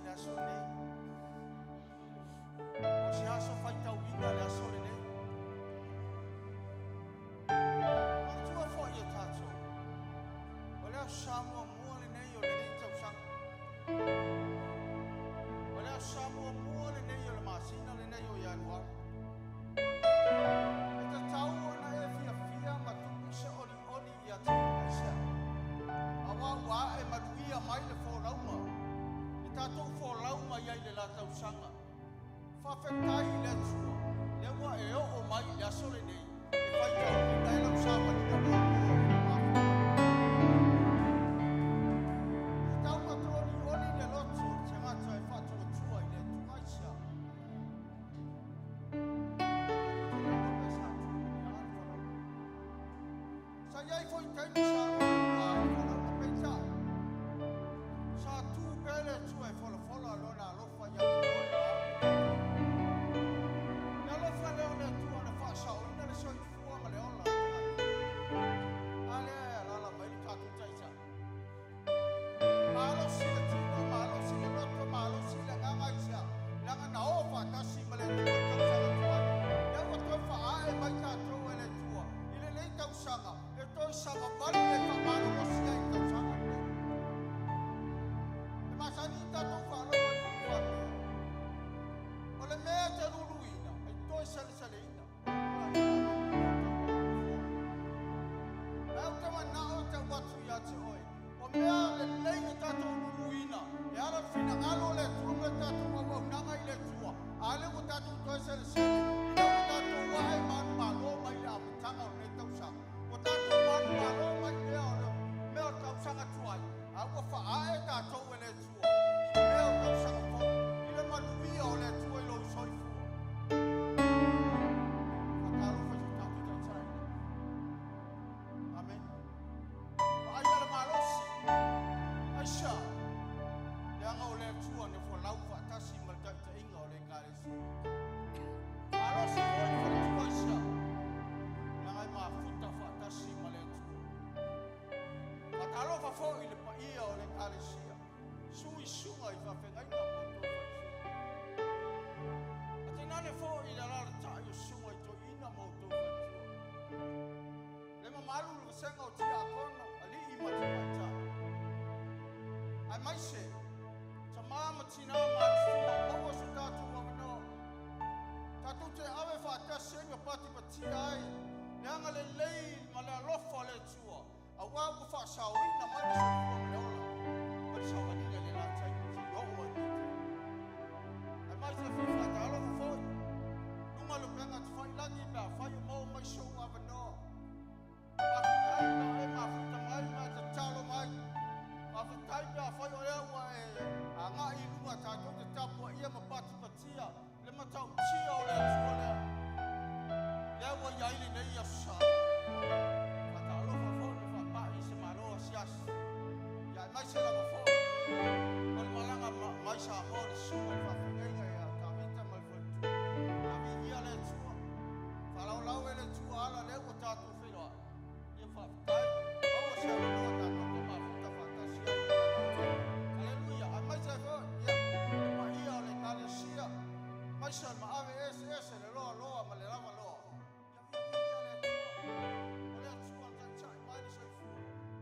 le aso lenei. O se aso faitauina le aso lenei. Manatua foi e tatou, o le aso sa muamua lenei o lenei tausaga. O le aso sa muamua lenei o le masina lenei o Ianuari. E tatau ona e fiafia ma tupu se olioli ia te oe. Aisea? Aua ua ae manuia mai le folauga, le tatou folau mai ai le la tausaga. Faafetai i le Atua, lea ua e oo mai i le aso lenei e faitauina ai lau savaliga muamua i le mafuta. E tatau ona olioli le loto o le tagata e faatuatua i le Atua. Aisea? Tatou te le iloa pe sa tu i le a le folauga. Sa i ai foi taimi sa lualua ai le folauga, peitai, sa tu pea le Atua e folafola Lona alofa ia te oe ma au i lea taimi. Le alofa lea o le Atua na faasaoina le soifua ma le ola o le tagata. A lea e alaala mai le tatou Taitai. Malosi le tino, malosi le loto, malosi le agaga aisea? Leaga na oo faatasi ma le Atua i le tausaga tuai. Lea ua toe faaae mai tatou e le Atua i lenei tausaga e toe savavali le faamalolosi ai i le tausaga lenei. E masani i tatou faalogo i upu faapea, O le mea e te luluina, e toe salesaleina. O le upu la lea a le Atua i lau tauga Ae ou te manao e tau atu ia te oe, o mea lelei na tatou luluina e ala i le finagalo o le Atua ma le tatou auaunaga i le Atua, a lea ua tatou toe selesele ina ua tatou ae manumalo mai le amataga o lenei tausaga. Ua tatou manumalo mai mea o le mea o le tausaga tuai, a ua faaae tatou e le Atua i mea o tausaga fou, i le manuia o le Atua i lou soifua. Faatalofa i so tatou Taitai. Amene. Vaaia le malosi. Aisha, leaga o le Atua na folau faatasi ma le taitaiga o le Ekalesia. Malosi foi le faletua aisha, leaga e mafuta faatasi ma le Atua. Faatalofa foi i le paia o le Ekalesia, suisuga i faafeagaiga ma outou faletua. A tainane foi i le alaalatai o susuga i toeaiina ma outou faletua. Le mamalu i le vasega o tiakono, alii ma tamaitai, aemaise tama ma tina matutua ua maua so tatou avanoa tatou te ave faatasi ai ma patipatia ai le agalelei ma le alofa o le Atua, aua ua faasaoina mai le soifua ma le ola mai le savaliga i le la taimi seia oo ai i lenei taimi. Aemaise le fia faatalofa foi luga o le upega tafailagi pe afai o maua mai sou avanoa. Faafetai pe a e mafuta mai ma e tatalo mai. Faafetai pe afai o lea ua e agai i luga tatou te tapuaia ma patipatia le matautia o le Atua lea. Lea ua i ai lenei Aso Sa. Faatalofa foi ma faapai i se Malo asiasi. Ia aemaise lava foi o le malaga mai Samoa o le susuga i le faafeagaiga ia Tavita ma le faletua. Ia viia le Atua. Faalaolao e le Atua ala lea ua tatou feiloai. Ia faafetai. Maua se avanoa tatou te mafuta faatasi ai i le la Aleluia. Aemaise ai foi ia le paia o le Ekalesia, aemaise o le maave eseese, le loaloa ma le lavaloa. Ia viigia le Atua. O le Atua na taitai mai le soifua.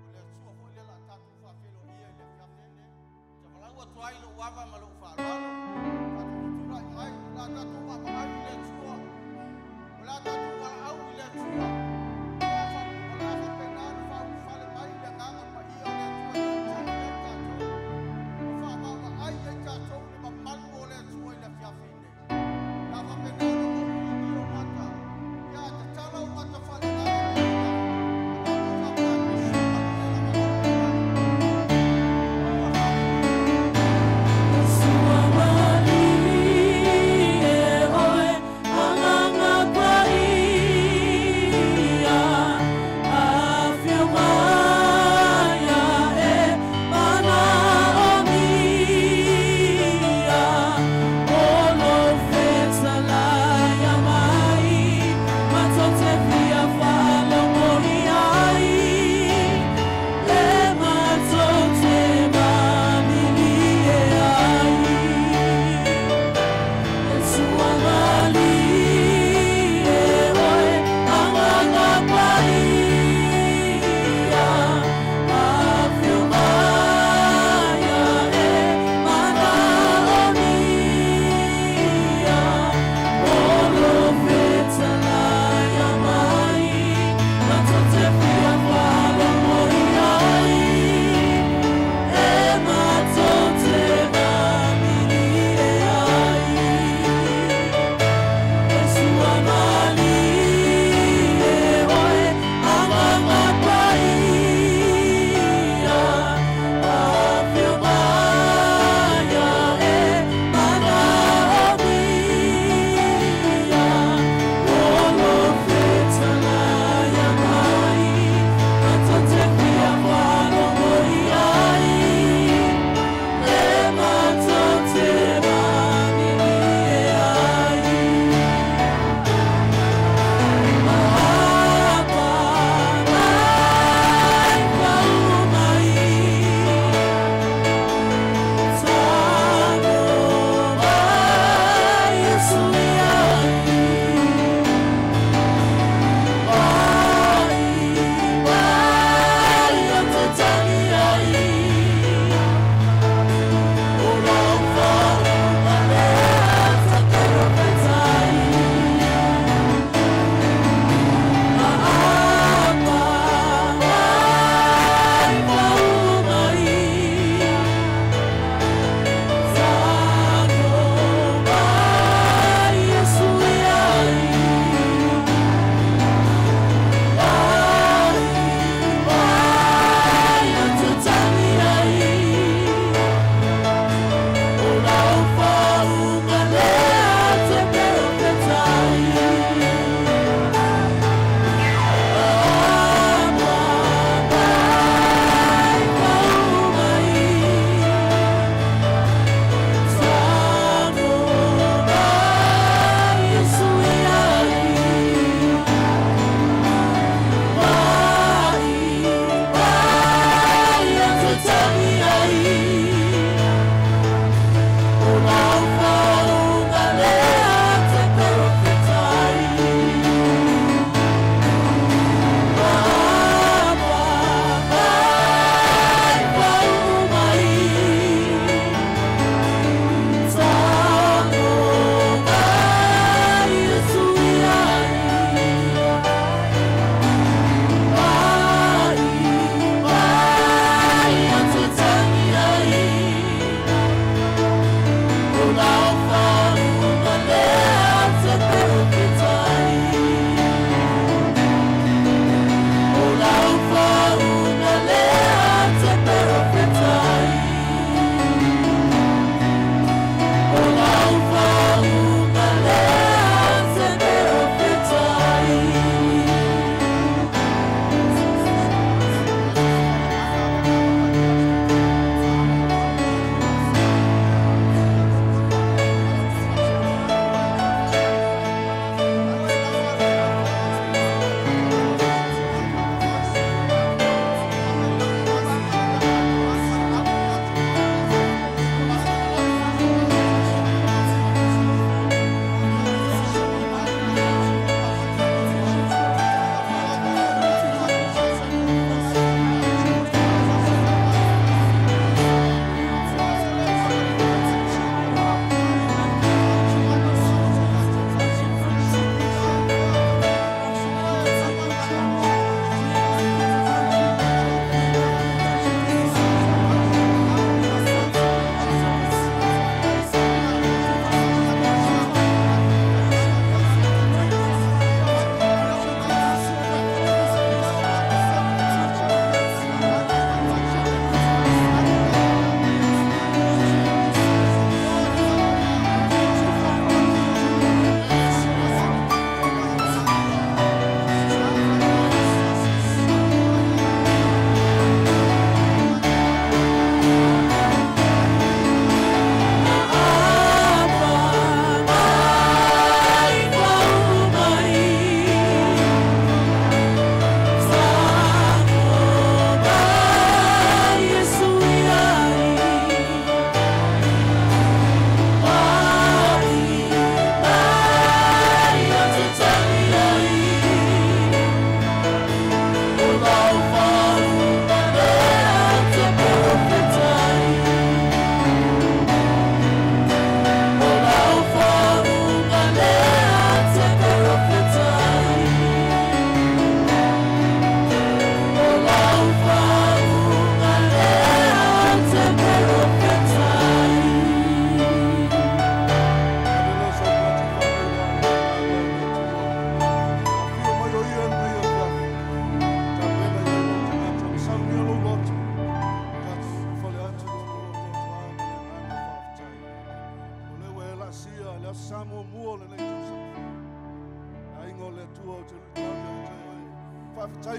O le Atua foi lea o le a tatou faafeiloaia i le afiafi lenei. Ou te valaau atu ai i lou ava ma lou faaaloalo, tatou tutulai mai, o le a tatou vaavaai i le Atua, o le a tatou valaau i le Atua, o le a faapena ona faaulufale mai le Agaga Paia o le Atua e taitai ai tatou, ma faavaavaai ai tatou i le mamalu o le Atua i le afiafi nei. O le a faapena ona momoini ou mata, ia tatala ou mata faaleagaga i le afiafi, ma tatou faapea atu, Se manuia lava lau Taitai.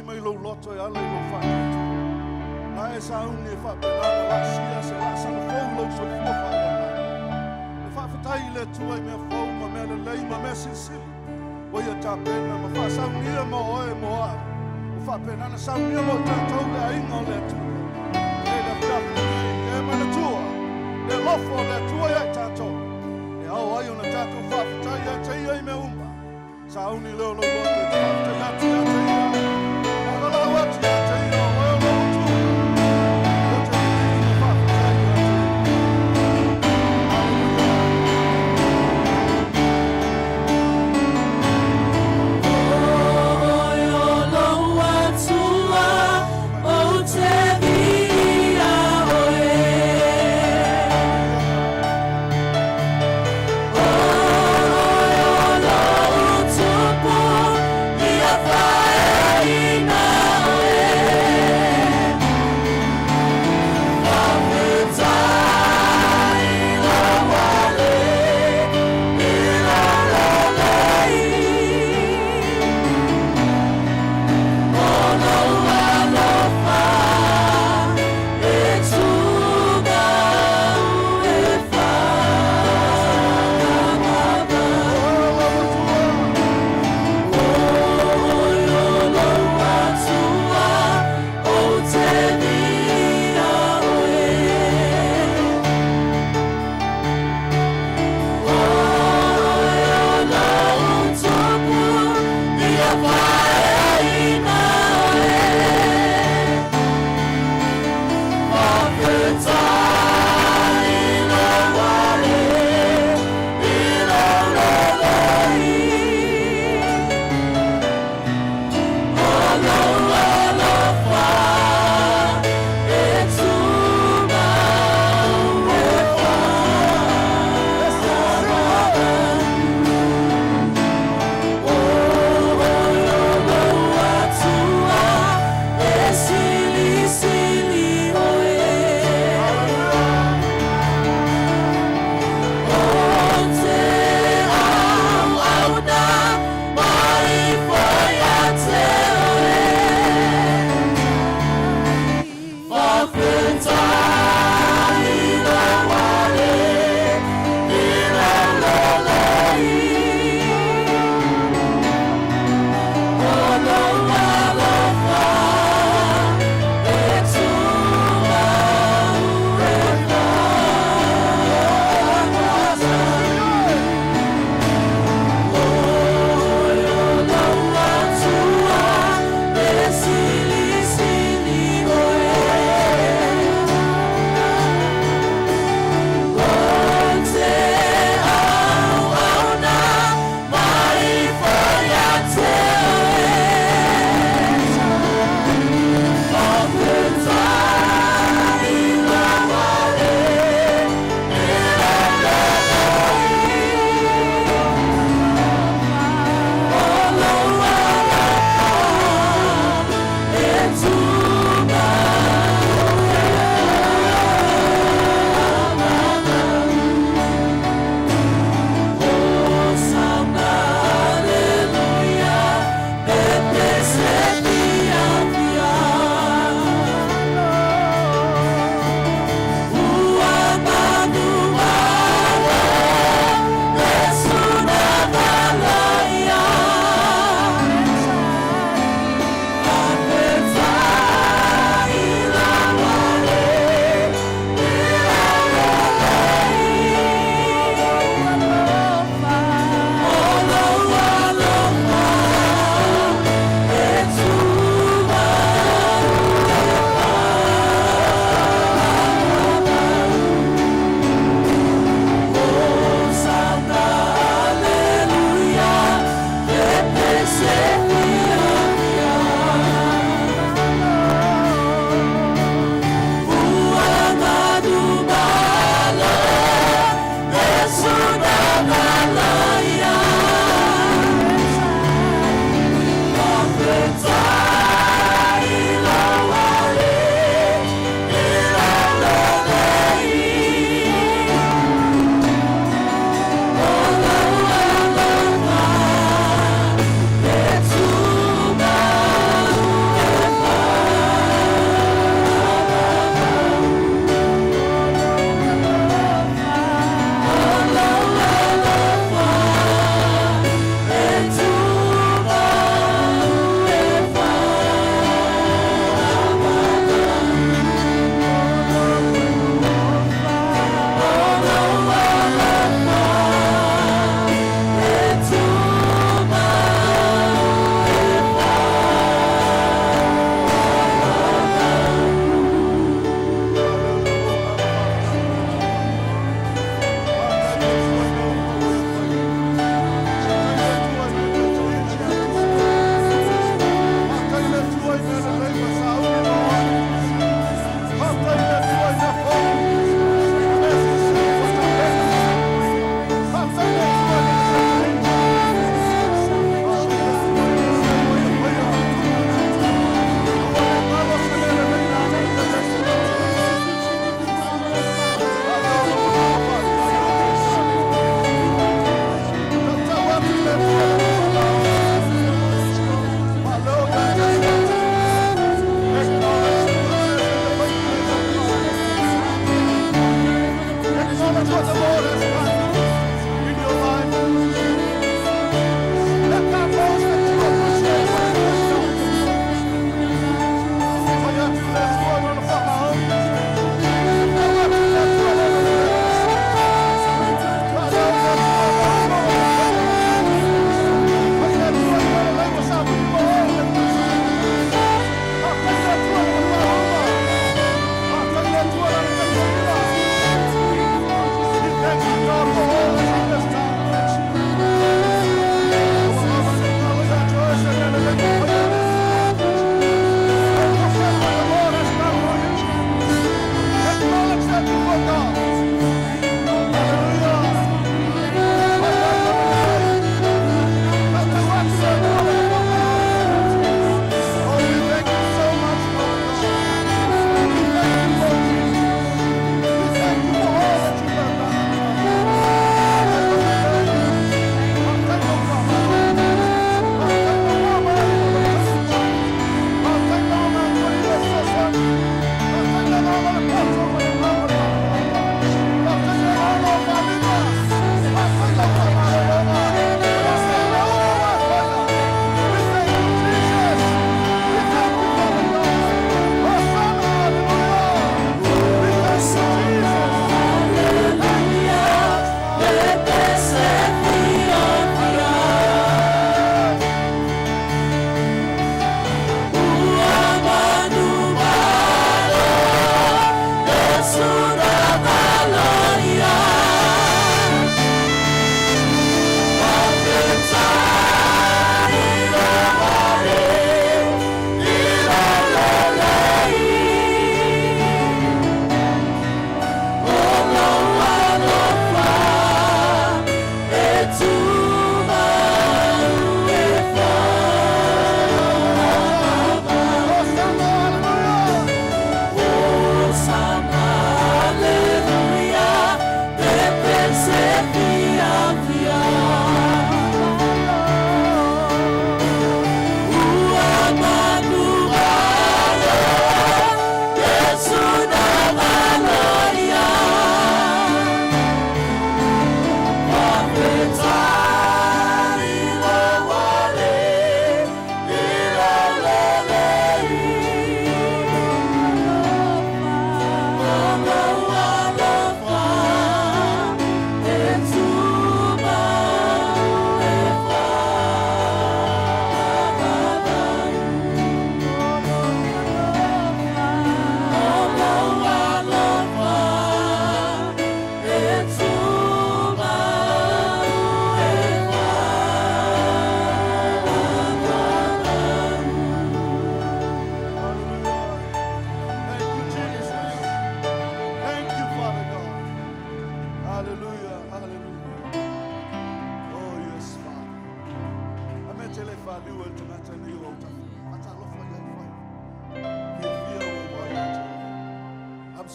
mai lou loto e ala i lou faatuatua. Na e sauni e faapena ona laasia se laasaga fou i lou soifua faaleagaga. E faafetai i le Atua i mea fou ma mea lelei ma mea silisili ua Ia tapena ma faasaunia mo oe mo a'u, ua faapena ona saunia mo i tatou le aiga o le Atua. E le afiafi lenei, e manatua le alofa o le Atua ia i tatou, e ao ai ona tatou faafetai ia te Ia i mea uma. Sauni lea o lou loto e te faafetai atu ia te Ia, faagalau atu ia te Ia, o oe o lou Atua. Ou te liligi ma faafetai ia te Ia. Haleluia. O oe o lou Atua, ou te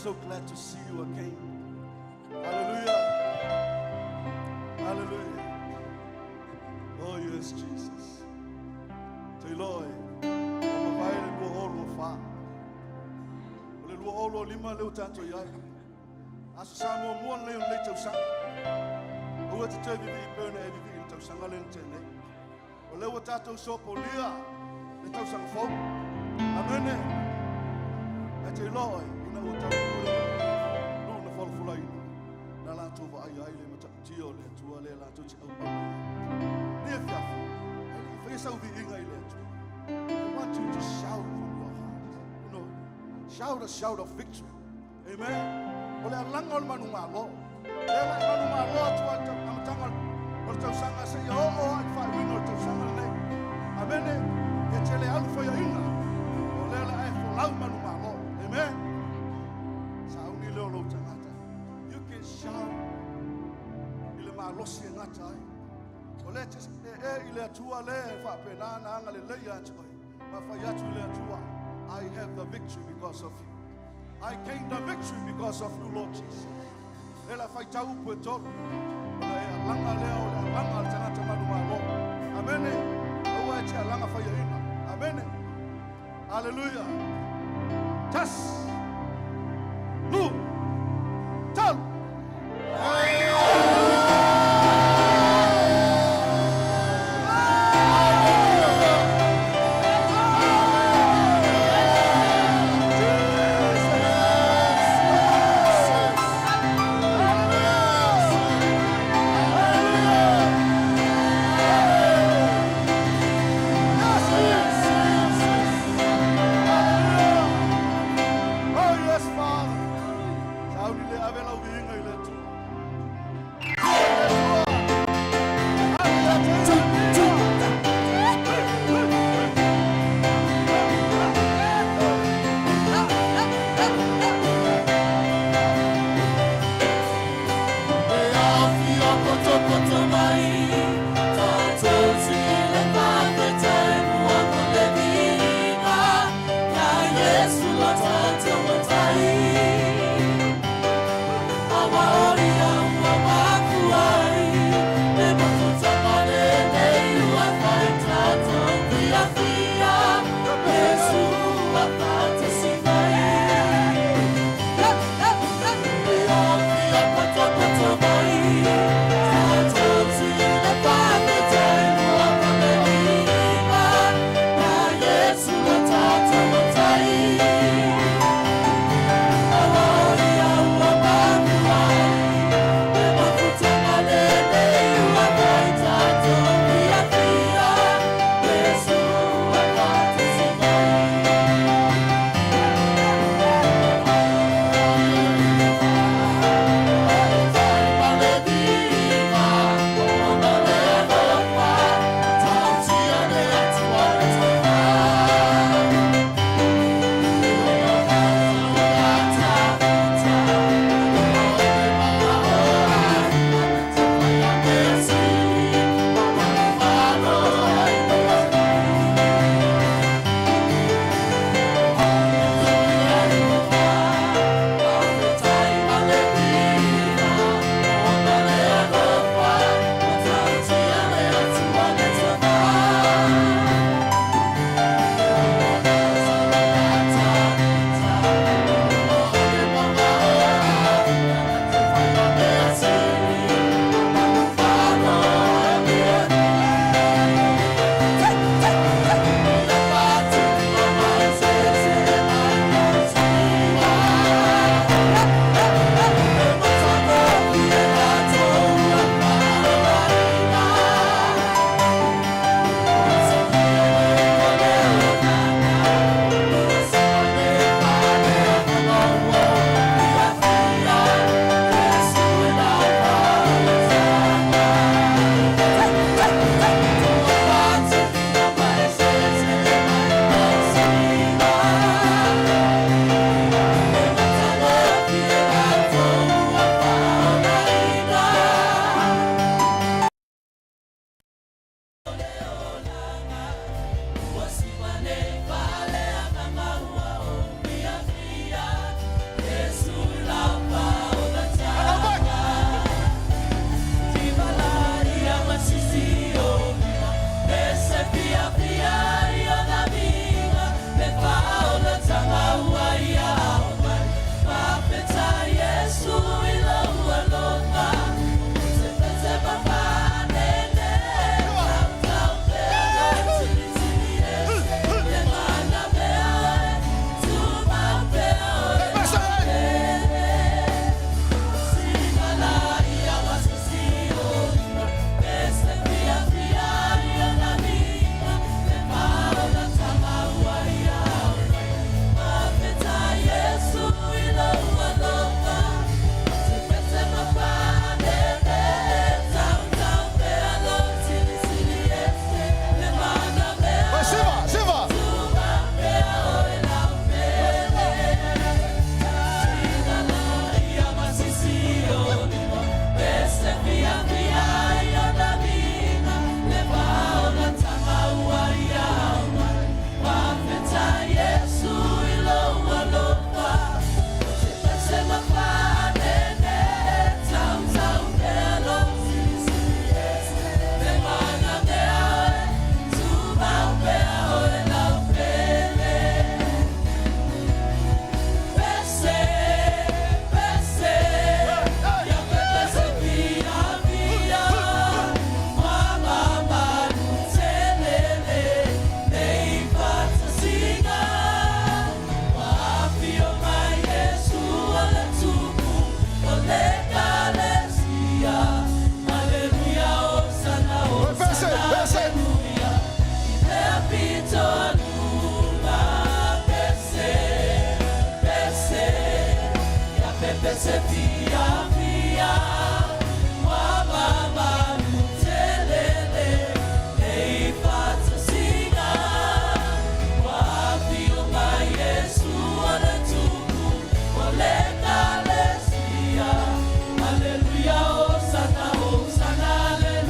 so glad to see you again. Hallelujah. Hallelujah. Oh yes, Jesus. Te iloa e, ua mavae le 2024. O le 2025 lea ua tatou i ai. Aso Sa muamua lenei o lenei tausaga. Aua e te toe vivii pei ona e vivii i le tausaga lea na tea nei. O lea ua tatou sopolia le tausaga fou. Amene. Ae te iloa oe, ina ua taunuu le nuu na folafolaina, na latou vaaia ai le matautia o le Atua lea latou te auauna i ai. Lenei afiafi, ae le i faia sau viiga i le Atua. I want you to shout from your heart. Shout a shout of victory. Amen. O le alaga o le manumalo. Lea la e manumalo atu ai le amataga o le tausaga seia oo lava i le faaiuina o le tausaga lenei. Amene. E te le alu faiaina. O lea la e folau manumalo. Amen. Sauni leo o lou tagata. You can shout i le malosi e gata ai. O lea e te ee i le Atua lea e faapena ona agalelei ia te oe. Ma fai atu i le Atua, I have the victory because of you. I gain the victory because of you, Lord Jesus. Lea la faitau upu e tolu. Ona e alaga lea o le alaga a le tagata manumalo. Amene. Aua e te alaga faiaina. Amene. Aleluia. Tasi. Lua. Tolu.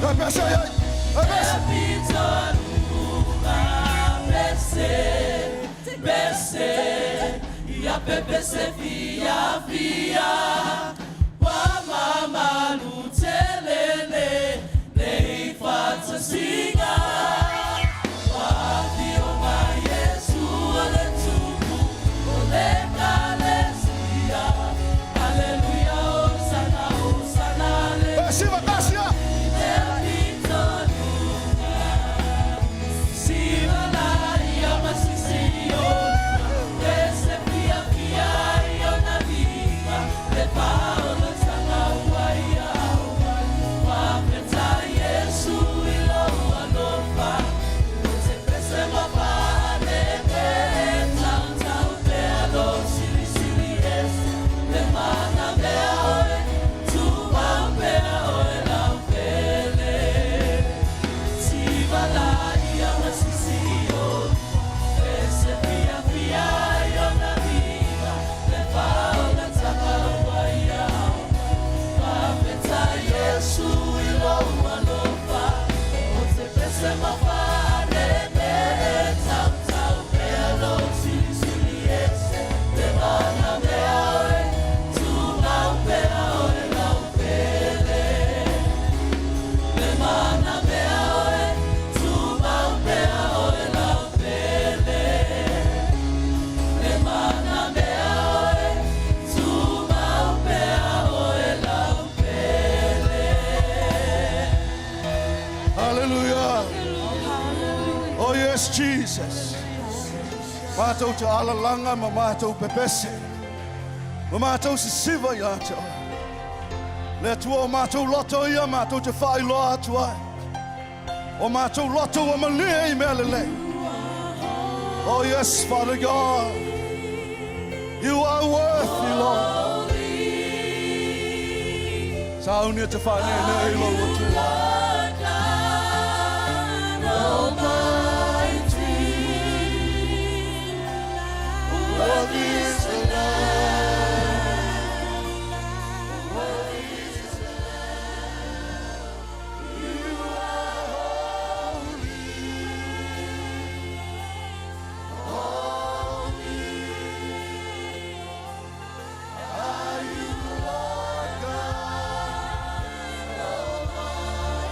Pepese ai. Pepese. Pepese fia fia wa mama lutelele nei fatasina wa fio ma Yesu ale tuku ole kalesia haleluya hosana hosana haleluya Siva tasia. Hallelujah. Oh yes, Jesus. Mātou te alalanga ma mātou pepese. Ma mātou sisiva ia te oe. Le atua o mātou loto ia, mātou te whailoa atu ai. O mātou loto o malia i mea lelei. Oh yes, Father God. You are worthy, Lord. Saunia te whane nei lo atua. Worthy is the Lamb. Worthy is the Lamb. You are holy. Holy. Are you Lord God Almighty?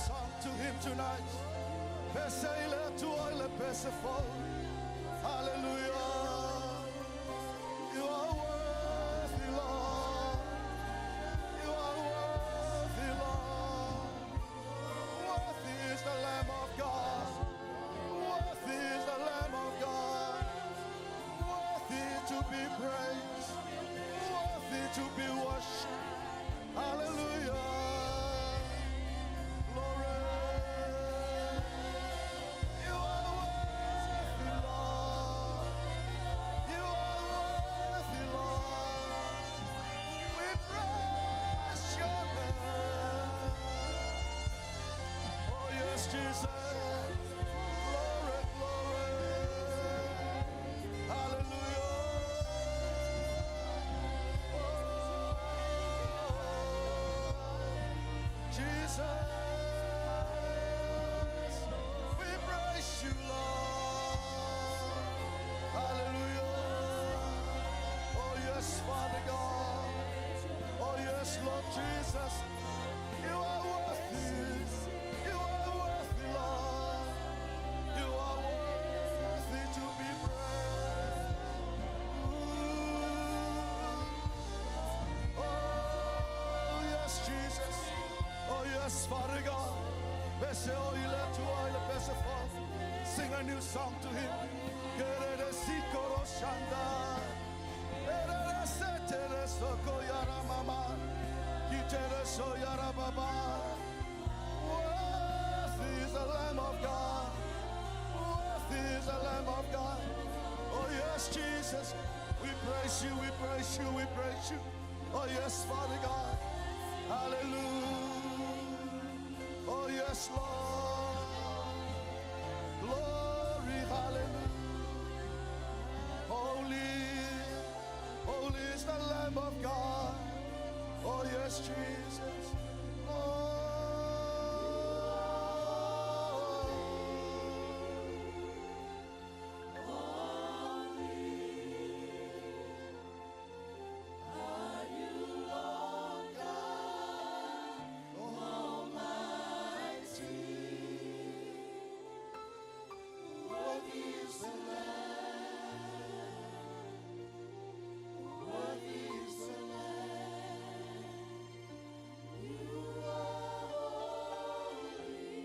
song to him tonight. Pese i le Atua i le pese fou. Hallelujah. You are worthy, Lord. You are worthy, Lord. Worthy is the Lamb of God. Worthy is the Lamb of God. Worthy to be praised. Worthy to be worshipped. Hallelujah. Glory. You are worthy, Lord. You are worthy, Lord. We praise your name. Oh, yes, Jesus. Glory, glory. Hallelujah. Oh, Jesus. We praise you, Lord. Hallelujah. Oh, yes, Father God. Oh, yes, Lord Jesus. You are worthy. You are worthy, Lord. You are worthy to be praised. Ooh. Oh, yes, Jesus. Oh, yes, Father God. Pese o i le Atua i le pese fou. Sing a new song to him. Kerere sikoro shanda. Erere se tere soko yara mama. Kitere so yara baba. Worthy is the Lamb of God. Worthy is the Lamb of God. Oh yes, Jesus. We praise you, we praise you, we praise you. Oh yes, Father God. Hallelujah. Oh yes, Lord. Glory, hallelujah. Holy, holy is the Lamb of God. Oh yes, Jesus. Oh. Are you Lord God Almighty? Worthy is the Lamb. Worthy is the Lamb. You are holy.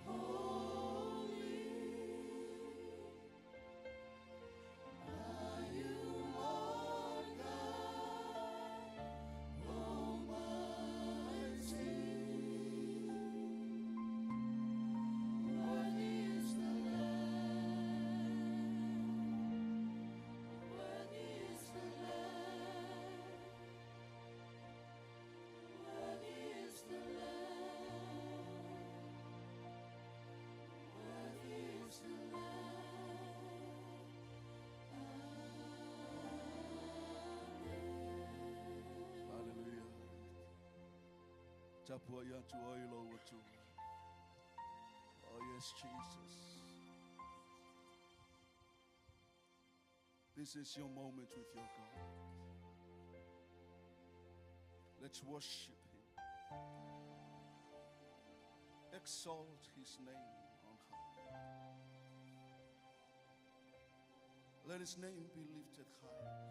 Holy. Are you Lord God Almighty? Worthy is the Lamb. Worthy is the Lamb. Worthy is the Lamb. Worthy is the Lamb. Hallelujah. Tapua ia tu oi lo atu. Oh yes, Jesus. This is your moment with your God. Let's worship him. Exalt his name on high. Let his name be lifted high.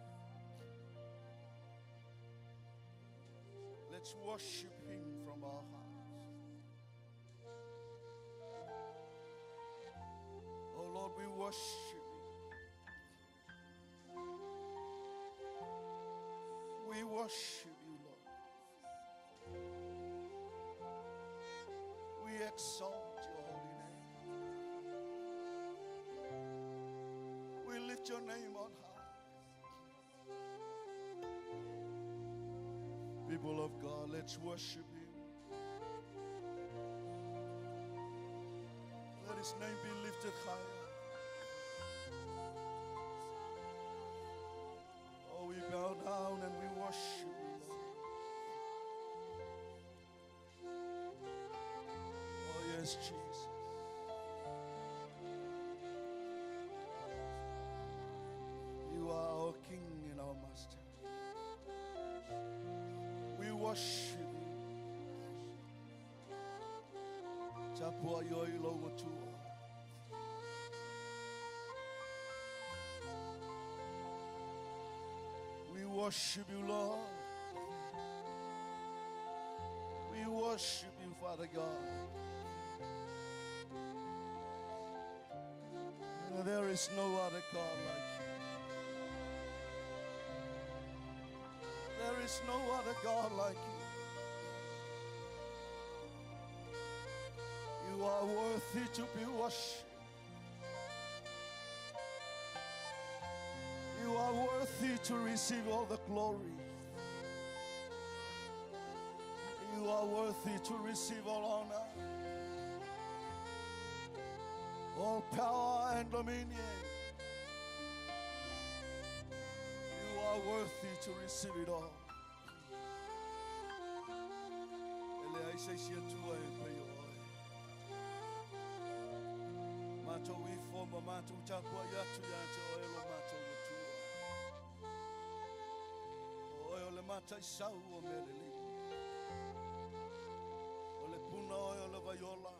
Let's worship him from our hearts. Oh Lord, we worship you. We worship you, Lord. We exalt your holy name. We lift your name on high. People of God, let's worship him. Let his name be lifted higher. Oh, we bow down and we worship you, Lord. Oh, yes, Jesus. You are our King and our Master. We worship you. Tapuai oe i lou Atua. We worship you, Lord. We worship you, Father God. There is no other God like you. There is no other God like you. You are worthy to be worshipped. You are worthy to receive all the glory. You are worthy to receive all honor, all power and dominion. You are worthy to receive it all. E leai se isi Atua e pei o oe. Matou ifo ma matou tapuai atu ia te oe lo matou Atua. O oe o le mataisau o mea lelei. O le puna oe o le vaiola.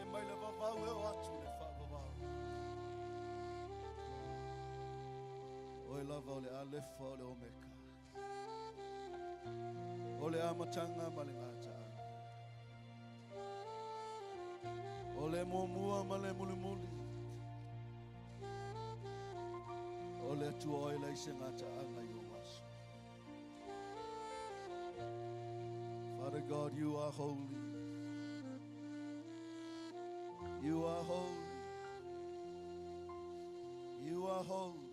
E mai le vavau e oo atu i le faavavau. Oe lava o le Alefa o le Omeka. O le amataga ma le gataaga. O le muamua ma le mulimuli. O le Atua oe e leai se gataaga i ou aso. Father God, you are holy. You are holy. You are holy.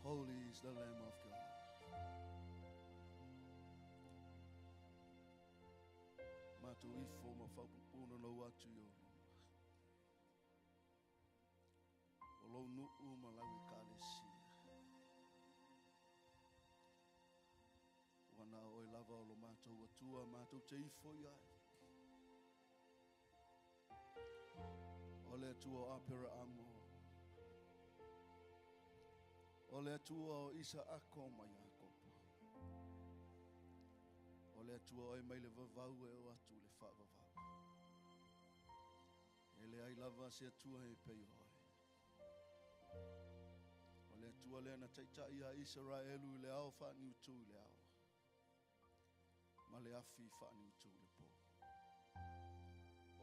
Holy is the Lamb of God. Matou ifo ma faapupuna atu i ou luma. O lou nuu ma lau ekalesia. Ua na o oe lava o lo matou Atua matou te ifo i ai. O le Atua o Aperaamo. O le Atua o Isaako ma Iakopo. O le Atua oe mai le vavau e oo atu i le faavavau. E leai lava se Atua e pei o oe. O le Atua lea na taitai ia Isaraelu i le ao faaniutu i le ao, ma le afi faaniutu i le po.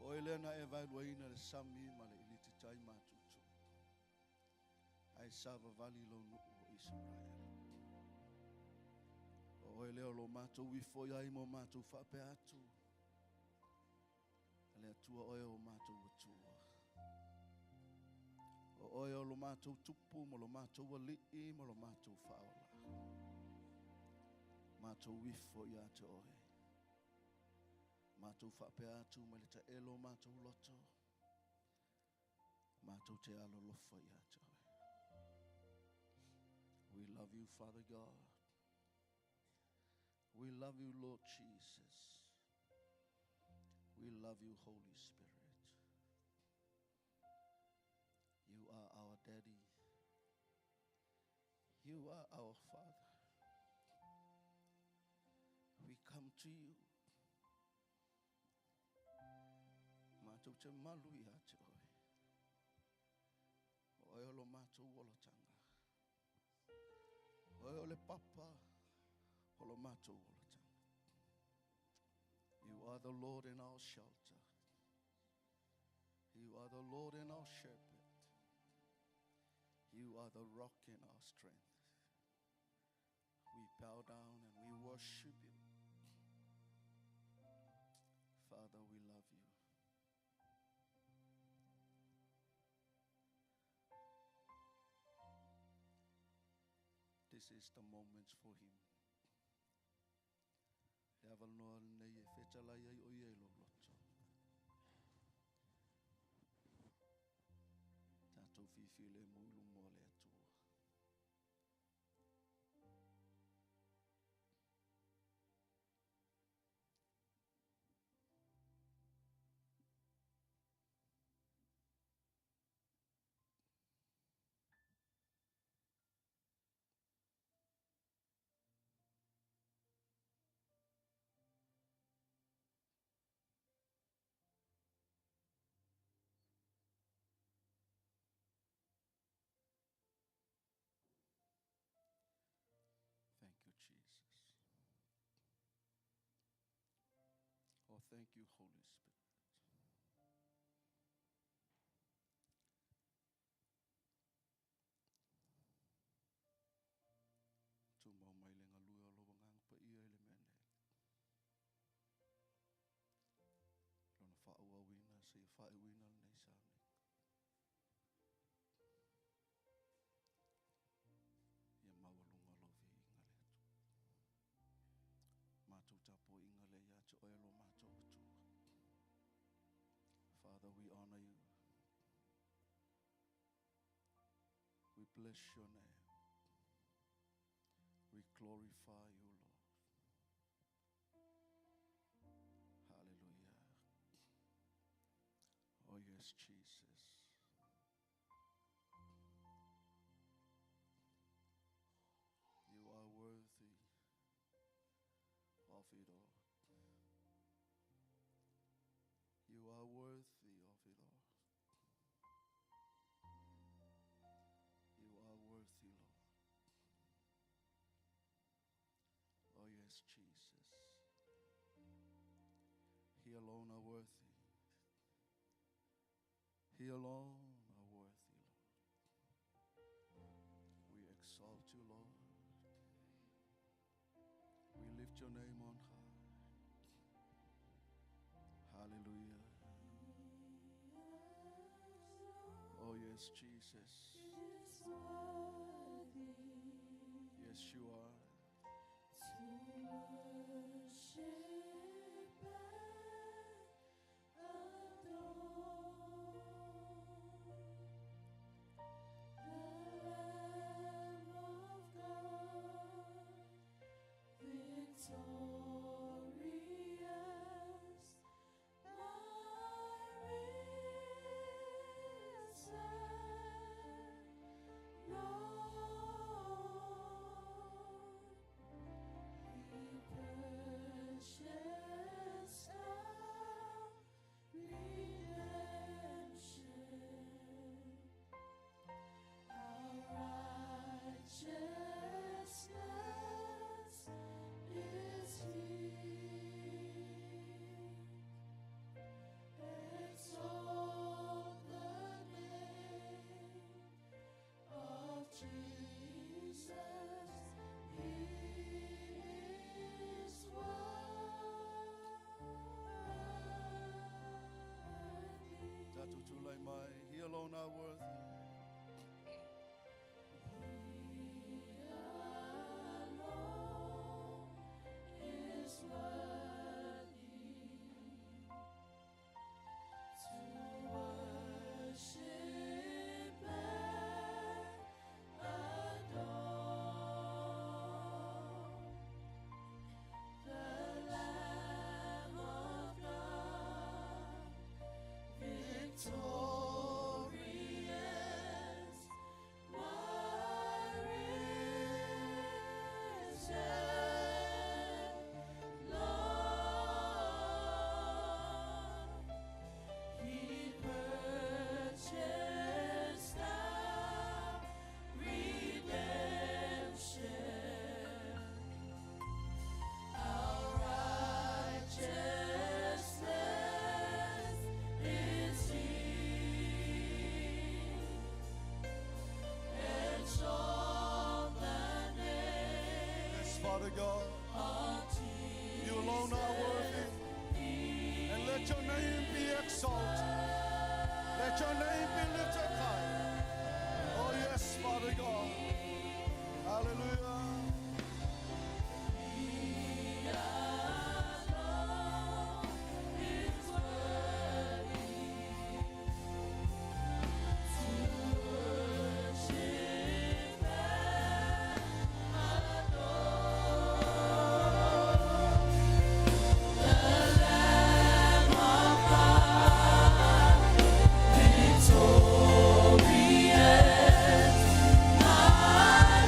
O oe lea na e vaeluaina le sami ma le ilititai matutu, ae savavali lou nuu o Isaraelu. O oe lea o lo matou ifo i ai ma o matou faapea atu, le Atua oe o matou Atua. O oe o lo matou tupu ma lo matou alii ma lo matou faaola. Matou ifo ia te oe. Matou faapea atu mai le taelo o matou loto. Matou te alolofa ia te oe. We love you, Father God. We love you, Lord Jesus. We love you, Holy Spirit. You are our daddy. You are our Father. We come to you. Matou te malu ia te oe. O oe o lo matou olataga. O oe o le papa o lo matou olataga. You are the Lord and our shelter. You are the Lord and our shepherd. You are the rock and our strength. We bow down and we worship you. Father, we love you. This is the moment for him. Le avanoa lenei e fetalai ai o ia i lou loto. Tatou fifilemu i luma o le Atua. Thank you, Holy Spirit. Tumau mai le galue o lou Agaga Paia i le mea nei. Lona faaauauina seia faaiuina lenei sauniga. Ia maualuga lou viiga le Atua. Matou tapuaiga lea ia te oe lo matou Atua. Father, we honor you. We bless your name. We glorify you, Lord. Hallelujah. Oh, yes, Jesus. You are worthy of it all. You are worthy of it all. You are worthy, Lord. Oh, yes, Jesus. He alone are worthy. He alone are worthy, Lord. We exalt you, Lord. We lift your name on high. Hallelujah. Oh, yes, Jesus. Is worthy Yes, you are. to worship and adore the Lamb of God, victorious, my risen Lord. He purchased our redemption, our righteousness is He. Exalt the name of Jesus. He is worthy. Tatou tulai mai, He alone are worthy. He alone is worthy to worship and adore the Lamb of God, victorious, my risen Lord. He purchased our redemption, our righteousness is He. Exalt the name Yes, Father God, of you alone are worthy. And let your name be exalted. Let your name be lifted high. Oh, yes, Father God. Hallelujah. He alone is worthy to worship and adore the Lamb of God, victorious, my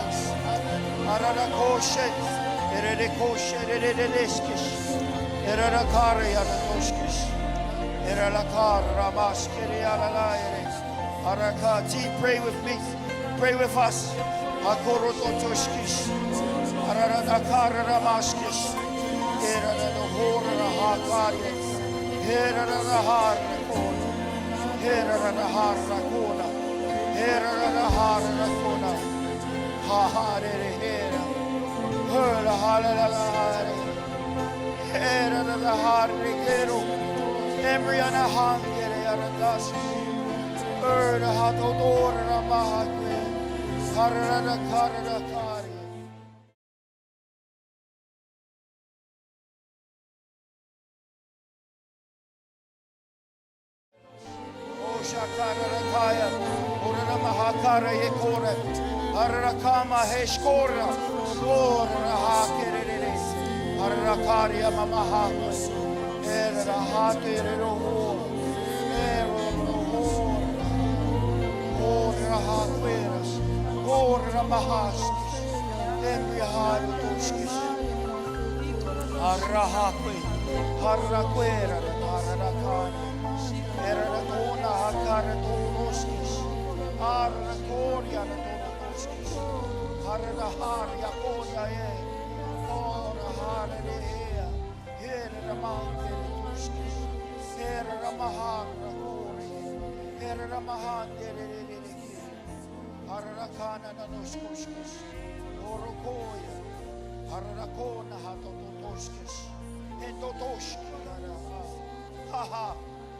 tongues. Ararakoshe, ererekoshe, ererereskis, erarakare aratoskis, eralakar ramaskere alalaere, arakati. Pray with me, pray with us. Akorototoskis, ararakar ramaskis, eraradohorahakare, erararaharakona, erararaharakona, erararaharakona. Ha ha re re hera. Hera ha la la la ha re. Hera la la ha re kero. Emriana hangere aradasi. Erda ha todora ra maha kwe. Harara ra kara ra kari. O shakara ra kaya. Ora ra mahakara ye kora. Harara kama he shkora. Ora ra ha kere re re. Harara karia mamaha kwe. Era ra ha te re ro ho. Ero ro ho. Ora ha kweras. Ora mahaskis. Emri haru toskis. Harra ha kwe. Harra kwera ra harra kane. Era ra tona hakara toroskis. Harra koria ra toskis. Harra haria koria e. Ora harra re hea. Hera ra mangere toskis. Hera ra maharra kore. Hera ra mahandere re re re ke. Harra kana na noskoskis. Orokoya. Harra kona hatototoskis. Entotoski ara ha. Ha ha.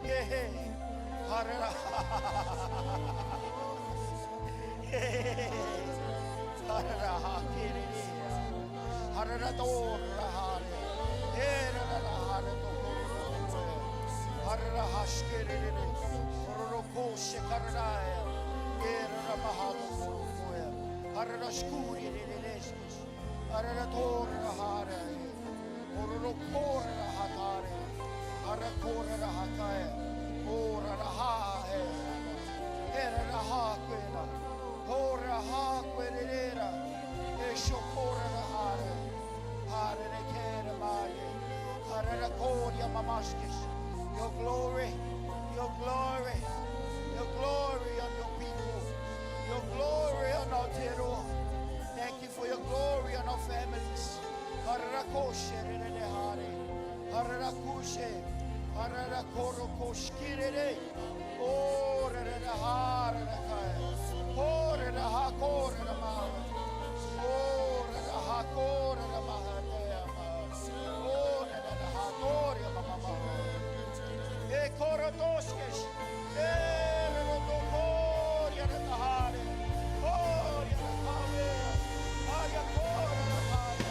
He he. Harra he he. Harra ha kere re. Harra torra hare. Hera ra hare to koro. Harra haskere re. Oroko shekaraya. Era ra mahato koro koya. Harra skuri re re reskis. Harra torra hare. Ororo kora hatare. Harra kora ra hakaya. Ora ra ha he. Era ra ha kwena. Ora ha kwerera. Esho kora ra hare. Hare re kere maye. Hare ra koria mamaskis. Your glory, your glory, your glory on your people. Your glory on our Aotearoa. Thank you for your glory on our families. Harakoshe re hare. Harakushe. Harakorokoshkirere. Ora re hare kaya. Ora re hakore re maha. Ora re hakore re maha te ama. Ora re hakore mama maha. E korotoskes. E rotokoria re tahare. Koria re kawea. Aria kora re hare.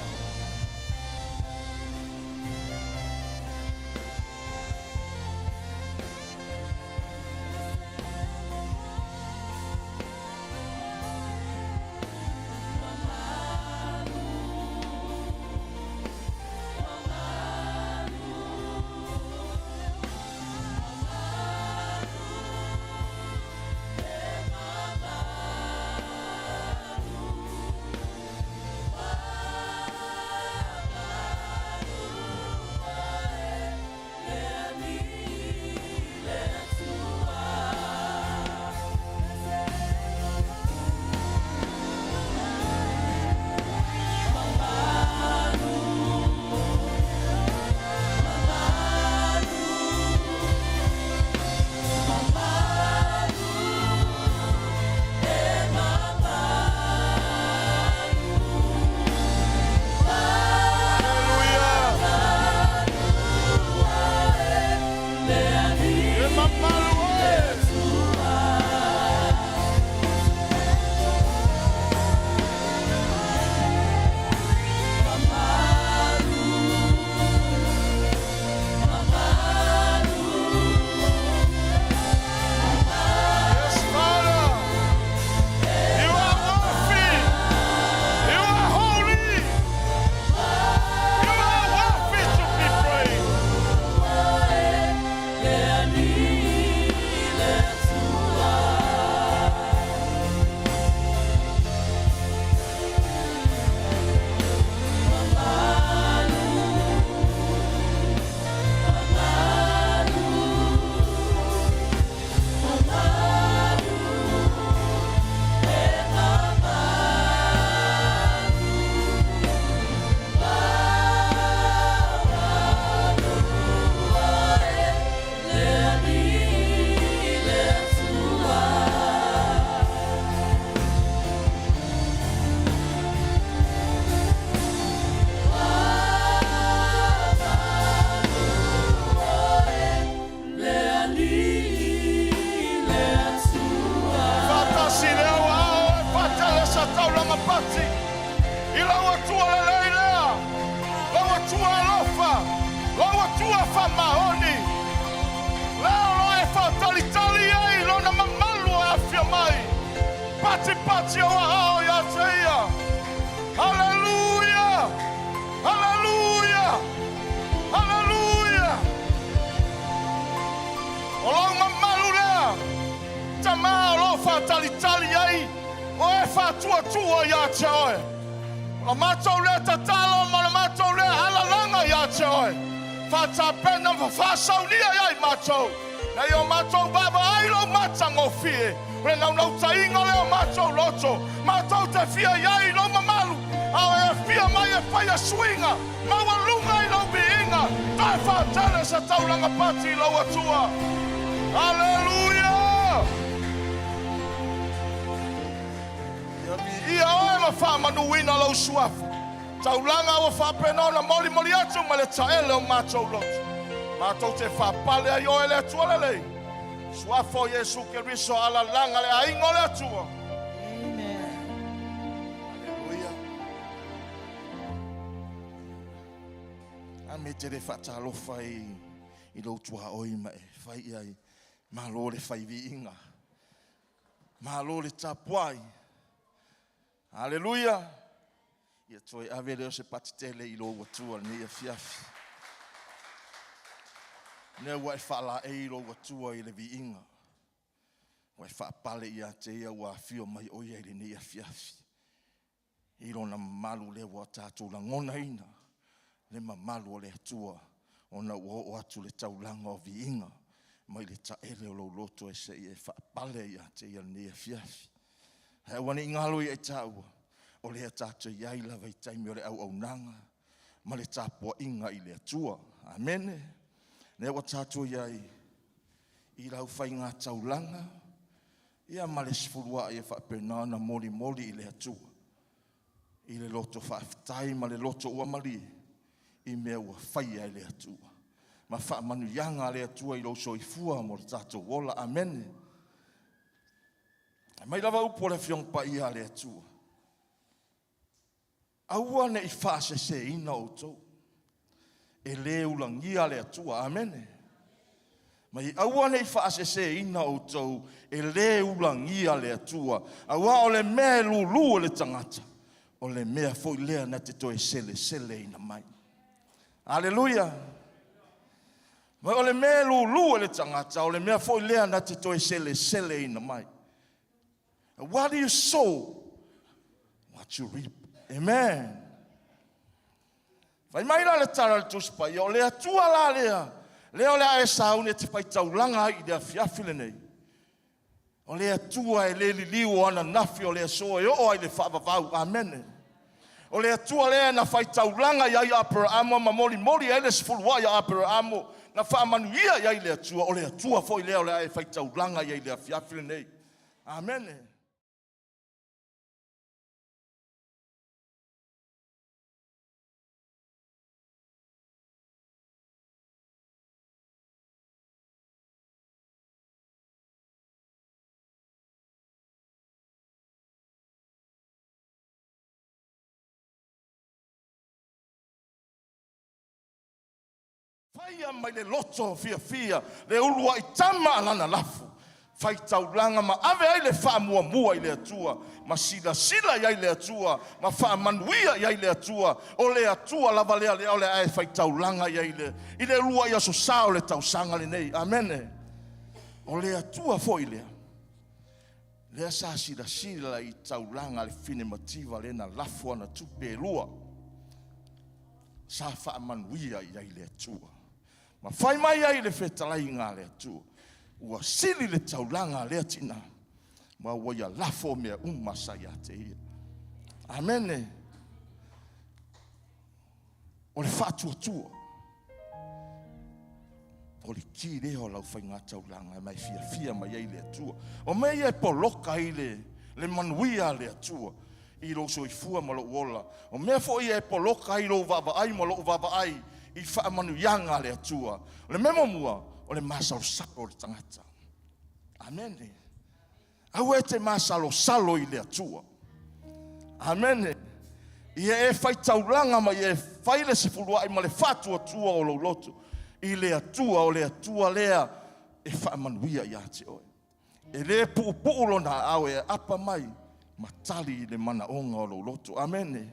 patipati i lau Atua lelei lea, lau Atua alofa, lau Atua faamaoni, lea o lo o e faatalitali ai i Lona mamalu e afia mai. Patipati ou aao ia te Ia. Haleluia! Haleluia! Haleluia! O lou mamalu lea, Tama o lo o faatalitali ai o e faatuatua ia te oe. O la matou lea tatalo ma la matou lea alalaga ia te oe. Faatapena ma faasaunia ia i matou, na ia o matou vaavaai lou matagofie, o le naunautaiga lea o matou loto, matou te fia i ai i lou mamalu, a o e afia mai e faia suiga maualuga i lou viiga, toe faatele se taulaga pati i lou Atua. Aleluia! Ia viia oe ma faamanuina lou suafa. Taulaga ua faapena ona molimoli atu ma le taele o matou loto. Matou te faapale ai oe le Atua lelei. Suafa o Iesu Keriso alalaga le aiga o le Atua. Amen. Aleluia. A me te le faatalofa i i lou tuaoi ma e fai i ai. Malo le fai viiga. Malo le tapuai. Aleluia. Ia toe ave lea o se pati tele i lou Atua lenei afiafi. Lea ua e faalaei i lou Atua i le viiga. Ua e faapale ia te ia ua afio mai o ia i lenei afiafi. I lona mamalu lea ua tatou lagonaina le mamalu o le Atua ona ua oo atu le taulaga o viiga mai le taele o lou loto e se i e faapale ia te ia lenei afiafi. Ae aua ne i galo ia i tāua, o lea tatou i ai lava i taimi o le auaunaga ma le tapuaiga i le Atua. Amene. Lea ua tatou i ai i lau faiga taulaga, ia ma le sefuluai e faapena ona molimoli i le Atua i le loto faafetai ma le loto ua malie i mea ua faia e le Atua ma faamanuiaga a le Atua i lou soifua mo le tatou ola. Amene. Mai lava upu o le Afioga Paia a le Atua. Aua ne i faaseseina outou. E le ulagia le Atua. Amene. Mai aua ne i faaseseina outou, e le ulagia le Atua. Aua o le mea e lulu e le tagata, o le mea foi lea na te toe seleseleina mai. Aleluia. Ma o le mea e lulu e le tagata, o le mea foi lea na te toe seleseleina mai. What do you sow? What you reap. Amen. Fai mai la le tala le Tusi Paia, o le Atua la lea, lea o le a e sauni e te faitaulaga ai i le afiafi lenei. O le Atua e le liliu o ananafi o le aso e oo ai le faavavau. Amene. O le Atua lea na faitaulaga i ai Aperaamo ma molimoli ai le sefuluai a Aperaamo, na faamanuia i ai le Atua, o le Atua foi lea o le a e faitaulaga i ai le afiafi lenei. Amene. Faia mai le loto fiafia le uluai tama a lana lafu, faitaulaga ma ave ai le faamuamua i le Atua, ma silasila i ai le Atua, ma faamanuia i ai le Atua. O le Atua lava lea lea o le a e faitaulaga i ai le, i le uluai aso sa o le tausaga lenei. Amene. O le Atua foi lea, lea sa silasila i taulaga a le fine mativa lea na lafo ana tupe e lua, sa faamanuia i ai le Atua. Ma fai mai ai le fetalaiga a le Atua, ua sili le taulaga a lea tina, ma ua ia lafo mea uma sa ia te ia. Amene. O le faatuatua, o le ki lea o lau faiga taulaga e mai fiafia mai ai le Atua. O mea ia e poloka ai le manuia a le Atua i lou soifua ma lou ola. O mea foi ia e poloka ai lou vaavaai ma lou vaavaai i faamanuiaga a le Atua. O le mea muamua, o le masalosalo o le tagata. Amene. Aua e te masalosalo i le Atua. Amene. Ia e faitaulaga ma ia e fai le sefuluai ma le faatuatua o lou loto i le Atua, o le Atua lea e faamanuia ia te oe. E le puupuu lona aao e aapa mai ma tali i le manaoga o lou loto. Amene.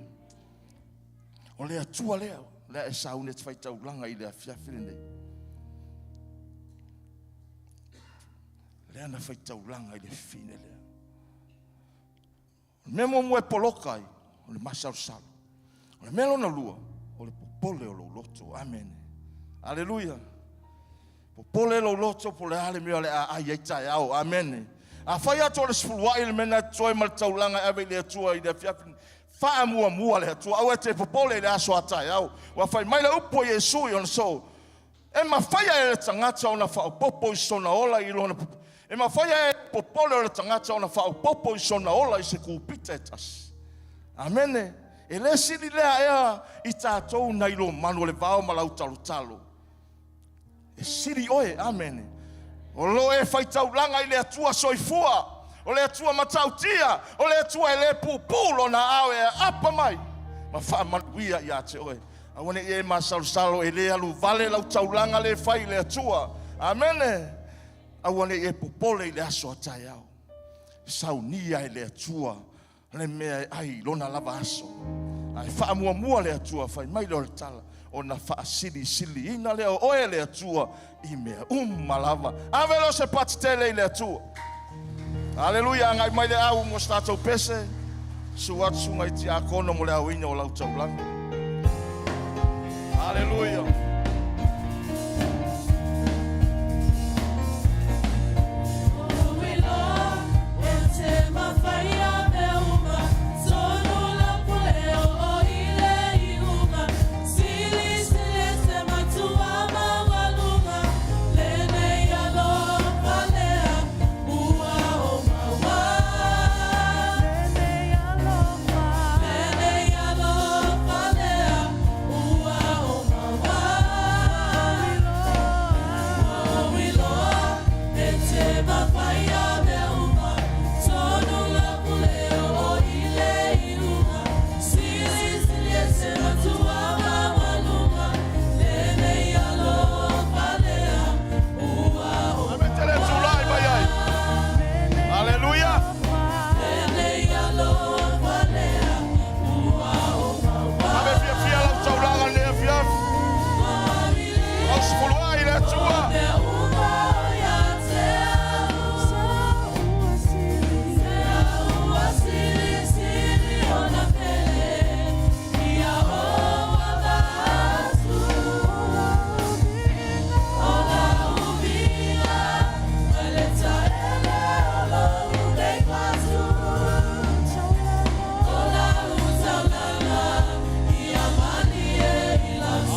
O le Atua lea, lea e sauni e te faitaulaga i le afiafi lenei. Lea na faitaulaga i le fine lea. O le mea muamua e poloka ai, o le masalosalo. O le mea lona lua, o le popole o lou loto. Amene. Aleluia. Popole lou loto po o le a le mea o le a ai ai taeao. Amene. A fai atu o le sefuluai le mea na totoe ma le taulaga e ave i le Atua i le afiafi, faamuamua le Atua. Aua e te popole i le aso a taeao. Ua fai mai le upu a Iesu i ona soo, e mafaia e le tagata ona faaopoopo i sona ola i lona e mafaia e popole o le tagata ona faaopoopo i sona ola i se kupita e tasi. Amene. E le sili lea ea i tatou nai lo manu o le vao ma lau talotalo. E sili oe, amene. O lo e faitaulaga i le Atua soifua, o le Atua matautia, o le Atua e le puupuu lona aao e aapa mai ma faamanuia ia te oe. Aua ne i e masalosalo e le alu vale lau taulaga le fai i le Atua. Amene. Aua ne i e popole i le aso a taeao. Saunia e le Atua le mea e ai i lona lava aso. Ae faamuamua le Atua, fai mai lea o le tala, ona faasilisiliina lea o oe e le Atua i mea uma lava. Ave lea o se pati tele i le Atua. Aleluia, agai mai le au mo se tatou pese. Susu atu susuga i tiakono mo le aoina o lau taulaga. Aleluia. Ave tele tulai mai ai. Aleluia. Ave fiafia lau taulaga i lenei afiafi. Lau sefuluai i le Atua.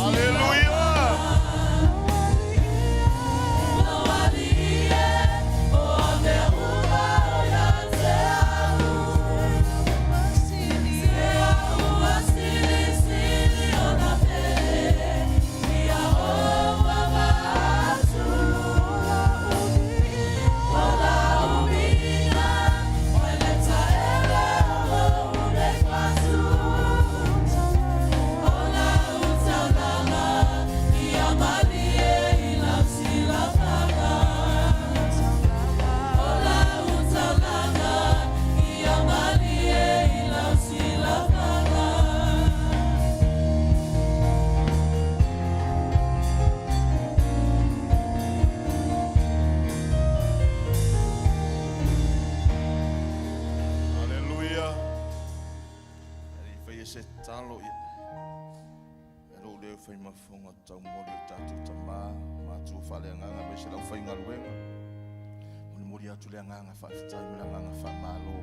Aleluia. Aleluia. E le i faia se tatalo, ia, e lou leo fai mafofoga taumoli o tatou tama, matua faaleagaga aemaise le aufaigaluega. Molimoli atu le agaga faafetai ma le agaga faamalo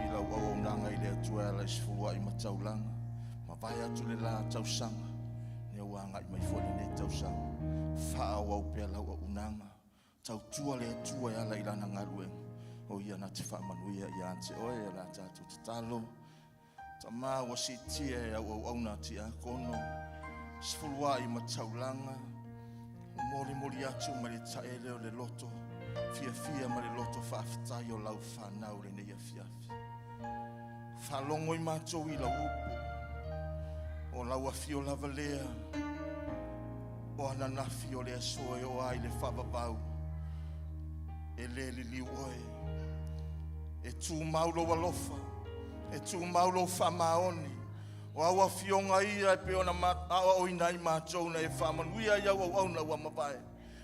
i lau auaunaga i le Atua e ala i sefuluai ma taulaga. Mavae atu le la tausaga, lea ua agai mai foi lenei tausaga. Faaauau pea lau auaunaga. Tautua le Atua e ala i lana galuega. O ia na te faamanuia ia te oe e la tatou tatalo. Tama ua siitia e au auauna tiakono, sefuluai ma taulaga, ua molimoli atu mai le taele o le loto fiafia ma le loto faafetai o lau fanau lenei afiafi. Faalogo i matou i lau upu. O lau afio lava lea. O ananafi o le aso e oo ai le faavavau. E le liliu oe. E tumau lou alofa. E tumau lou faamaoni. O au afioga ia e pei ona aoaoina ai matou na e faamanuia i au auauna ua mavae.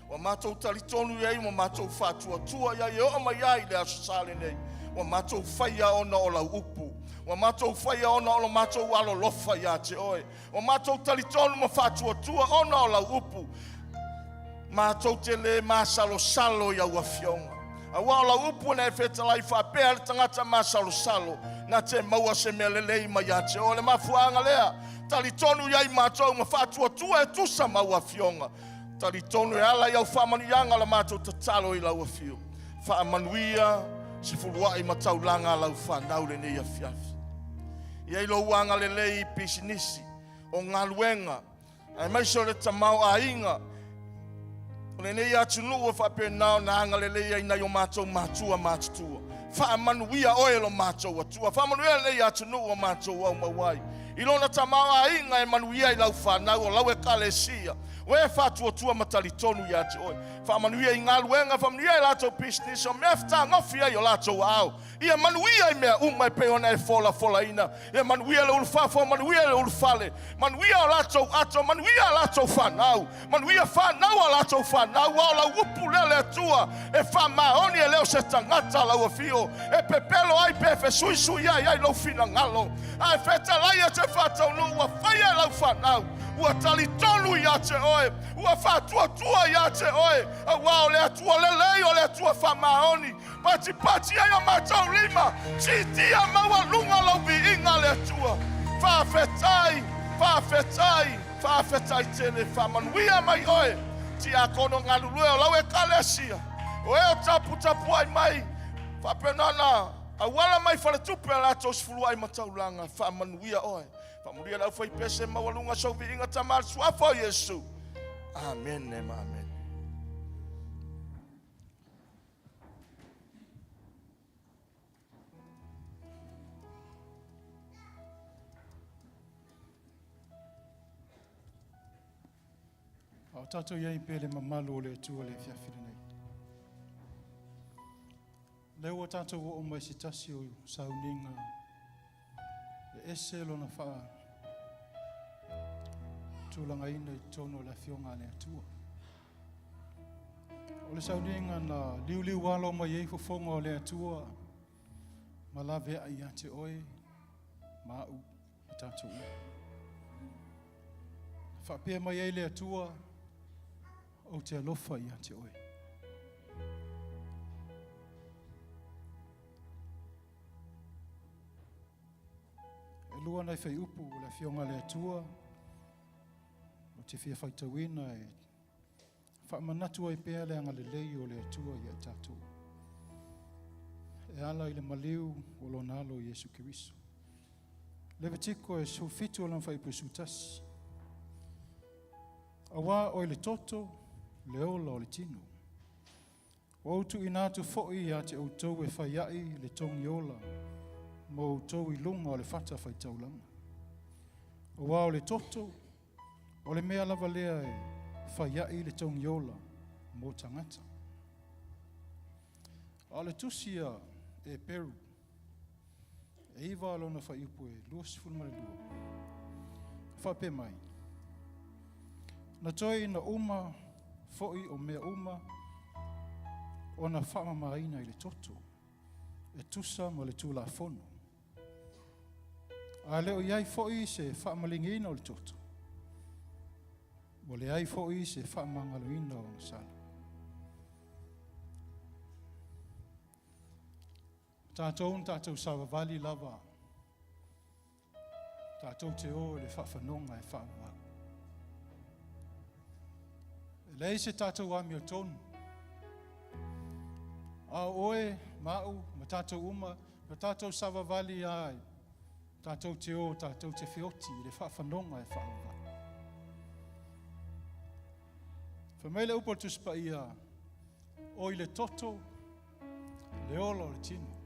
Ua matou talitonu i ai ma matou faatuatua i ai e oo mai ai le aso sa lenei. Ua matou faia ona o lau upu. Ua matou faia ona o lo matou alolofa ia te oe. Ua matou talitonu ma faatuatua ona o lau upu. Matou te le masalosalo i au afioga. Auā o lau upu na e fetalai faapea le tagata masalosalo na te maua se mea lelei mai ia te oe. O le mafuaaga lea, talitonu i ai matou ma faatuatua e tusa ma au afioga. Talitonu e ala i au faamanuiaga la matou tatalo i lau afio. Faamanuia se fuluai ma taulaga a lau fanau lenei afiafi. Ia i lou agalelei i pisinisi, o galuega, aemaise o le tamaoaiga o lenei atunuu e faapena ona agalelei ai nai o matou matua matutua. Faamanuia oe lo matou Atua. Faamanuia lenei atunuu o matou aumau ai. I lona tamaoaiga e manuia i lau fanau o lau ekalesia. O e faatuatua ma talitonu ia te oe. Faamanuia i galuega, faamanuia i latou pisinisi, o mea fetagofi ai o latou aao. Ia manuia i mea uma e pei ona e folafolaina. Ia manuia le ulufafo, manuia le ulufale, manuia o latou ato, manuia a latou fanau, manuia fanau a latou fanau. Ua o lau upu lea le Atua e faamaoni e le o se tagata lau afio e pepelo ai pe fesuisui ai ai lou finagalo. Ae fetalai e te faataunuu ua faia e lau fanau, ua talitonu ia te oe, ua faatuatua ia te oe, auā o le Atua lelei, o le Atua faamaoni. Patipati ai o matou lima, siitia maualuga lau viiga le Atua. Faafetai, faafetai, faafetai tele, faamanuia mai oe. Tiakono galulue o lau ekalesia, o e o taputapuai mai, faapena ona auala mai faletupe a latou sefuluai ma taulaga, faamanuia oe. Faamanuia le aufaipese maualuga sou viiga Tama le suafa o Iesu. Amene ma amene. A o tatou i ai pea le mamalu o le Atua le afiafi lenei. Lea ua tatou oo mai se tasi o sauniga e ese lona faa tulagaina i totonu o le afioga a le Atua. O le sauniga na liuliu alo mai ai fofoga o le Atua ma laveai ia te oe ma au ma tatou uma. Faapea mai ai le Atua, ou te alofa ia te oe. E lua nai fuaiupu o le Afioga a le Atua ou te fia faitauina e faamanatu ai pea le agalelei o le Atua ia i tatou. E ala i le maliu o lona alo Iesu Keriso. Levitiko e 17 o lona fuaiupu e 11. Auā oe le toto, le ola o le tino. Ua ou tuuina atu foi ia te outou e fai ai le togi ola mo outou i luga o le fata faitaulaga. Auā o le toto, o le mea lava lea e fai ai le togi ola mo tagata. A o le tusi a Eperu, e 9 lona fuaiupu e 22, faapea mai, na toe ina uma foi o mea uma ona faamamaina i le toto, e tusa ma le Tulafono. A le o i ai foi se faamaligiina o le toto, ua leai foi se faamagaloina o sala. Tatou na tatou savavali lava, tatou te o i le faafanoga e faavavau. E leai se tatou amiotonu. A o oe, ma au, ma tatou uma, na tatou savavali ai, tatou te o, tatou te feoti i le faafanoga e faavavau. Fai mai le upu o le Tusi Paia, o i le toto, le ola o le tino.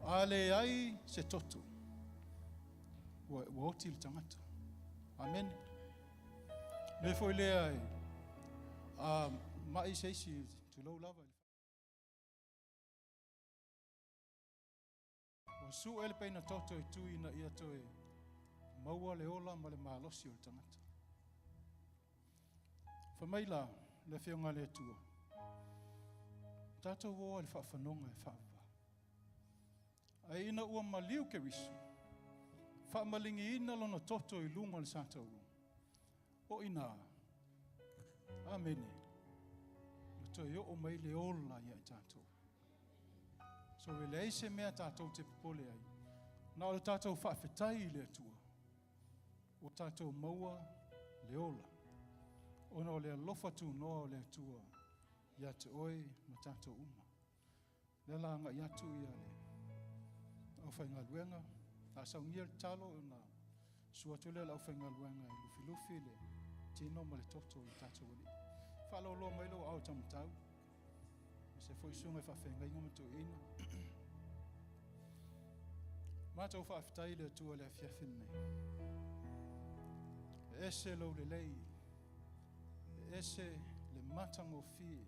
A leai se toto, Ua oti le tagata. Amene. Le foi lea e a mai se isi tulou lava. Ua su ele peina toto i tui na ia toe maua le ola ma le malosi o le tagata. Fa mai la le afioga le Atua. Tatou oa le faafanoga e faavavau. Ae ina ua maliu Keriso, faamaligiina lona toto i luga o le sa taula. O ina, amene, na toe oo mai le ola ia i tatou. So e leai se mea tatou te popole ai. Na o le tatou faafetai i le Atua, o tatou maua le ola. Ona o le alofa tunoa o le Atua ia te oe ma tatou uma. Lea la agai atu ia le aufaigaluega, a saunia le talo ona sua atu lea le aufaigaluega e lufilufi le tino ma le toto i tatou alii. Faalauloa mai lou ao tamatau, se foi susuga i faafeagaiga ma toeaiina. Matou faafetai le Atua le afiafi lenei. E ese lou lelei, e ese le matagofie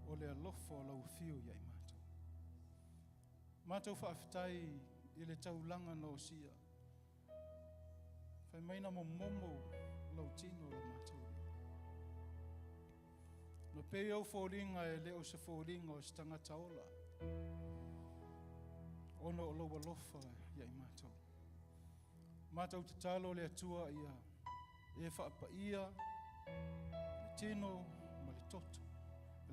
o le alofa o lau afio ia i matou. Matou faafetai i le taulaga na osia. Fai mai na momomo lau tino o le matou alii. Na pei au foliga e le o se foliga o se tagata ola. Ona o lou alofa ia i matou. Matou tatalo le Atua ia e faapaia le tino ma le toto,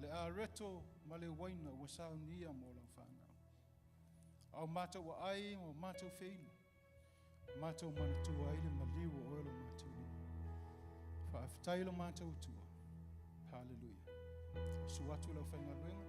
le areto ma le uaina ua saunia mo lau whanau. Au matou ai o matou feinu, matou manatua ai le maliu o oe lo matou lima. Faafetai lo matou Atua. Hallelujah. Su atu lau faigaluega.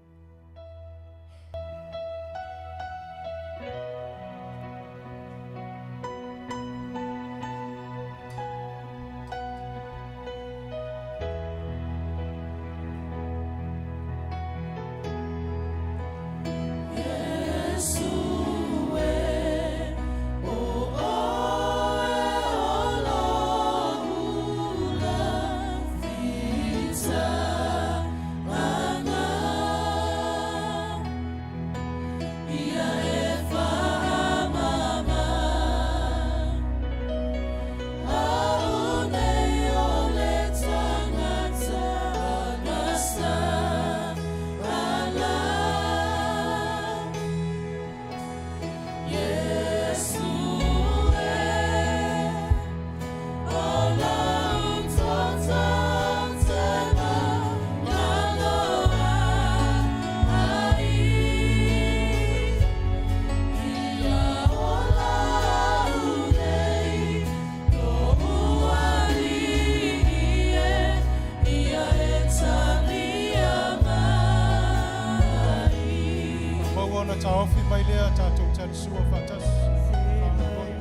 Maua ona taofi mai lea tatou talisua faatasi. Faamolemole.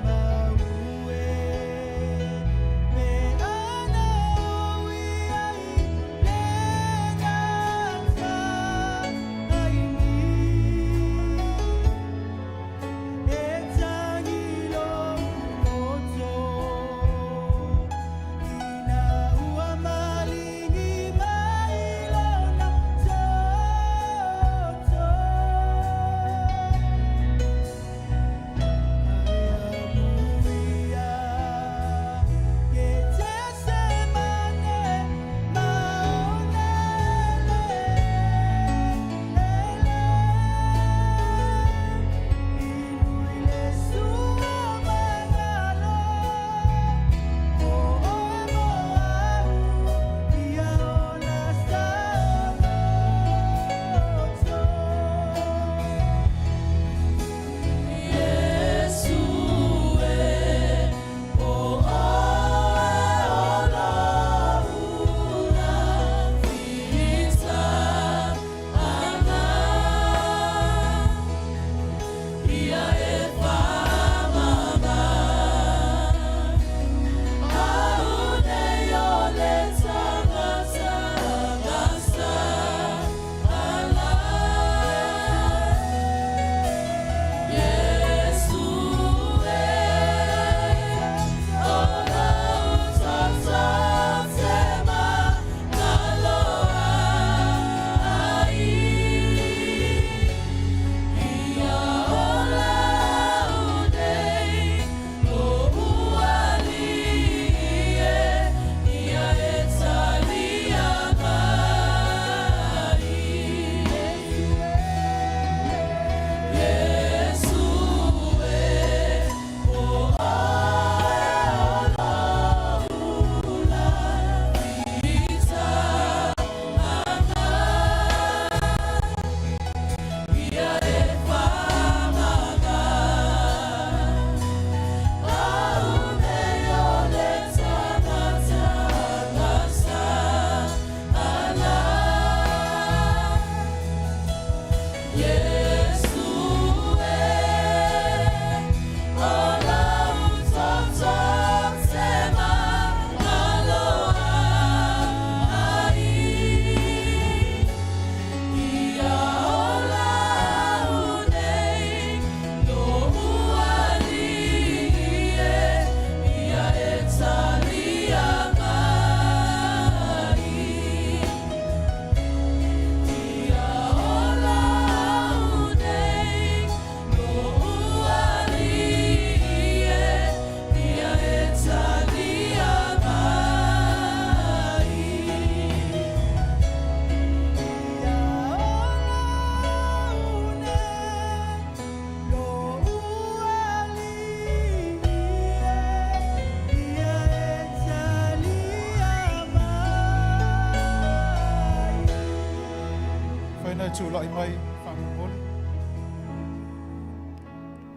tulai mai faamolemole.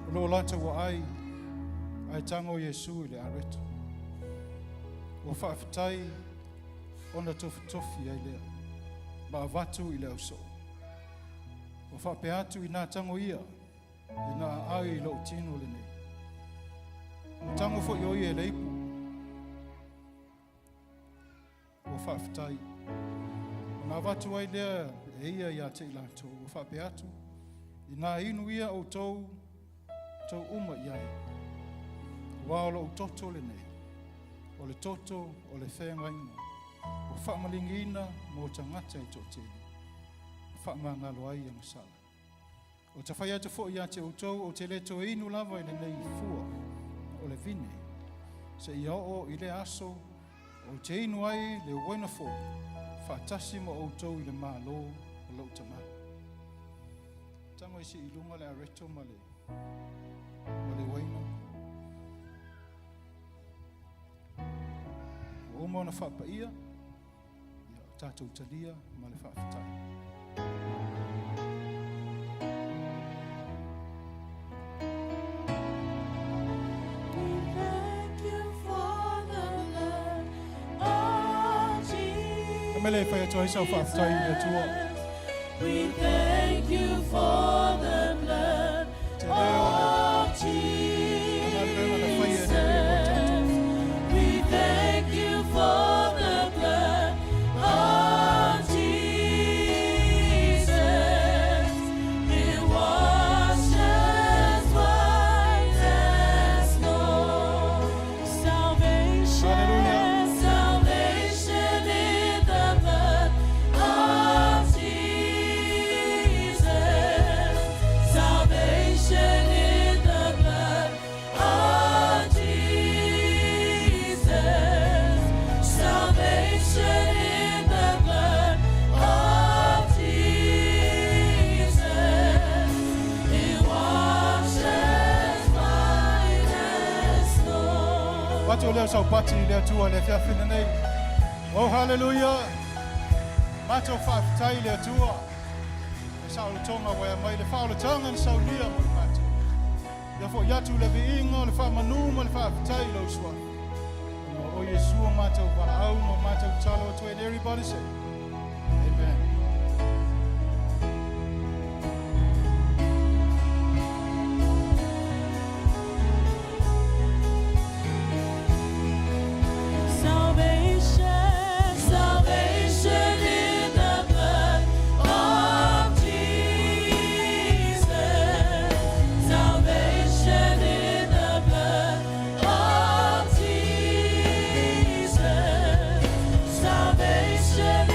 O loo latou aai ae tago Iesu i le areto. Ua faafetai ona tofitofi ai lea ma avatu i le ausoo. Ua faapea atu inā tago ia ina aai i lou tino lenei. Ua tago foi o ia i le ipu. Ua faafetai. Ona avatu ai lea e ia ia te i latou. Ua faapea atu, inā inu ia outou tou uma i ai. Ua o lou toto lenei. O le toto o le feagaiga. Ua faamaligiina mo tagata e toatele. Faamagalo ai agasala. O te fai atu foi ia te outou ou te le toe inu lava i lenei fua o le vine. Seia oo i le aso ou te inu ai le uaina fou faatasi ma outou i le malo o lou Tamā. Tago i sii i luga le areto ma le uaina. Ua uma ona faapaia, ia o tatou talia ma le faafetai. We thank you for the blood of Ka mele e fai atu ai sau faafetai i le Atua. We thank you for the blood Te leo o of galuega na faia e le Alii mo tatou. Jesus. We thank you for the blood of Jesus. It washes white as snow. Salvation, Hallelujah. salvation in the blood of Jesus. Salvation in the blood of Jesus. Salvation in the blood of Jesus. It washes white as snow. Avatu lea o sau pati i le Atua i le afiafi lenei. Oh, hallelujah! Matou faafetai i le Atua. Le saolotoga ua e aumai le faaolataga na saunia mo le matou. Ia fo'i atu le viiga o le faamanu ma le faafetai i lou suafa. Ona o Iesu o matou valaau ma matou tatalo atu and everybody say, Amen. Salvation, salvation in the blood of Jesus. Salvation in the blood of Jesus. Salvation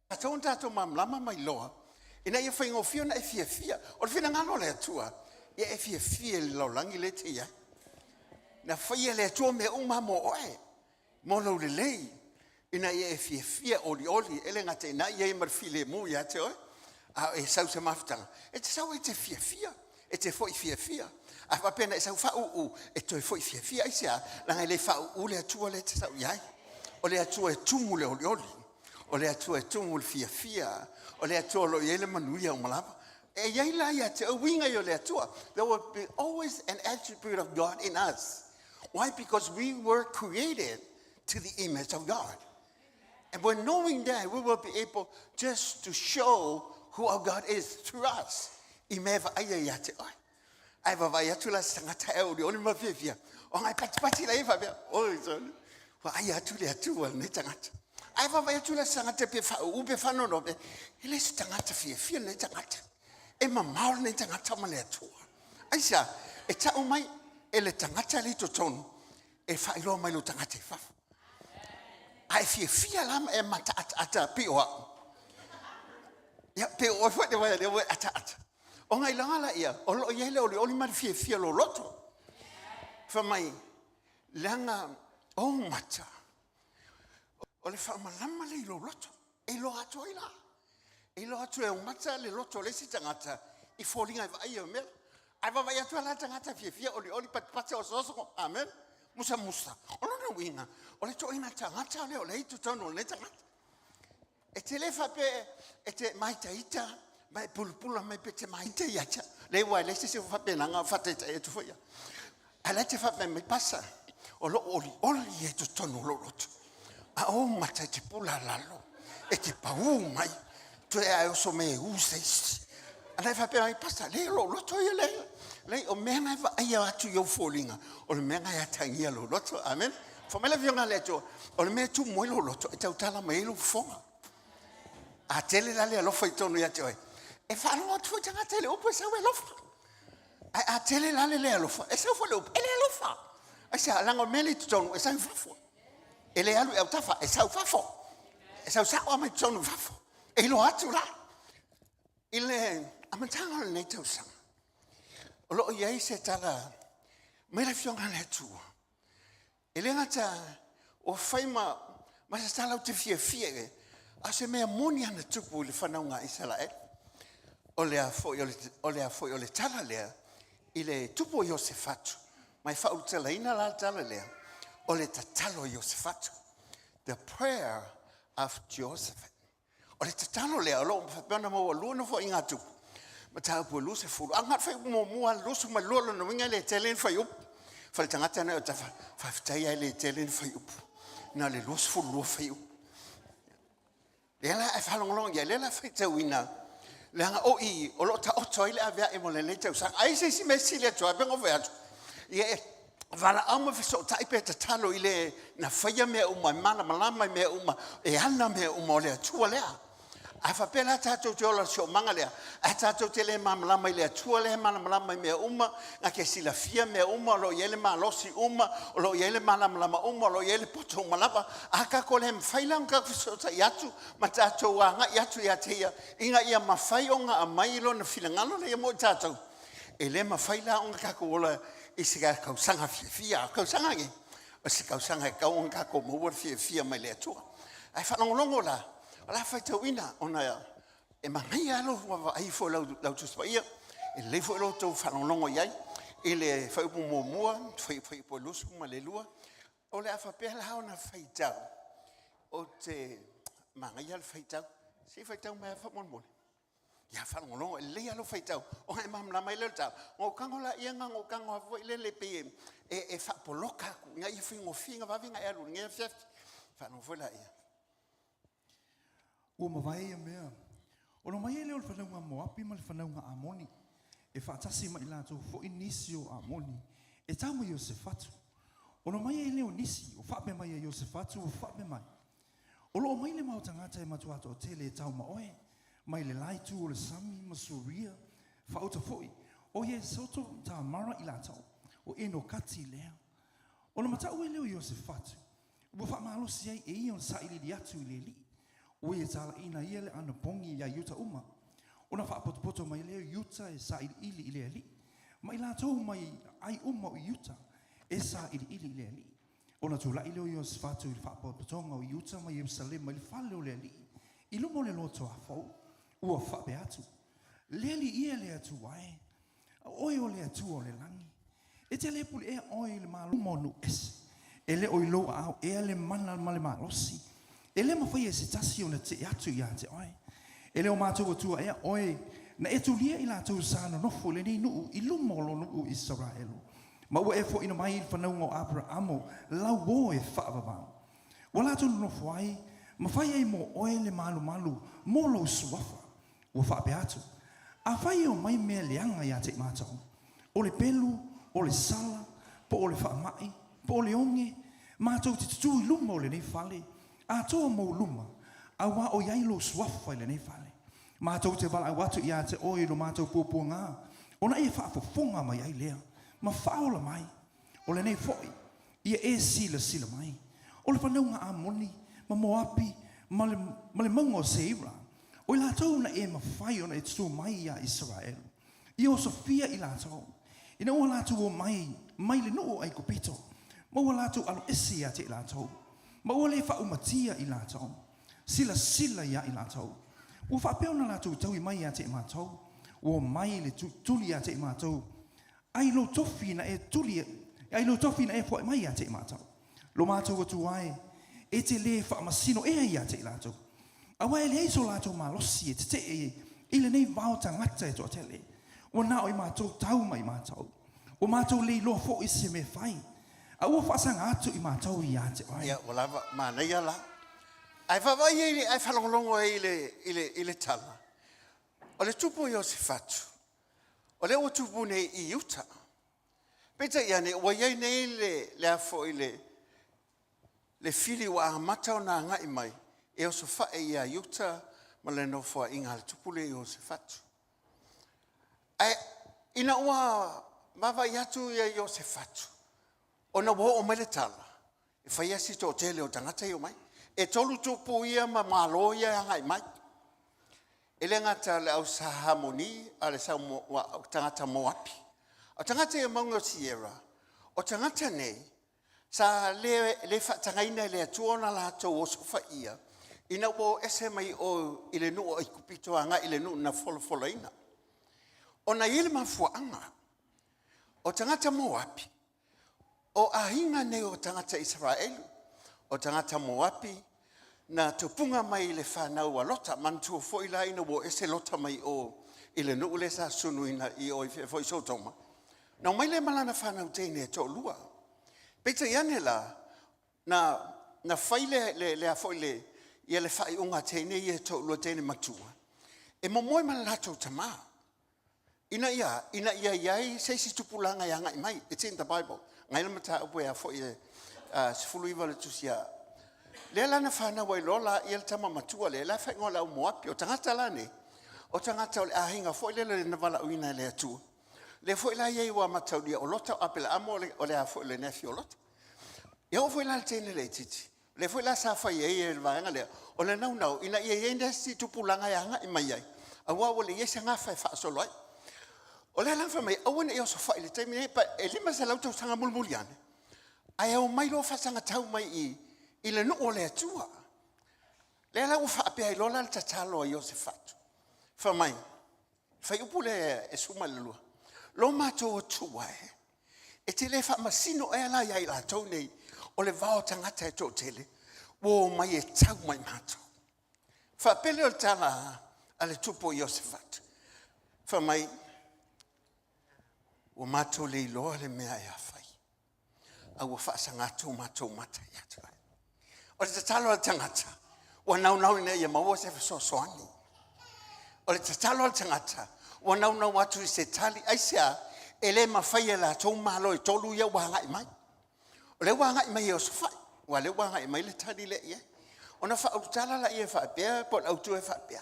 Tatau ona tatou malamalama ma iloa ina ia faigofie ona e fiafia. O le finagalo o le Atua, ia e fiafia i le lalolagi lea e te i ai. Na faia e le Atua mea uma mo oe, mo lou lelei, ina ia e fiafia olioli, e le gata i ina ia i ma le filemu ia te oe, a o e sau i se mafutaga, e te sau e te fiafia, e te foi fiafia. A faapea na e sau faauu, e toe foi fiafia. Aisea? Leaga e le faauu le Atua lea e te sau i ai. O le Atua e tumu le olioli, o le Atua e tumu le fiafia, o le Atua o lo o i ai le manuia uma lava. E i ai la ia te oe uiga ia o le Atua. There will be always an attribute of God in us. Why? Because we were created to the image of God. And when knowing that, we will be able just to show who our God is through us. I mea e vaaia ia te oe. Ae vaavaai atu la se tagata e olioli ma fiafia, o ngai patipati la ia faapea, oi sole, vaaia atu le Atua i lenei tagata. Ae vaavaai atu la se tagata pe faauu pe faanoanoa, e le se tagata fiafia lenei tagata. E mamao lenei tagata ma le Atua. Aisea? E tau mai e le tagata le i totonu e faailoa mai lo tagata i fafo. A e fiafia la ma e mataataata pei o au. Ia, pei o oe foi te wai lea ua e ataata. Ona i laga la ia, o lo o i ai le olioli ma le fiafia o lou loto. Fai mai, leaga ou mata, o le faamalama lea i lou loto. E iloa atu ai la. E iloa atu e ou mata le loto o le isi tagata i foliga e vaaia o mea. Ae vaavaai atu la tagata fiafia olioli patipati osooso. Amen. Musamusa. O lona uiga, o le toaiga tagata lea o lea i totonu o lenei tagata. E te le faapea e te maitaita ma e pulapula mai pe te maita ia te au. Leai, aua e leai se isi o faapenaga o faataitai atu foi ia. Ae la e te faapea mai, Pasa, o lou olioli e totonu o lou loto. A o mata e te pula lalo, e te pau mai, toe ae oso mai e u se isi. A la e faapea mai, Pasa, leai o lou loto ia lea. Leai, o mea na e vaaia atu i ou foliga, o le mea na e atagia lou loto. Amen. Fai mai le Afioga a le Atua, o le mea e tumu ai lou loto, e tautala mai ai lou fofoga. A tele la le alofa i totonu ia te oe, e faalogo atu foi tagata i le upu e sau e alofa. Ae a tele la le le alofa, e sau foi le upu, e le alofa. Aisea? Leaga o le mea lea i totonu, e sau i fafo. E le alu i autafa, e sau i fafo. E sau sao lava mai totonu i fafo. E iloa atu la. I le amataga o lenei tausaga, o lo o i ai se tala mai le Afioga a le Atua. E le gata ua fai ma, ma se tala ou te fiafia i ai, a o se mea moni ana tupu i le fanauga a Isaraelu. O le a foi o le, o le a foi o le tala lea i le tupu o Iosefatu, ma e faaulutalaina la le tala lea, o le tatalo a Iosefatu. The prayer of Josephat. O le tatalo lea o lo o faapea ona maualua nofoaiga a Tupu, mataupu e 20. A na o le fuaiupu muamua lava, 22, lona uiga e le tele ni fuaiupu. Faletagata na o tafa, faafetai lava e le tele ni fuaiupu. Na o le 22 fuaiupu. Lea la e faalogologo i ai, lea la e faitauina, leaga o i o lo o taoto ai le aveae mo lenei tausaga. Ai se isi mea sili atu ai, pe ona fai atu, ia e valaau ma fesootai pe tatalo i le na faia mea uma, e malamalama i mea uma, e ana mea uma, o le Atua lea. A faapea la tatou te ola i le siosiomaga lea, ae tatou te le malamalama i le Atua lea e malamalama i mea uma, na te silafia mea uma, o lo o i ai le malosi uma, o lo o i ai le malamalama uma, o lo o i ai le poto uma lava, a tatou le mafai la ona tatou fesootai atu ma tatou agai atu ia te Ia, ina ia mafai ona aumai Lona finagalo lea mo i tatou, E le mafai la ona tatou ola i se tausaga fiafia. O tausaga nei, o se tausaga e tatau ona tatou maua le fiafia mai le Atua. Ae faalogologo la, o le a faitauina ona e manaia lava lou vaavaai ifo i lau Tusi Paia, e lelei foi lo outou faalogologo i ai i le fuaiupu muamua, fuaiupu e 22. O le a faapea la ona faitau, ou te manaia le faitau. Se i faitau mai lava faamolemole. Ia faalogologo, e lelei lava lou faitau, ona e malamalama ai lea o le tala. Ona ou tago laia na ou tago atu foi lele pei e faapoloka atu ina ia faigofie ona vave ona e alu i lenei afiafi. Faalogo foi laia. Ua mavae ia mea, ona omai ai lea o le fanauga a Moapi ma le fanauga a Amoni, e faatasi ma i latou foi nisi o Amoni, e tau ma Iosefatu. Ona omai ai lea o nisi o faapea mai ia Iosefatu ua faapea mai, O lo o mai le mau tagata e matua toatele e tau ma oe, mai le la itu o le sami ma Suria, faauta foi, o Iesoto Tamara i latou, o Enokati lea. Ona matau ai lea o Iosefatu, ua faamalosi ai e ia ona sailiili atu i le Alii. Ua ia talaiina ia le anapogi iā Iuta uma, ona faapotopoto mai lea o Iuta e sailiili i le Alii, ma i latou mai aai uma o Iuta e sailiili i le Alii. Ona tulai lea o Iosefatu i le faapotopotoga o Iuta ma Ierusalema i le fale o le Alii, i luma o le lotoa fou, ua faapea atu, Le Alii e le Atua e, o oe o le Atua o le lagi, e te le puleʻea oe i le malo uma o nuu ese, e le o i lou aao ea le mana ma le malosi, e le mafai e se tasi ona tee atu iā te oe. E le o matou Atua ea oe na e tulia i latou sa nonofo i lenei nuu i luma o lou nuu Isaraelu, ma ua e foaina mai le fanauga o Aperaamo lau uo e faavavau. Ua latou nonofo ai ma fai ai mo oe le malumalu mo lou suafa. Ua faapea atu, Afai e omai mea leaga iā te i matou, o le pelu, o le sala, po o le faamai, po o le oge, matou te tutū i luma o lenei fale, atoa mou luma, auā o i ai lou suafa i lenei fale. Matou te valaau atu iā te oe i lo matou puapuagā, ona e faafofoga mai ai lea, ma faaola mai. O lenei foi, ia e silasila mai, o le fanauga Amoni ma Moapi ma le, ma le mauga o Seira, o i latou na e mafai ona e tutū mai iā Isaraelu, ia osofia i latou, ina ua latou omai mai le nuu o Aikupito, ma ua latou aloese ia te i latou, ma ua le faaumatia i latou. Silasila iā i latou, ua faapea ona latou taui mai ia te i matou, ua omai le tuli ia te i matou, ai lou tofi na e tuli, ai lou tofi na e foai mai ia te i matou. Lo matou Atua e, e te lē faamasino ea ia te i latou, auā e leai so latou malosi e tetee i lenei vao tagata e toatele, ua na o i matou tau ma i matou, ua matou le iloa foi se mea fai, a ua faasaga atu i matou ia te oe. Ia, ua lava, manaia la. Ae vaavaai ai, ae faalogologo ai i le, i le, i le tala. O le tupu o Iosefatu, o lea ua tupu nei i Iuta. Peitai ane, ua i ai nei le, le a foi le, le fili ua amata ona agai mai e osofae ia Iuta ma le nofoaiga a le tupu lea Iosefatu. Ae ina ua vaavaai atu ia Iosefatu, ona ua oo mai le tala, e fai lava si toatele o tagata ia omai. E tolu tupu ia ma malo ia e agai mai. E le gata o le au Sa Hamoni a le sau tagata Moapi. O tagata ia mauga o Sierra, o tagata nei, sa le, le faatagaina e le Atua ona latou osofaia, ina ua o ese mai o i le nuu o Aikupito agai i le nuu na folafolaina. Ona i ai le mafuaaga, o tagata Moapi, O aiga nei o tagata Isaraelu, o tagata Moapi, na tupuga mai i le fanau a Lota. Manatua foi la ina ua o ese Lota mai o i le nuu lea sa sunuina i o i foi Sotoma, na omai lea ma lana fanau teine e toalua. Peitai ane la, na, na fai le, le, le, a foi le, ia le faaiuga a teine ia e toalua teine matua, e momoe ma le latou tamā. Ina ia, ina ia i ai se isi tupulaga e agai mai. It's in the Bible. Ngai le mataupu e a foi e 19 le tusi a. Lea la na fanau ai loa la ia le tama matua lea, la e faaigoa le au Moapi. O tagata la nei, o tagata o le aiga foi lele na valaauina e le Atua. Lea foi la iai ua mataulia o Lota o Apelaamo o le, o le a foi le nefi o Lota. Ia oo foi la le teine laitiiti, lea foi la sa fai ai e le vaega lea, o le naunau ina ia i ai nisi tupulaga e agai mai ai, aua ua le i ai se gafa e faasolo ai. O lea la fai mai, aua ne i osofai i le taimi nei, e 500 tausaga mulimuli ane, ae omai loa faasagatau mai i i le nuu o le Atua. Lea la ua faapea ai loa la le tatalo a Iosefatu, fai mai, fuaiupu lea e suma i le lua, lo matou Atua e, E te le faamasino ea la ia i latou nei o le vao tagata e toatele ua omai e tau mai matou. Faapele o le tala a le tupu o Iosefatu, fai mai, ua matou le iloa le mea e a fai, a ua faasaga atu o matou mata ia te oe. O le tatalo a le tagata, ua naunau ina ia maua se fesoasoani. O le tatalo a le tagata, ua naunau atu i se tali, aisea, e le mafai e latou malo e tolu ia ua agai mai. O lea ua agai mai e osofai, aua o lea ua agai mai le tali lea i ai. Ona faaulutala laia e faapea, po o le autu e faapea,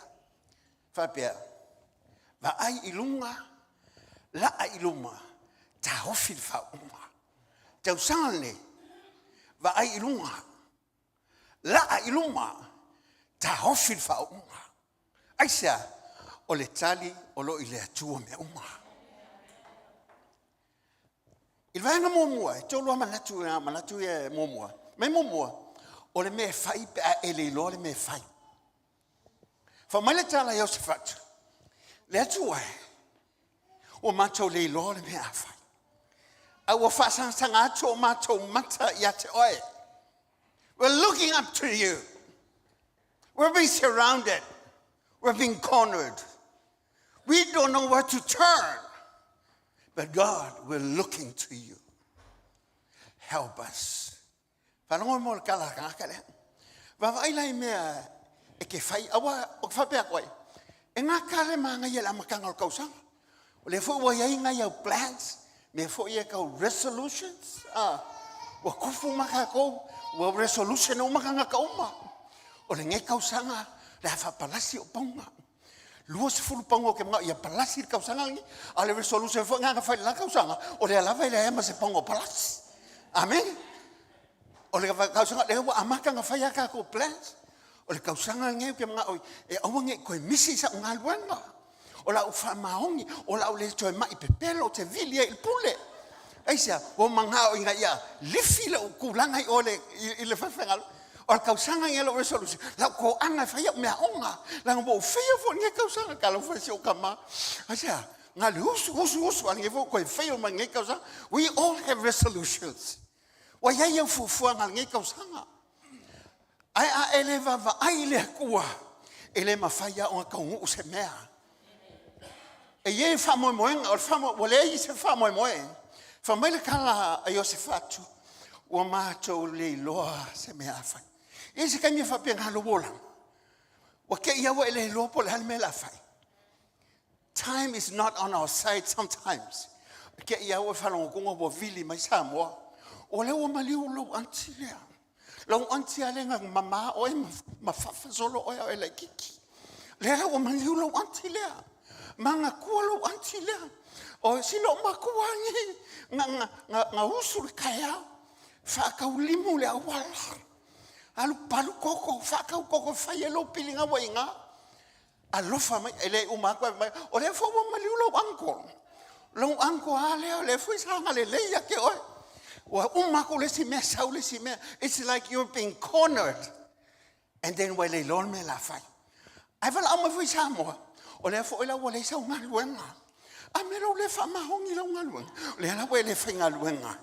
faapea, vaai i luga, laa i luma, taofi le faauuga. Tausaga lenei, vaai i luga, laa i luma, Taofi le faauuga. Aisea? O le tali o lo o i le Atua mea uma. I le vaega muamua, e tolu lava manatu, manatu ia muamua. Mai muamua, o le mea e fai pe a e le iloa le mea e fai. Fai mai le tala i Iosefatu, le Atua e, ua matou le iloa le mea a fai. A ua faasagasaga atu o matou mata ia te oe. We're looking up to you. We're being surrounded. We're being cornered. We don't know where to turn. But God, we're looking to you. Help us. Faalogo mo le kala kangaka lea. Vaavaai la i mea e ke fai, aua, o ke faapea atu ai, e ngā kale māngai e le amataga o le tausaga. O lea foi ua i ai nai au plans, mea foi e tau resolutions, ah, ua kufu ma kākou, ua resolution uma tagata uma. O lenei tausaga, le a faapalasi o paunga. 20 paunga o ke manao ia palasi le tausaga lenei. A o le resolution foi ngā fai le la tausaga, o lea lava e leai ma se paunga o palasi. Amen. O le tausaga lea ua amata na fai a kākou plans. O le tausaga lenei ou te manao e aua ne i toe misi sa'u galuega. O lau faamaoni, o lau le toe mai pepelo, ou te vili ai i le pule. Aisea, ua manao ina ia lifi lou tulaga i o i le faifaigaluega. O le tausaga lenei lau resolution, lau toaga e fai au meaaoga. Leaga ua ou faia foi lenei tausaga, talofa e si ou tama. Aisea, na le usu, usu, usu, a lenei foi ua toe fail mai lenei tausaga. We all have resolutions. Ua i ai au fuafuaga i lenei tausaga. Ae a e le vaavaai i le Atua, e le mafai lava ona taunuu se mea. E i ai faamoemoega, o le faamoe, ua leai se faamoemoe. Fai mai le tala a Iosefatu, ua matou le iloa se mea a fai. E i ai se taimi e faapena lou olaga, ua te i lava ua e le iloa po o le a le mea o le a fai. Time is not on our side sometimes. Te i au e faalogo ua vili mai Samoa. O lea ua maliu lou aunty lea. Lou aunty a lea na mama oe ma faafasolo oe a o e laitiiti. Lea la ua maliu lou aunty lea. Manatua lou aunty lea. O sila o matua nei na usu le taeao. Faataulimu le auala. Alu palu koko, faatau koko fai e lou piliga ua iga. Alofa mai, e le uma atu ai mai, o lea foi ua maliu lou uncle. Lou uncle a lea, o lea foi sa agalelei ia te oe. Ua uma atu le isi mea, sau le isi mea. It's like you're being cornered. And then ua le iloa le mea la fai. Ae valaau mai foi Samoa, o lea foi la ua leai sau galuega. A mea la ua le faamaoni lau galuega. O lea la ua e le faigaluega.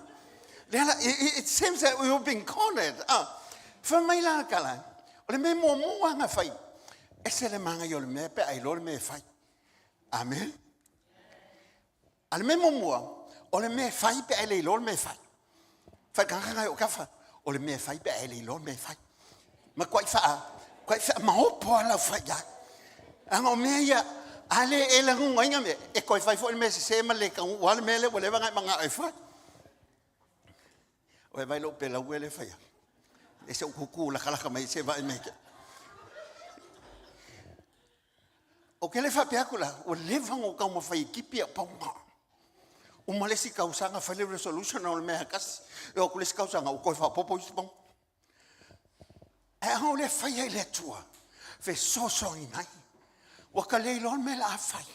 Lea la, it seems that we were being cornered. Ah, fai mai la kala, o le mea muamua na fai, ese le māngai o le mea pe a iloa le mea e fai. Amen. A le mea muamua, o le mea e fai pe a e le iloa le mea e fai. Fai kanga o kafa, o le mea e fai pe a e le iloa le mea e fai. Ma kuai faa, kuai faa maopo ala fai ia. Anga o mea ia, a le e lagunga inga mea, e koe fai foi le mea sese ma le kaunuu a le mea le ua leva ngai manga e fai. O e vai lou pelau e le faia. E se u kuku lakalaka mai se vai mai ke. O ke le faapea atu la, ua leva ona ou taumafai e kipi au pauma. Uma le isi tausaga fai le resolution o le mea e tasi. E oo atu le isi tausaga ua toe faaopoopo isi pauma. Ae a o le fai ai le Atua, fesoasoani mai. Ua ka le iloa le mea o le a fai.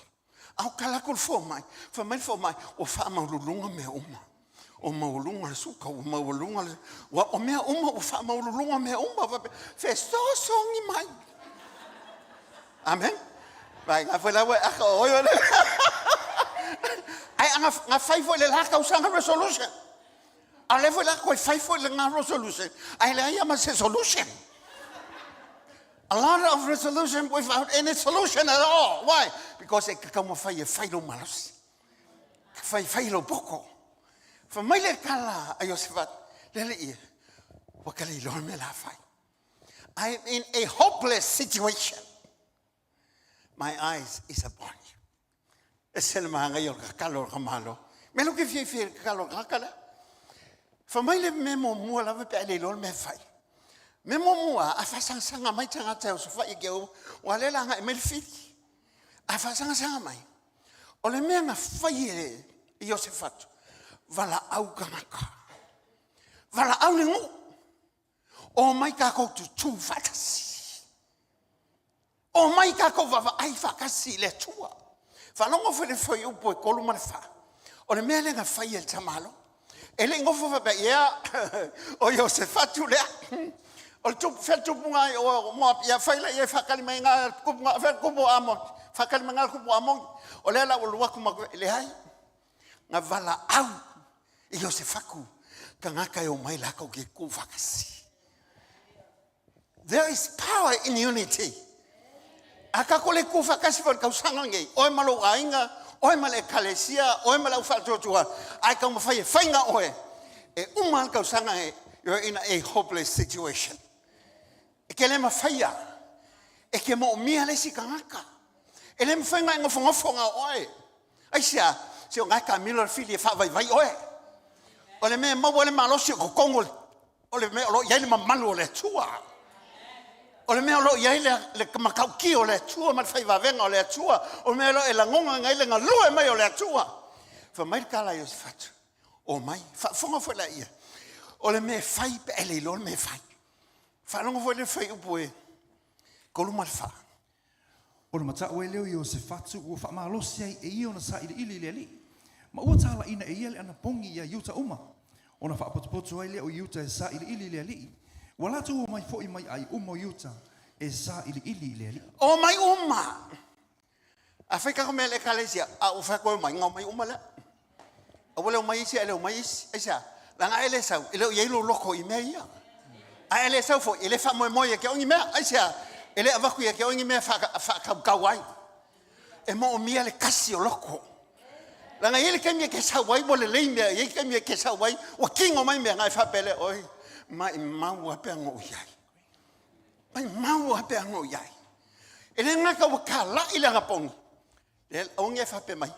A o tala atu le fomai, fai mai le fomai, ua faamaualuluga mea uma. Ua maualuga le suka, ua maualuga le... Ua, o mea uma, ua faamaualuluga mea uma. Faapea, fesoasoani mai. Amen. Vai, ngā whai lawe aka o oi ole. Ai, ngā, ngā whai foi le la tausaga resolution. A le foi la koe whai foi le ngā resolution. Ai le ai ama se solution. A lot of resolution without any solution at all. Why? Because e kakaumafai e whai lo malosi. Whai whai lo poko. Wha mai le kala a Iosefat. Le le ia. Wa ka le iloa me la whai. I am in a hopeless situation. My eyes is upon you. E se le mahangai o le kakalo o le kamalo. Me lo ke fia fia le kakalo o le kakala. Fa mai le me mo mua lava pe a le iloa le mea fai. Me mo mua a faasagasanga mai tagata e osofai i ke o ua le la agai mai le fili. A faasagasanga mai. O le mea na fai e Iosefatu, valaau tagata. Valaau le nuu. O mai takou tutū faatasi. O mai kākou vaavaai faatasi i le Atua. Faalogo foi le fuaiupu e 3 ma le 4. O le mea lea na fai e le tamalo. E le i nofo faapea, ia, o Iosefatu lea. O le tupu, fea le tupuga ai o Moapi, ia fai la ia faatali mai ngā tupuga, fea le tupu o Amoni, faatali mai ngā tupu o Amoni. O lea la ua alu atu ma, leai, na valaau i Iosefatu, tagata e omai latou te tu faatasi. There is power in unity. A tatou le tu faatasi foi i le tausaga lenei, oe ma lou aiga, oe ma le ekalesia, oe ma le au faatuatua, ae taumafai e faiga oe, e uma le tausaga e, you're in a hopeless situation. E te le mafaia, e te moomia le isi tagata. E le mafai ona e nofonofo na o oe. Aisea? Se o na e taamilo le fili e faavaivai oe. O le mea e maua ai le malosi o totonu o le mea o lo o i ai le mamalu o le Atua. O le mea o lo o i ai le matautia o le Atua ma le faivavega o le Atua. O le mea o lo o e lagona ai le galue mai o le Atua. Fai mai le tala a Iosefatu, omai, faafofoga foi laia, o le mea e fai pe a e le iloa le mea e fai. Faalogo foi le fuaiupu e 3 ma le 4. Ona matau ai lea o Iosefatu ua faamalosi ai e ia ona sailiili i le Alii, ma ua talaiina e ia le anapogi ia Iuta uma. Ona faapotopoto ai lea o Iuta e sailiili i le Alii. Ua latou omai foi mai aiga uma o Iuta e sailiili i le Alii. Omai uma. A fai kako mea le ekalesia, a ua fai atu e omai, na omai uma lea. Aua le omai isi, ae le omai isi. Aisea? Leaga a e le sau, e le o i ai lou loto i mea ia. A e le sau foi, e le faamoemoe ia te oe ni mea. Aisea? E le avatu ia te oe ni mea e faatautau ai. E moomia le tasi o loto. Leaga e i ai le taimi e te sau ai ua lelei mea, e i ai le taimi e te sau ai ua tino mai mea, ona e faapea lea, oi, maimau lava pe ana ou i ai. Maimau lava pe ana ou i ai. E le gata ua talai le anapogi, le aua ne i faapea mai,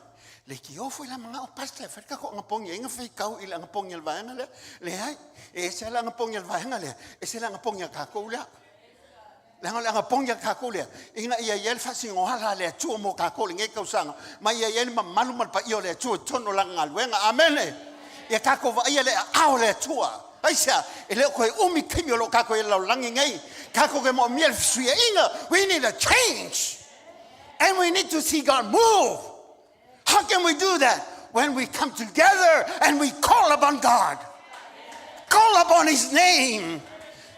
leitio foi la manao pastor e fai le tatou anapogi ai na faitau i le anapogi a le vaega lea. Leai, e ese le anapogi a le vaega lea, ese le anapogi a tatou lea. Leaga o le anapogi a tatou lea, ina ia i ai le faasinoala a le Atua mo tatou i lenei tausaga, ma ia i ai le mamalu ma le paia o le Atua i totonu o lana galuega. Amene! Ia tatou vaaia le aao o le Atua. Aisea? E le o toe umi taimi o lo o tatou i ai i le lalolagi nei. Tatou te moomia le fesuiaiga. We need a change. And we need to see God move. How can we do that? When we come together and we call upon God. Call upon His name.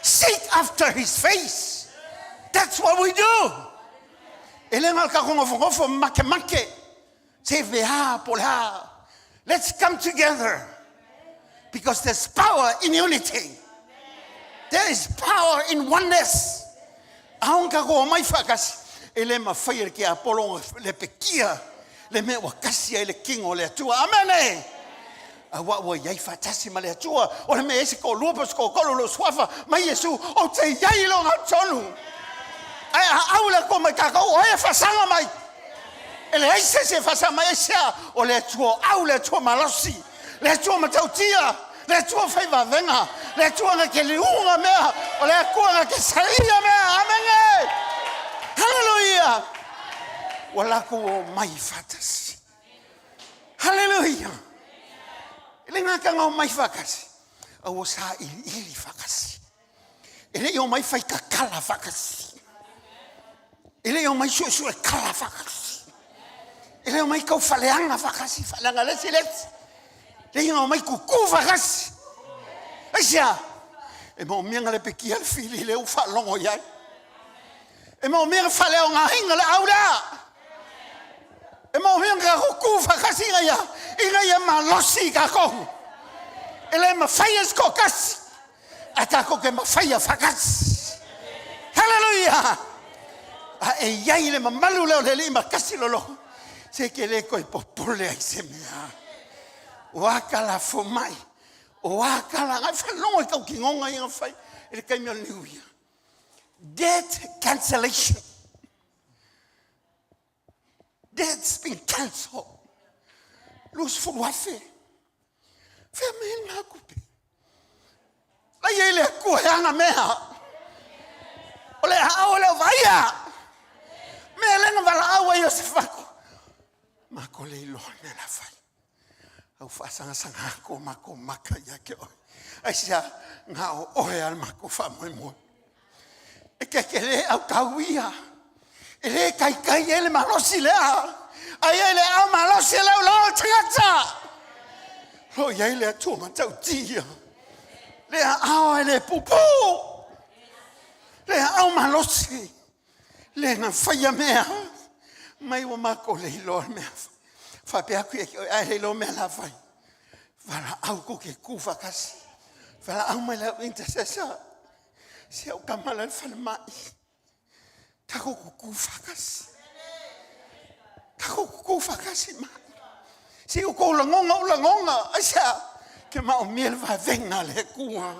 Seek after His face. That's what we do. E le na o le tatou nofonofo makemake. Se vea po o le a. Let's come together. Because there's power in unity. There is power in oneness. Aoga tatou omai faatasi, e le mafai e le tiapolo ona lepetia le mea ua tasi ai le tino o le Atua. Amene! Aua ua i ai faatasi ma le Atua. O le mea e i ai se toalua po o se toatolu o lou suafa mai Iesu, ou te i ai i le ogatotonu. Ae a au le Atua mai tatou, o ai e faasaga mai? E leai se isi e faasaga mai, aisea? O le Atua o au, le Atua malosi, le Atua matautia, le Atua fai vavega, le Atua na te liuga mea, o le Atua na te saia mea. Amene! Haleluia! Ua latou omai faatasi. Haleluia! E le gata na omai faatasi, a ua sailiili faatasi. E le i omai fai tatala faatasi. E le i omai suesue tala faatasi. E le omai taufaleaga faatasi, faaleaga le isi le isi. Le i omai kuku faatasi. Aisea? E moomia na lepetia le fili lea ua faalogo i ai. E moomia na faaleaogaina le au lea. E moomia na tatou tu faatasi ina ia malosi i tatou. E le mafai e se toatasi ae tatou te mafaia faatasi. Haleluia! A e i ai le mamalu lea o le Alii ma tasi lolo, se ke le toe popole ai se mea. O a tala fomai, o a tala, ngai whalongo i tau kingonga i ngā whai, i le taimi o le New Year. Debt cancellation. Debt's been cancelled. 20,000. Fea mai ai lena tupe? La i ai le Atua e ana mea. O le aao e le o vaaia. Mea lea na valaau ai Iosefatu. Matou le iloa le mea la fai. Au faasagasagaga atu o matou maka ia te oe. Aisea, na o oe a le matou faamoemoe. E tetele au tau ia. E lē kaikai ai le malosi lea, ae ai le aao malosi e lauloa o le tagata. O lo o i ai le Atua matautia, le aao e le pupū, le aao malosi, le na faia mea, mai ua makou le iloa le mea. Faapea atu ia te oe, a e le iloa mea la fai. Valaau tou te tu faatasi. Valaau mai le au intercessor. Si au tama la i le falemai. Tatou tutu faatasi. Tatou tutu faatasi ma. Se i outou lagona ou lagona. Aisea? Ke maomia le vavega a le Atua.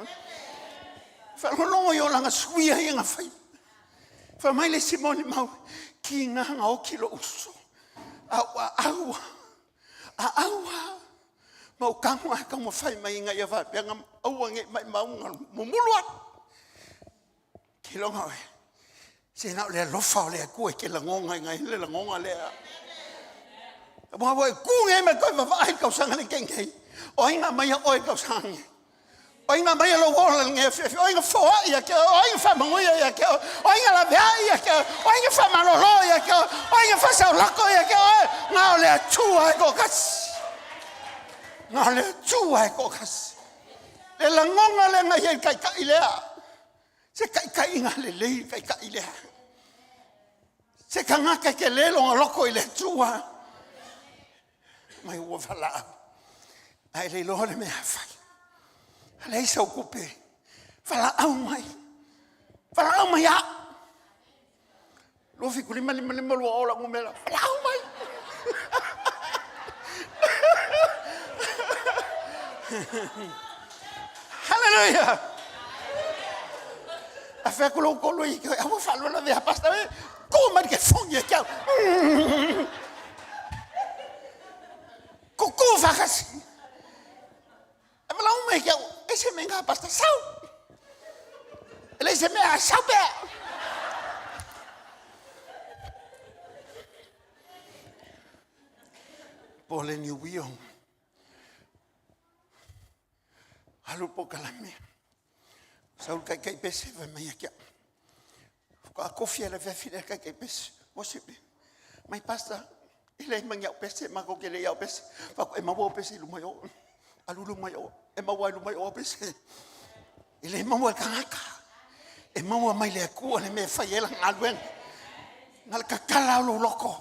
Faalogologo i olaga suia ia na fai. Fai mai le isi molimau, kiga na oti lou uso. A ua aua, a aua. Ma ou tago ae taumafai mai ina ia faapea na aua ne i maumauga mumulu atu. Keiloga oe, se na o le alofa o le Atua e te lagona ai le lagona lea. Aua ua e tu nei ma toe vavaai i le tausaga lea na tea nei. O ai na aumaia oe i le tausaga nei? O ai na aumaia lou ola i lenei afiafi? O ai na foai ia te oe? O ai na faamanuia ia te oe? O ai na laveai ia te oe? O ai na faamalolo ia te oe? O ai na faasaolako ia te oe? Na o le Atua e toatasi. Na o le Atua e toatasi. Le lagona lea na i ai le taitai lea. Se taitaiga lelei le taitai lea. Se tagata e tele lona loto i le Atua. Mai ua valaau. Ae le iloa le mea a fai. A leai sau tupe, valaau mai. Valaau mai au. 2 7 5 5 5 2 o lau numera. Valaau mai. Hallelujah. A fai atu lou tolu i ke aua faalavelave a pastor e tu mai ke fogi e ke au. Kuku whakasi. E valaau mai ke au, e se mea ngā pastor, sau. E le se mea, sau pea. Po le niu Alu polokalame. Sau le kaikai pese fai mai ia te au. Faatoa kofi le afiafi lea kaikai pese. Worship le. Mai pastor, e leai ma ni au pese, matou te le i au pese. Fai atu, e maua au pese i luma i o. Alu luma i o. E maua i luma i o au pese. E le maua e le tagata. E maua mai le Atua le mea e fai ai lana galuega. Na o le tatala o lou loto.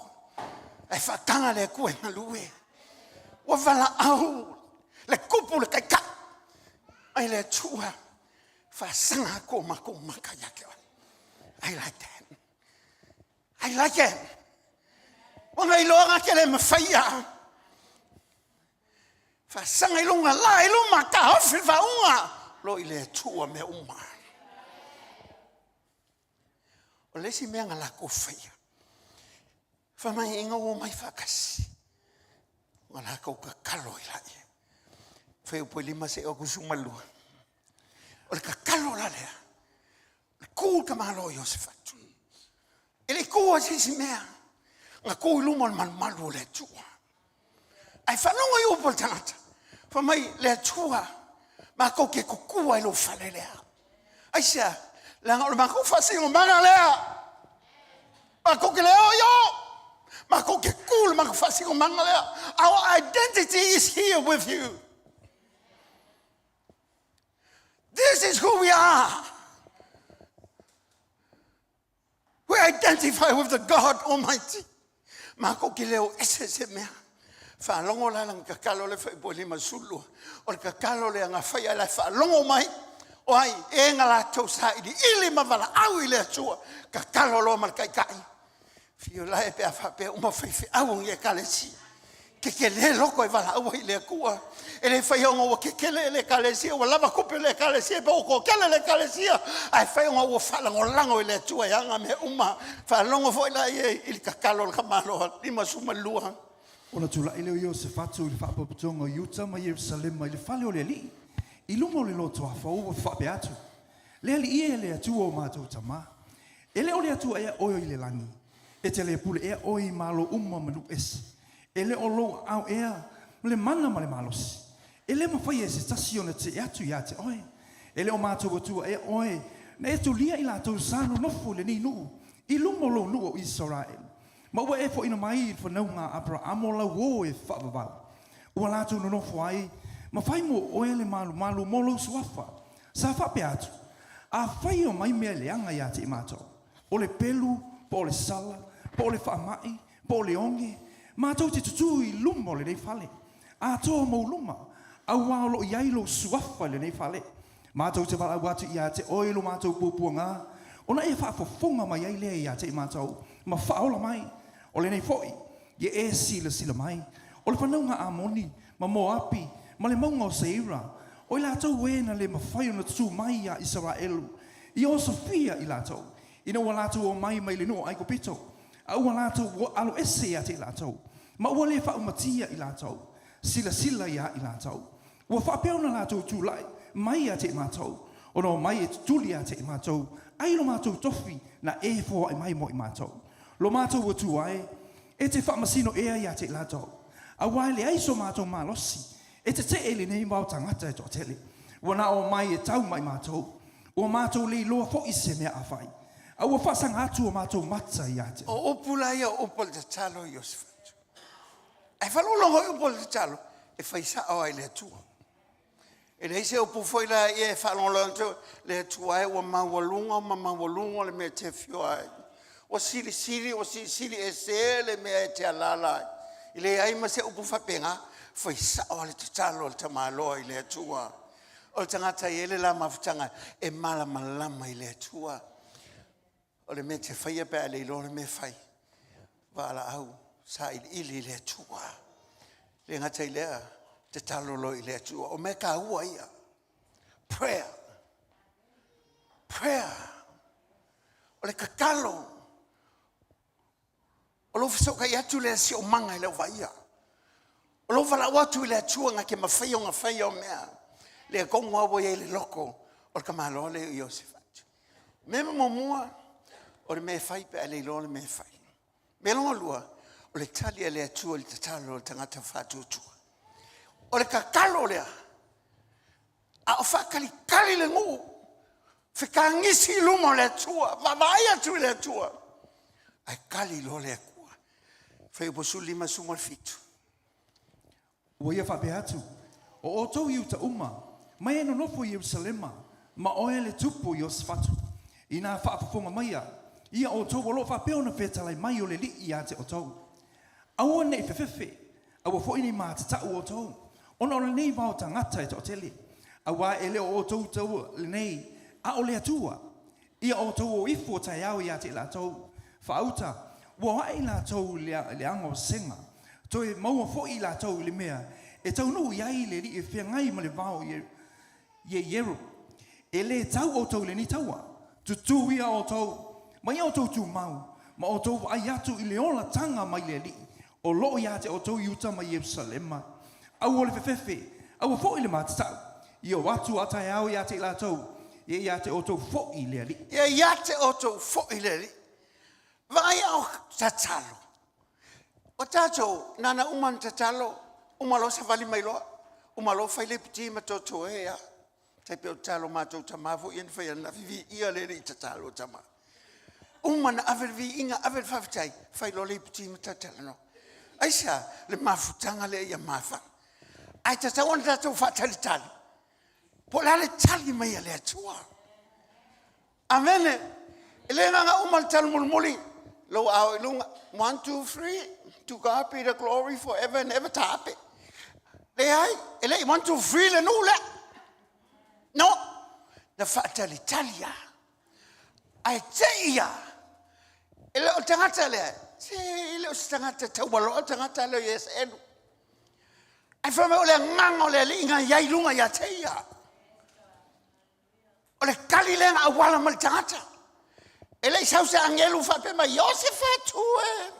Ae faataga le Atua e galue. Ua valaau le tupu le taitai ai le Atua faasaga atu o matou maka ia te oe. I like that. I like it. Ua na iloa te le mafaia. Faasaga i luga la i luma taofi le faauga lo i le Atua mea uma. O le isi mea na latou faia, fai mai ina ua omai faatasi, ua latou tatalo ai laia. Fai upu e 5 seia oo atu i le 12. O le tatalo la lea, le tu le tamaloa o Iosefatu. E le i tu ai se isi mea, na tu i luma o le malumalu o le Atua. Ae faalogo i upu a le tagata, fai mai le Atua, matou te kukua i lou fale lea. Aisea? Leaga o le matou faasinomaga lea. Matou te le o i o. Matou te ku le matou faasinomaga lea. Our identity is here with you. This is who we are. We identify with the God Almighty. Makou ke leo ese se mea. Faalogo la lana tatalo le fai po 52. O le tatalo lea na fai ai la e faalogo mai. O ai e nga latou sailiili ma valaau i le Atua. Tatalo loa ma le taitai. Fio la e pe a faapea uma faifeau o ni ekalesia. Kekele loko e valaau ai i le Atua. E le fai ona ua kekele le ekalesia, ua lava tupe le ekalesia, pe ua toatele le ekalesia, ae fai ona ua faalagolago i le Atua e ana mea uma. Faalogo foi laia i le tatalo a le tamaloa 52. Ona tulai lea o Iosefatu i le faapotopotoga o Iuta ma Ierusalema i le fale o le Alii, i luma o le lotoafa ua faapea atu, Le Alii e, le Atua o matou tamā, e le o le Atua ea oe i le lagi, e te le pule ea oe i malo uma ma nuu ese, e le o lou aao ea ma le mana ma le malosi, e le mafai e se tasi ona teʻe atu iā te oe. E le o matou Atua ea oe, na e tulia i latou sa nonofo i lenei nuu i luma o lou nuu o Isaraelu, ma ua e foʻina mai i le fanauga a Aperaamo lau uō e faavavau, ua latou nonofo ai ma fai mo oe le malumalu mo lou suafa. Sa faapea atu, Afai e omai mea leaga iā te i matou, o le pelu, po o le sala, po o le faamaʻi, po o le oge, matou te tutū i luma o lenei fale, atoa ma ou luma, auā o loo i ai lou suafa i lenei fale. Matou te valaau atu iā te oe i lo matou puapuagā, ona e faafofoga mai ai lea iā te i matou, ma faaola mai. O lenei foʻi, ia e silasila mai, o le fanauga a Amoni, ma Moapi, ma le mauga o Seira, o i latou e na le mafai ona tutū mai iā Isaraelu, ia osofia i latou, ina ua latou omai mai le nuu o Aikupito, a ua latou aloese iā te i latou, ma ua le faaumatia i latou. Silasila iā i latou. Ua faapea ona latou tulai mai ia te i matou, ona omai e tutuli ia te i matou, ai lo matou tofi na e foai mai mo i matou. Lo matou ua tu ai, e te faamasino ea ia te i latou, auā e leai so matou malosi e tetee i lenei mau tagata e toatele, ua na omai e tau mai matou, ua matou le iloa foʻi se mea a fai, a ua faasaga atu o matou mata ia te oe. O upu la ia o upu o le tatalo Iosefatu. Ae faalogologo i upu o le tatalo, e fai sao lava i le Atua. E leai se upu foi la ia e faalogologo atu le Atua e ua maualuga ma maualuga le mea e te afio ai. Ua silisili, ua silisili ese le mea e te alaala ai. E leai ma se upu faapena, fai sao lava le tatalo a le tamaloa i le Atua. O le tagata e i ai le la mafutaga e malamalama i le Atua. O le mea e te faia pe a e le iloa le mea e fai, valaau, sailiili i le Atua. Le gata i lea, tatalo loa i le Atua. O mea taua ia. Prayer. Prayer. O le tatalo. O lou fesootai atu lea siosiomaga i lau vaaia. O lou valaau atu i le Atua na te mafai ona faia o mea. Lea tonu lava ua i ai le loto o le tamaloa lea o Iosefatu. Mea muamua, o le mea e fai pe a le iloa le mea e fai. Mea lona lua, o le tali a le Atua i le tatalo a le tagata faatuatua. O le tatalo lea, a o faatalitali le nuu, fetagisi i luma o le Atua, vaavaai atu i le Atua, ae tali loa le Atua. Fuaiupu 15 17. Ua ia faapea atu, O outou Iuta uma, mai e nonofo i Ierusalema, ma oe le tupu Iosefatu, inā faafofoga maia ia outou o lo o faapea ona fetalai mai o le Alii ia te outou. Aua ne i fefefe, aua foi ne i matatau outou, ona o lenei vao tagata e toatele, auā e le o outou taua lenei, a o le Atua. Ia outou o ifo taeao ia te i latou, faauta, ua ae i latou i le aga o sega, toe maua foi i latou i le mea e taunuu i ai le Alii e feagai ma le vao i Ieru. E le tau outou i lenei taua. Tutū ia outou, ma ia outou tumau, ma outou vaai atu i le olataga mai le Alii, o loo ia te outou i uta ma Ierusalema. Aua le fefefe, aua foi le matatau, ia o atu a taeao ia te i latou, ia ia te outou foʻi le Alii. Ia ia te outou foʻi le Alii. Vaai a o tatalo. O tatou, nana uma ona tatalo, uma loa savali mai loa, uma loa fai le iputi ma totoe a. Tai pei o tatalo matou tama foi ia na fai ananafi, viia le Alii tatalo tama. Uma na ave le viiga, ave le faafetai, fai loa le iputi ma tatalanoa. Aisea? Le mafutaga lea ia mafa. Ae tatau ona tatou faatalitali po o le a le tali mai a le Atua. Amene. E le agaga uma le tali mulimuli, lou ao i luga. One, two, three, to God be the glory forever and ever, taape. Leai, e le i one, two, three le nuu lea. No, na faatalitali lava. Ae te i lava, e le o le tagata lea, se e le o se tagata taualoa le tagata lea o Iesaelu. Ae fai mai o le agaga o le Alii na i ai i luga ia te ia. O le tali lea na auala mai le tagata. E le i sau se agelu faapea mai, Iosefa atu e,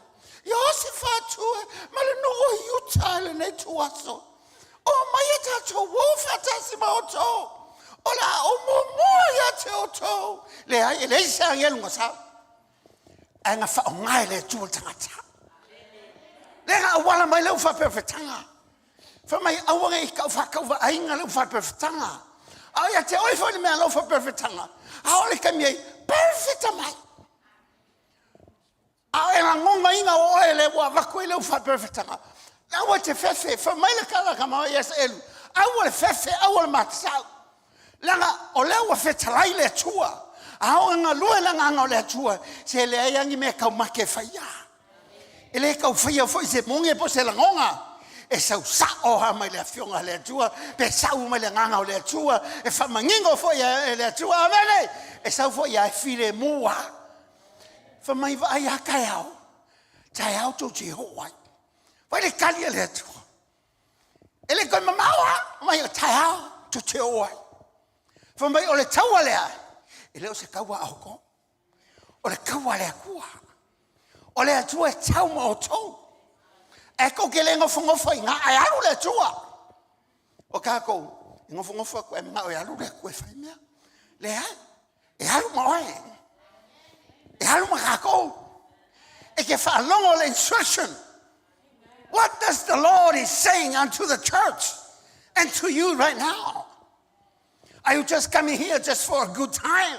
Iosefa atu e, ma le nuu o Iuta i lenei tuaso. O mai e tatou o faatasi ma outou. O le a ou muamua ia te outou. Leai, e leai se agelu na sau. Ae na faaaoga e le Atua le tagata. Lea na auala mai le ufaperefetaga. Fai mai, aua ne i tau faatauvaaiga le ufaperefetaga. A o ia te oe foi le mea lau faperefetaga, a o le taimi ai, perfect mai. A o e lagogaina o oe le ua avatu ai leu faaperefetaga. Aua e te fefe, fai mai le tala a tama ia Saelu, aua le fefe, aua le matasau. Leaga o lea ua fetalai le Atua. A oo e galue le agaga o le Atua, se leai lava ni mea taumate e faia. E le tau faia foi se moni po o se lagona. E sau sao lava mai le Afioga a le Atua, pe sau mai le agaga o le Atua, e faamanino foi e le Atua. Amene! E sau foi lava e filemu lava. Fai mai, vaai a taeao, taeao tou te o ai. Vaai le tali a le Atua. E le toe mamao lava, fai mai o taeao tou te o ai. Fai mai o le taua lea, e le o se taua a outou, o le taua a le Atua. O le Atua e tau ma outou. Ae tou te le nofonofo i ina ae alu le Atua. O tatou, e nofonofo atu ae manao e alu le Atua e fai mea. Leai, e alu ma oe. E alu ma tatou. E te faalogo le instruction. What does the Lord is saying unto the church and to you right now? Are you just coming here just for a good time?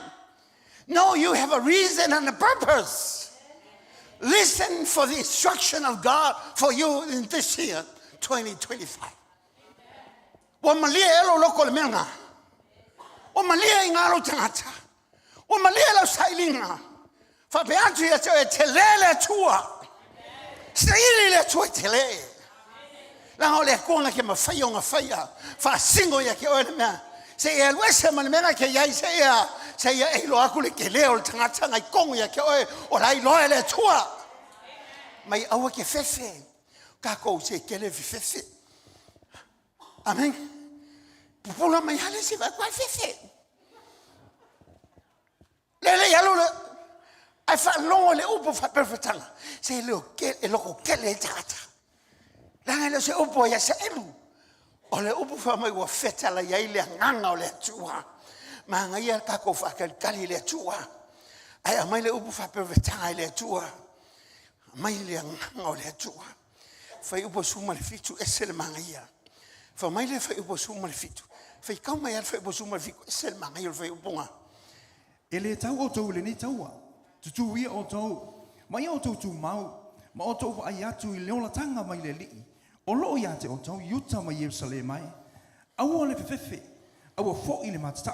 No, you have a reason and a purpose. Listen for the instruction of God for you in this year, 2025. Ua malie ea lou loto i le mea lena? Ua malie i ina lou tagata? Ua malie lau sailiga? Faapea atu ia te oe, e tele le Atua. Saili le Atua e tele. Leaga o le Atua na te mafai ona faia, faasino ia te oe le mea. Se i e alu ese ma le mea na te i ai, se i e iloa atu le tele o le tagata na i totonu ia te oe, o la e iloa e le Atua. Mai aua te fefe, tatou se tele fefefe. Amen. Pupula mai lava le isi vaega, ai fefe. Le le alu le ae faalogo le upu faaperefetaga se leo e loko tele ai tagata. Leaga e le o se upu a ia Saelu. O le upu fai mai ua fetalai ai le agaga o le Atua. Manaia le tatou faatalitali i le Atua. Ae aumai le upu faaperefetaga i le Atua. Aumai le agaga o le Atua. Fuaiupu 17, ese le manaia. Fai mai le fuaiupu 17, faitau mai lava le fuaiupu 17, ese le manaia o le fuaiupu. E le tau outou i lenei taua, tutū ia outou, ma ia outou tumau, ma outou vaai atu i le olataga mai le Alii, o loo ia te outou i uta ma Ierusalema e. Aua le fefefe, aua foi le matatau.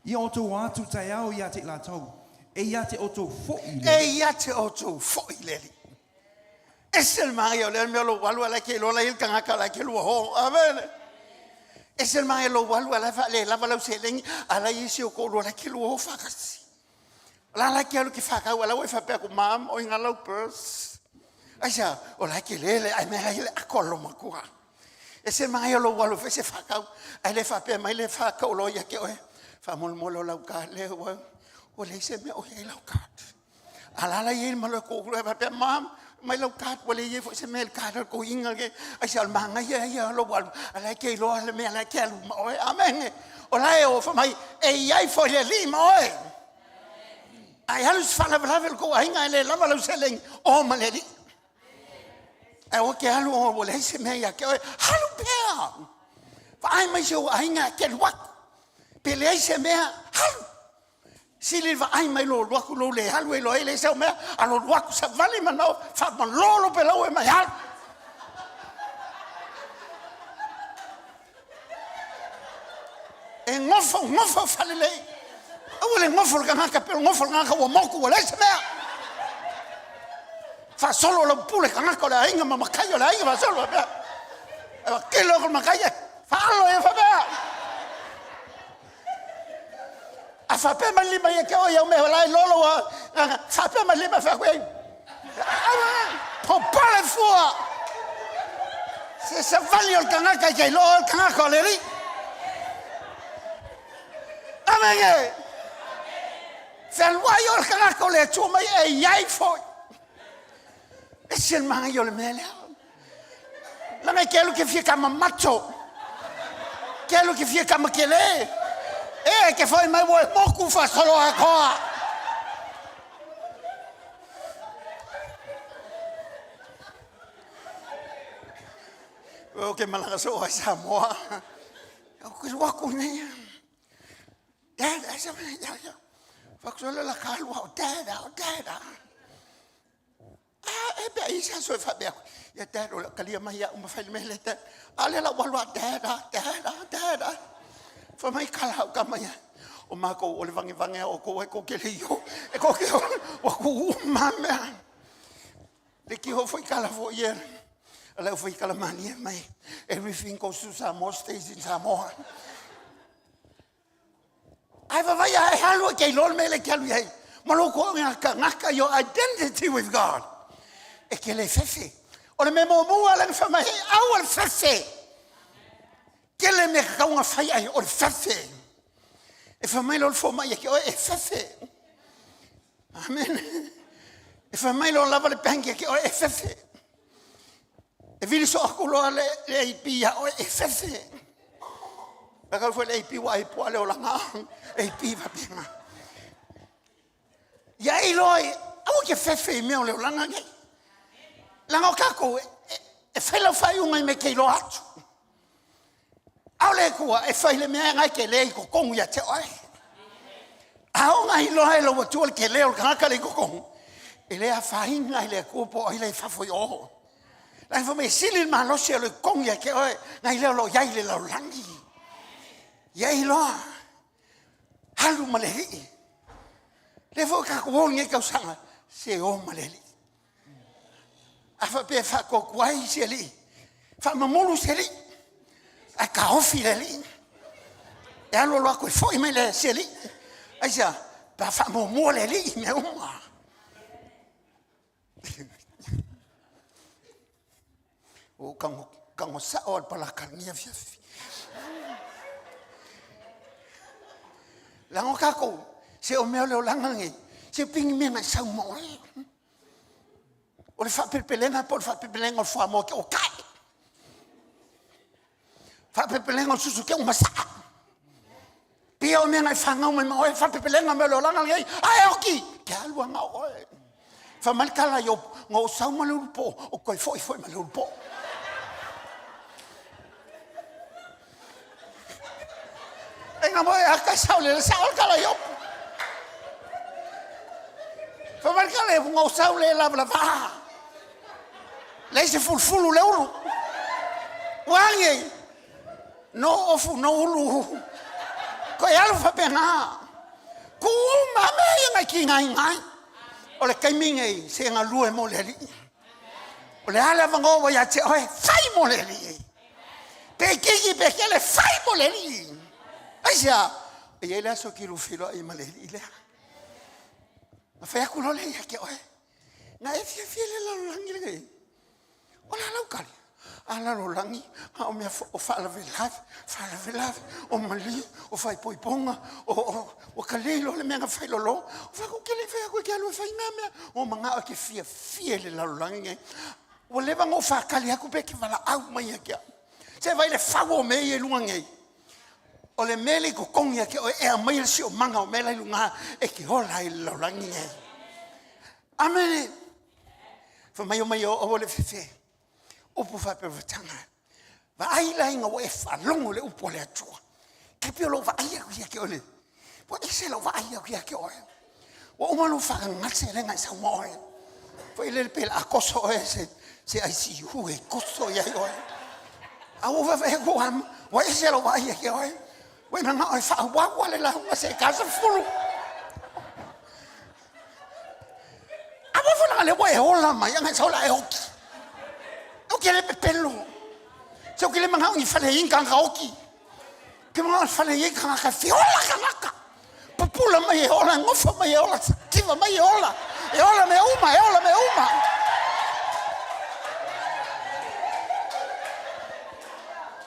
Ia outou o atu taeao ia te i latou, e ia te outou foi le E ia te outou foi le Alii. Ese le manaia o lea mea o lou alu a la e te iloa la e i ai le tagata la e te lua ho. Amene. Ese le manaia o lou alu a la e faalelava lau seleni, a la e i ai si ou toalua la e te lua o faatasi. O la la e te alu e te fakau, a la ua e faapea atu, Mom, o i ina lau purse. Aisea? O la e tele le ae mea la e i ai le ato a le loomatua. Ese le manaia o lou alu e fai se fakau, ae le faapea mai le fakauoloa ia te oe, faamolemole o lau card lea ua leai se mea o i ai lau card. A la la e i ai ma le toalua e faapea, Mom, mai lau card, ua leai foi se mea i le card a le toeaina. Aisea? O le manaia ia o lou alu, a la e te iloa le mea la e te alu ma oe. Amene. O la e o fai mai, e i ai foi le Alii ma oe. A e alu i se faalavelave o le tou aiga e le lava lau seleni, o ma le Alii. Ae aua te alu ua leai se mea ia te oe. Alu pea. Vaai mai si ou aiga e te alu atu. Pe leai se mea, alu. Sili le vaai mai lou alu atu lou le alu e iloa ai leai sau mea, a lou alu atu savali manao, faamalolo lou pelau e mai alu. E nofo, nofo faalelei. Aua le nofo le tagata pe o le nofo le tagata ua motu ua leai se mea. Faasolo lau pule tagata o le aiga ma matai o le aiga faasolo faapea. E kilo ko matai e faalo e faapea. A faapea mai lima ia te oe au mea la e lolo a faapea mai lima faapea ai. Popole fua. Se savali o le tagata i te iloa o le tagata o le Alii. Amene. Fealuai o le tagata o le Atua mai e i ai foi. Ese le manaia o le mea lea. Leaga e te alu e te fia kamamato. Te alu e te fia kamakele. E te foi mai ua e moku faasolo atoa. O ke malaga soo ai Samoa. O ke waku nei. Dad, ai sa ya ya. Fakusolo la kalua o dad, o dad. ai se aso e faapea atu, ia Dad, o le a talia mai au ma fai le mea lea, Dad. A o lea la ua alu lava, Dad a, Dad a, Dad a. Fai mai kala au tama ia, o matou o le vagevage a outou ae tou te le i o, e tou te o, ua tuu uma lava mea. Le tio foi tala foi ia, a le aufai-tala malie mai, everything goes to Samoa, stays in Samoa. Ae vavai a e alu e te iloa le mea lea e te alu i ai. Ma lou toega tagata, your identity with God. E te le fefe. O le mea muamua lea na fai mai ai, aua le fefe. Tele mea tatau ona fai ai o le fefe. E fai mai loa le fomai ia te oe, e fefe. Amen. E fai mai loa lava le bank ia te oe, e fefe. E vili soo atu loa le AP ia oe, e fefe. Laka foi le AP ua ai pua le olaga. AP faapena. Ia e iloa ai, aua ke fefe i mea o le olaga nei. Leaga o tatou, e fai lau faaiuga i mea e te iloa atu. A o le Atua e fai le mea na e tele i totonu ia te oe. A oo ina iloa e lou Atua le tele o le tagata lea i totonu, e le afaina i le Atua po o ai la e i fafo i o. La e fai mai e sili le malosi o le togi ia te oe nai le o lo o i ai i le lalolagi. Ia e iloa, alu ma le Alii. Lea foi tatou o i lenei tausaga, se o ma le Alii. A faapea e faatuatuai se alii, faamamulu se alii, ae taofi le alii. E alu alu atu e foi mai le se alii. Aisea? Pe a faamuamua le alii i mea uma. Ua ou tago, tago sao lava i le palaka i lenei afiafi. Leaga o tatou, se o mea o le olaga lenei, se pei ni mea na e sau ma oe. O le faapelepelega po o le faapelepelega o le fuamoa e te otae. Faapelepelega o le susu te masaa. Pia o mea na e fanau mai ma oe, faapelepelega mea o le olaga lenei, ae oki, te alu ana oe. Fai mai le tala i na ou sau ma le ulupo, o toe foi foi ma le ulupo. E nga moe aka sao le sao le tala i opu. Fai mai le tala i na ou sau le lavalava. Leai se fulufulu le ulu. Ua age, no ofu, no ulu. Koe alu faapena. Tuu uma mea ia nai tigaina ai. O le taimi nei, se galue mo le Alii. O le a le avanoa ua ia te oe, fai mo le Alii. Pe itiiti pe tele, fai mo le Alii. Aisea? E i ai le aso e te lua feiloai ai ma le Alii lea. Na fai atu loa lea ia te oe. Na e fiafia i le lalolagi lenei. O le a lau tali? A lalolagi, a o mea o faalavelave, faalavelave, o maliu, o faaipoipoga, o ua kalei loa le mea na fai lolo. O fai atu, ke le i fai atu e te alu e fai na mea. Ua manao e te fiafia i le lalolagi lenei. Ua leva ona ou faatali atu pe e te valaau mai ia te au. Se vaai le fau o mea ia i luga nei. O le mea lea i totogi ia te oe e aumai le siomaga o mea la i luga e te ola ai i le lalolagi nei. Amene. Fai mai o mai o aua le fefe. Upu faapevataga. Vaai la ina ua e faalogo le upu a le Atua. Tai pei o lou vaai atu ia te oe. Ua ese lau vaai atu ia te oe. Ua uma lou faagase lea na e sau ma oe. Foi lele pe la toso oe se se ICU e toso i ai oe. A ua vaavaai atu am, ua ese lau vaai ia te oe. Ua e manao e faaauau le lauga se kasa fulu. Aua foi laga lea ua e ola mai aga e sau la e oki. Ou te le pepelo. Se ou te le manao ni fale i tagata oki. Ke manao fale i tagata fiola tagata. Pupula mai e ola, gofa mai e ola, tiva mai e ola. E ola mea uma, e ola mea uma.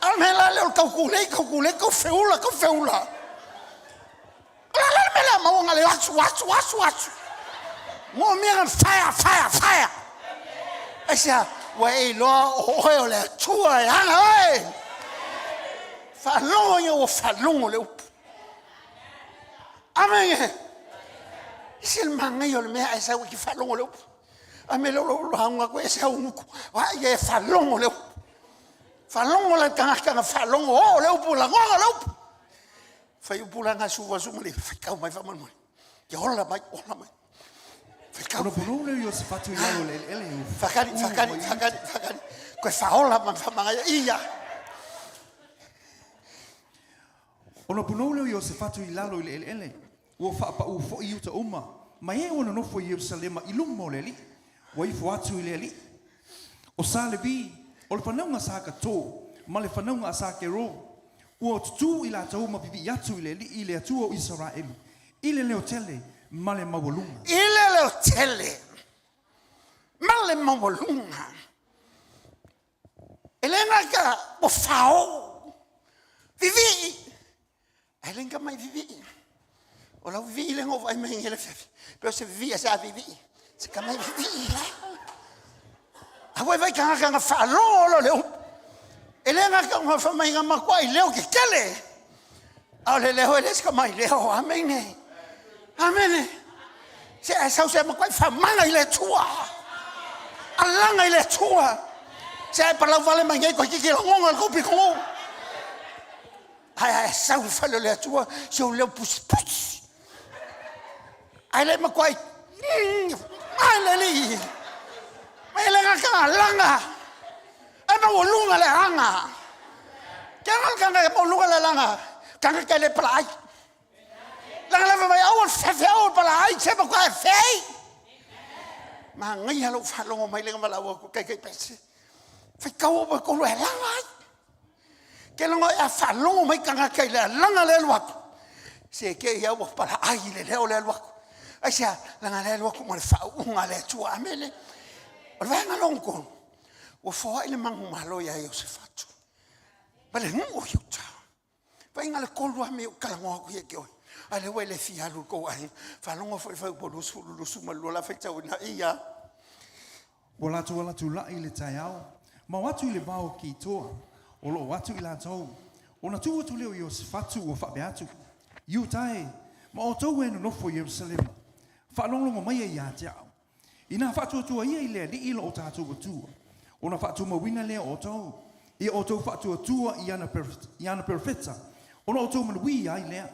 A o le mea la lea o le taukulei, taukulei, tau feula, tau feula. O le a la le mea lea maua na le asu, asu, asu, asu. Mo mea na fire, fire, fire. Aisea, ua e iloa o oe o le Atua e ana oe. Faalogo ia ua faalogo le upu. Amene. Ese le manaia o le mea ae sau e te faalogo le upu. A me leo lou lauga atu ese au gutu. Wa ia e faalogo le upu. Faalogo le tagata na faalogo o le upu lagona le upu. Fai upu la na suva su ma le faitau mai faamolemole. Ke ola mai, ola mai. Ona punou lea o Iosefatu i lalo o le eleele ua Fakali, fakali, fakali, fakali. Koe whaola ma whamanga ia. Ona punou lea o Iosefatu i lalo i le eleele ua faapaū foi Iuta uma ma e ua nonofo i Ierusalema i luma o le Alii ua ifo atu i le Alii. O Sa Levi, o le fanauga a Sa Katō ma le fanauga a Sa Kerō, ua tutū i latou ma vivii atu i le Alii i le Atua o Isaraelu i le leo tele ma le maualuga. I le leo tele ma le maualuga. E le gata ua fao vivii, ae le mai vivii. O lau vivii le ngova ai mai ngele fiafi. Pe o se vivii a se a vivii. Se ka mai vivii la. A ua vai kanga kanga whaalogo lo le upu. E le gata o ngā mai ngā makua i leo ke kele. A o le leo e le se ka mai leo. Amene. Amene. Se ai sau se makua i whamanga i le tua. Alanga i le tua. Se ai palau vale mai ngai koe kiki longonga le kopi kongo. Ai ai sau fale le atua se o leo pusi pusi. Ai le makua i ai le li. Mai le ngaka langa. Ai ma lunga le anga. Ke ngaka kanga ma lunga le langa. Kanga ke le pala ai. Langa le mai au fe fe au pala ai se makua fe. Ma ngai halo whalongo mai lenga malaua ku kai kai pese. Fai kau o ko lo langa ai. Ke longo e a whalongo mai kanga kai le langa le luaku. Se ke ia ua pala ai le leo le luaku. Ai se langa le luaku ma le whaunga le atua amele. O le vaenga longo kono. Ua foa i le mangu malo ia Iosefatu. Ma le nuu o iuta. Vainga le kolu a me o kalangoa ku ia ke oe. A le ua le fia alu kou ai. Whalongo fo i whai upo lusu lusu ma lua la whai tau ina ia. Ua latou ala tula'i i le taeao, ma o atu i le vao o Kitoa, o loo atu i latou. Ona tu atu lea o Iosefatu ua faapea atu, Iuta e, ma outou e nonofo i Ierusalema, faalogologo mai ai ia te au. Inā faatuatua ia i le Alii lo o tatou Atua, ona faatumauina lea o outou, ia outou faatuatua i ana i ana perofeta, ona outou manuia ai lea.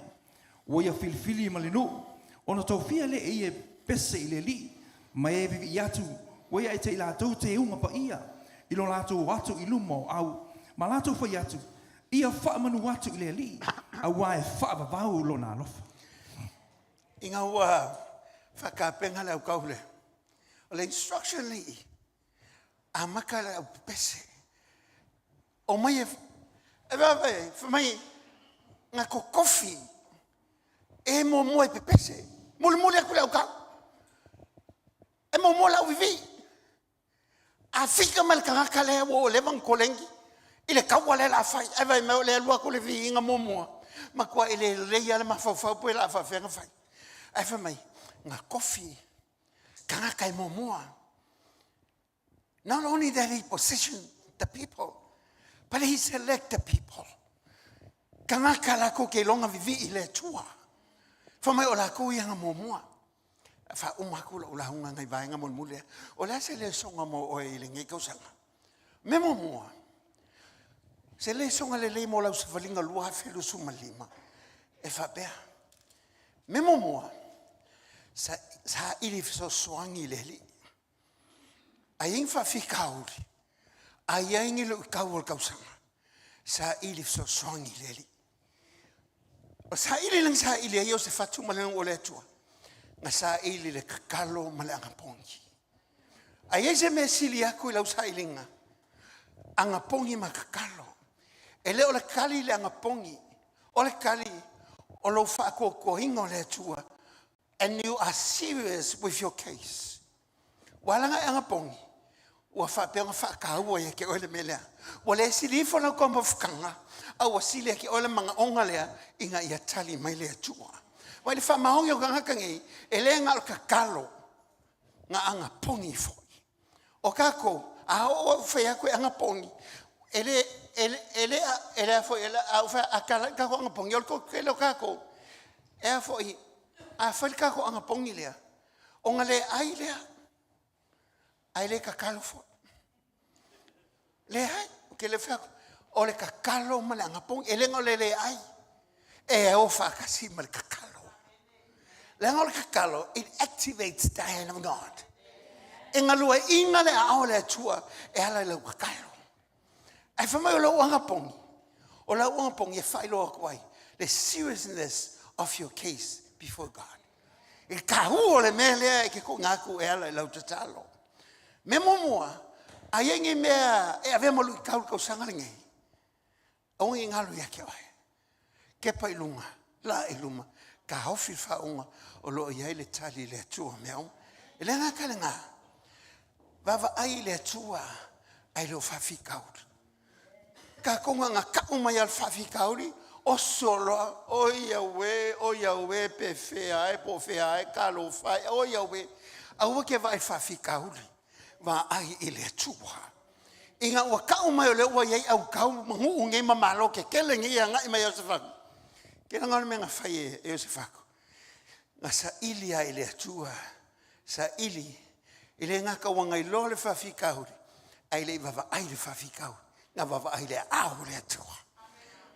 Ua ia filifili ma le nuu, ona tofia lea e ia e pese i le Alii, ma e vivii atu, ua ia e te i latou teuga paia, i lo latou o atu i luma o au, ma latou fai atu, ia faamanu atu i le Alii, auā e faavavau lona alofa. I ngā ua whakapenga le au kaule. O le instruction li i, a maka le au pese. O mai e, e vae, fa mai, ngā kokofi, e mua mua e pepese. Muli muli aku le au kau. E mua mua le au vivi. A fika mai le kangaka lea ua o leva ona kolegi i le kaua lea la fai. Ai vai mai o le alu aku le viiga muamua. Matua e le lelei lava le mafaufau pe la faafefea ona fai. Ae fai mai, ga kofi tagata e muamua. Not only that he positioned the people, but he select the people. Tagata lakou ke iloga vivii i le Atua. Fai mai o lakou ia ga muamua. Faauma aku lau lauga ngai vaega mulimuli lea. O le a se lesoga mo oe i lenei tausaga? Me muamua, se lesoga lelei mo lau savaliga 2025 e faapea. Me muamua, sa, saili fesoasoani i le Alii. Ai ai ni faafitauli, ai ai ni luitau o le tausaga, saili fesoasoani i le Alii. O saili lana saili ai o se fatu ma le o le Atua. Na saili le kakalo ma le agapogi. Ai ai se mea sili aku i lau sailiga, agapogi ma kakalo. E le o le kali le agapogi, o le kali o lou faatuatuaina o le Atua. And you are serious with your case. Ua alaga e agapogi, ua faapea ona faataua ia te oe le mea lea. Ua le sili ifo lau taumafataga, a ua sili ia te oe le manaoga lea ina ia tali mai le Atua. Vai le faamaoni o tagata nei, e le na o le tatalo, na agapogi foi. O tatou, a oo au fai atu e agapogi, e le, e le, e le, e le a foi, e le, a ou fai, a tala i tatou agapogi, o le toatele o tatou, e a foi, a fai le tatou agapogi lea, ona le ai lea, ae le tatalo foi. Leai, ou te le fai atu, o le tatalo ma le agapogi, e le na o le le ai, e o faatasi ma le tatalo. Leaga o le tatalo, it activates the hand of God. E galueaiina le aao o le Atua e ala i lau tatalo. Ae fai mai o lau anapogi, o lau anapogi e faailoa atu ai the seriousness of your case before God. I le taua o le mea lea e te tuuina atu e ala i lau tatalo. Mea muamua, a i ai ni mea e avea ma luitau i le tausaga lenei, Aua ne i galo ia te oe. Kepa i luga, laa i luma, taofi le faauuga o lo o i ai le tali i le Atua o mea uma. E le gata i lena, vaavaai i le Atua ae le o faafitauli. Tatou na ona tau mai lava o le faafitauli, oso loa, oi auē, oi auē, pe fea e, po o fea e, talofa e, oi auē. Aua e te vaai i le faafitauli, vaai i le Atua. Ina ua tau mai o lea ua i ai autau ma nuu nei ma malo tetele nei e agai mai ia Iosefatu, ke laga o le mea na fai e Iosefatu, na saili lava i le Atua, saili, e le gata ua na iloa le faafitauli, ae le i vaavaai i le faafitauli, na vaavaai i le aao o le Atua.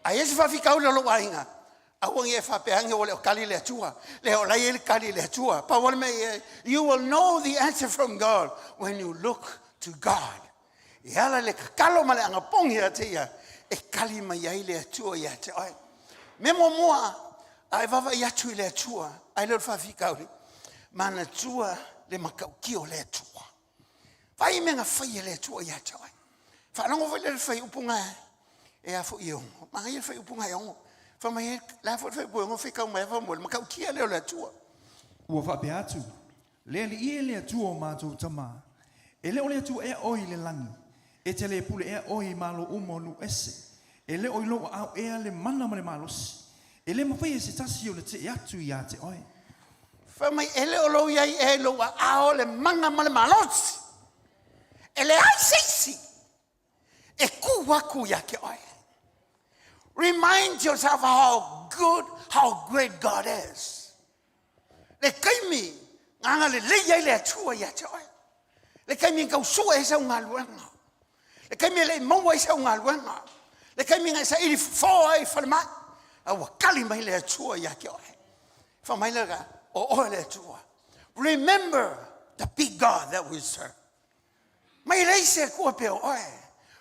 A i ai se faafitauli o lou aiga, aua ne i e faapea ane ua le o tali le Atua. Le o la e i ai le tali i le Atua. Pau lava le mea i ai, you will know the answer from God when you look to God. E ala i le tatalo ma le anapogi ia te ia, e tali mai ai le Atua ia te oe. Mea muamua, a e vaavaai atu i le Atua, ae le o le faafitauli, manatua le matautia o le Atua. Vaai i mea na fai e le Atua ia te oe. Faalogo foi lea i le fuaiupu na e a foi e ono. Manaia le fuaiupu na e ono. Fai mai ai, le a foi le fuaiupu e ono faitau mai lava faamolemole, matautia lea o le Atua. Ua faapea atu, Le Alii e le Atua o matou tama, e le o le Atua ea oe i le lagi, e te le pule ea oe i malo uma o nuu ese, e le o i lou aao ea le mana ma le malosi, e le mafai e se tasi ona tee atu ia te oe. Fai mai, e le o lou i ai ea i lou aao le mana ma le malosi, e leai se isi e kū aku ia te oe. Remind yourself how good, how great God is. Le taimi na agalelei ai le Atua ia te oe. Le taimi na tau sue ai sau galuega. Le taimi e le i maua ai sau galuega. Le taimi na e saili fofo ai i falemai. A ua tali mai le Atua ia te oe. Fai mai le o oe le Atua. Remember the big God that we serve. Mai leai se Atua pei o oe.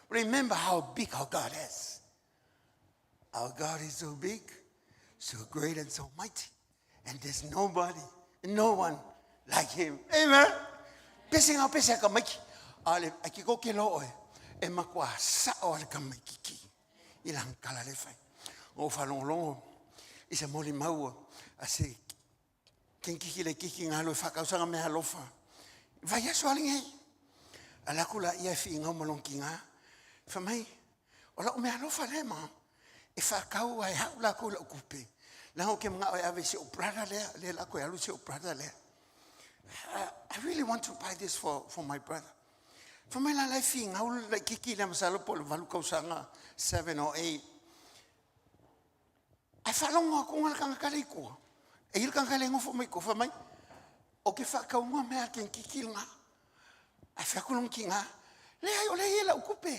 Remember how big our God is. Our God is so big, so great and so mighty. And there's nobody, no one like him. Amen. Pese ngā pese a ka maiki. A le, a ki ko ke lo oe, e makua sao a le ka maiki ki. I lang kala le whai. O whalongolongo, i se moli maua, a se kenkiki le kiki ngā lo e whakausanga me alofa. Vai aso ali ngei. A la kula ia e whii ngau malong ki ngā. Wha mai, o lau mea alofa le ma. E whakau ai hau la ko lau kupe. Na o ke mga e ave si o brother lea, le la ko e alu si o brother lea. I really want to buy this for my brother. Fa mai la lai fi ngau lai kiki le masalo po le valu kausaga 7 or 8. Ai whalongo aku ngā kanga kare i kua. E i kanga kare ngofo mai kua, fa mai, o ke whakaunga mea ke kiki ngā. Ai whakulong ki ngā. Le ai o le ia lau kupe.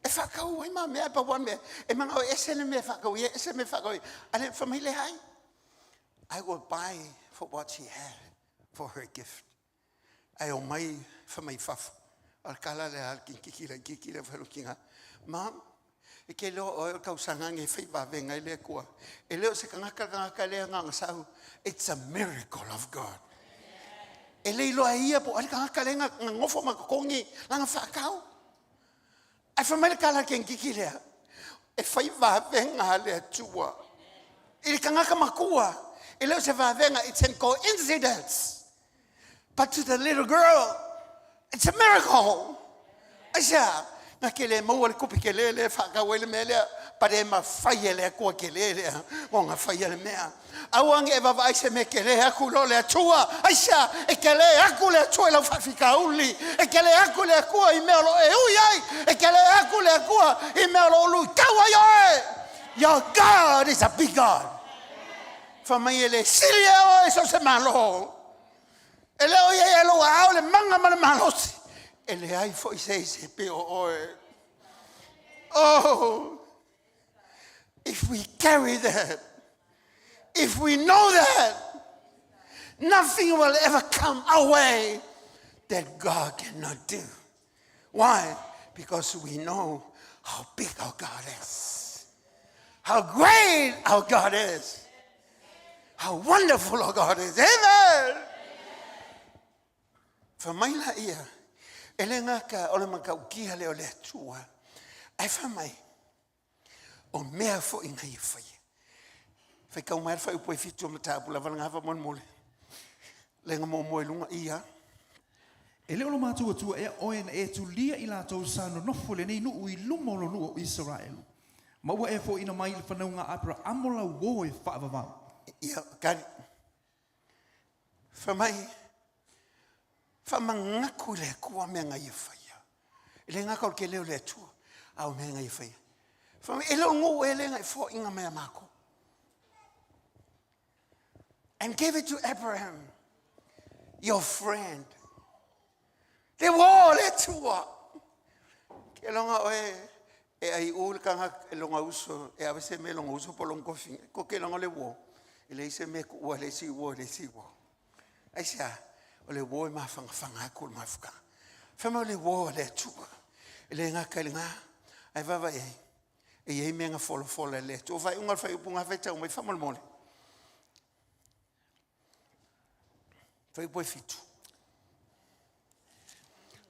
E whakau ai mā mea e pa mea. E manga o ese le mea whakau ia, ese mea whakau ia. Ale fa mai le ai. I will buy for what she had for her gift. Ai o mai fa mai fafo. O le kala le al ki kiki le kiki le whalu ki ngā. Mom, e ke leo o e kausaga nge whai wawenga i le kua. E leo se kangaka kangaka lea nganga sau. It's a miracle of God. E le iloa e ia po o le kangaka lea nga ngofo ma kokongi langa whakau. Ai wha mai le kala ke kiki lea. E whai wawenga le Atua. I le kangaka makua. E leo se wawenga, it's a coincidence. But to the little girl, it's a miracle. Ai sea, na ke le maua le kupi ke le le whakau ai le mea lea, pare ma whai e le akua ke le lea, o ngā whai e le mea. Aua nge e wawa ai se me ke le aku lo le Atua, ai sea, e ke le aku le Atua i lau whawhikauli, e ke le aku le Atua i mea lo e ui ai, e ke le aku le Atua i mea lo ului tau ai oe. Your God is a big God. Fa mai e le sili e oe so se malo. E le o ia e lo ao le manga ma le malosi. E le ai fo i se se pe o oe. Oh, if we carry that, if we know that, Nothing will ever come our way that God cannot do. Why? Because we know how big our God is, how great our God is, how wonderful our God is. Amen. Fa mai la ia, e le ngaka o le makaukia le o le atua, ai fa mai, o mea fo inga i whai. Whai kau mai whai upo e fitu o matapu la wala ngafa mon mole. Lenga mo mo e lunga ia. E le o lo mātou atua ea oe na e tulia i lātou sa nonofo le nei nuu i luma o lo nuu o Israelu. Ma ua e fo ina mai le whanauga Apra amo la uo e whaavavau. Ia, kari. Fa mai, fa mangaku le kua mea ngai e whaia. E le ngaka o ke leo le atua, a o mea ngai e whaia. Fa mai, e leo ngu e le ngai fo inga mea mako. And give it to Abraham, your friend. Te wō le atua. Ke longa oe, e ai u le kanga e longa uso, e awe se me longa uso po longa kofi. Ko ke longa le wō. E le ise me ku ua le si wō le si wō. Ai sea, o le wō e mawhanga whanga aku le mafuka. Whama o le wō le atua. E le ngā kai le ngā. Ai wawa e. E iei mea ngā folo folo le atua. Whai unga whai upunga whai tau mai whamol mole. Whai upo e fitu.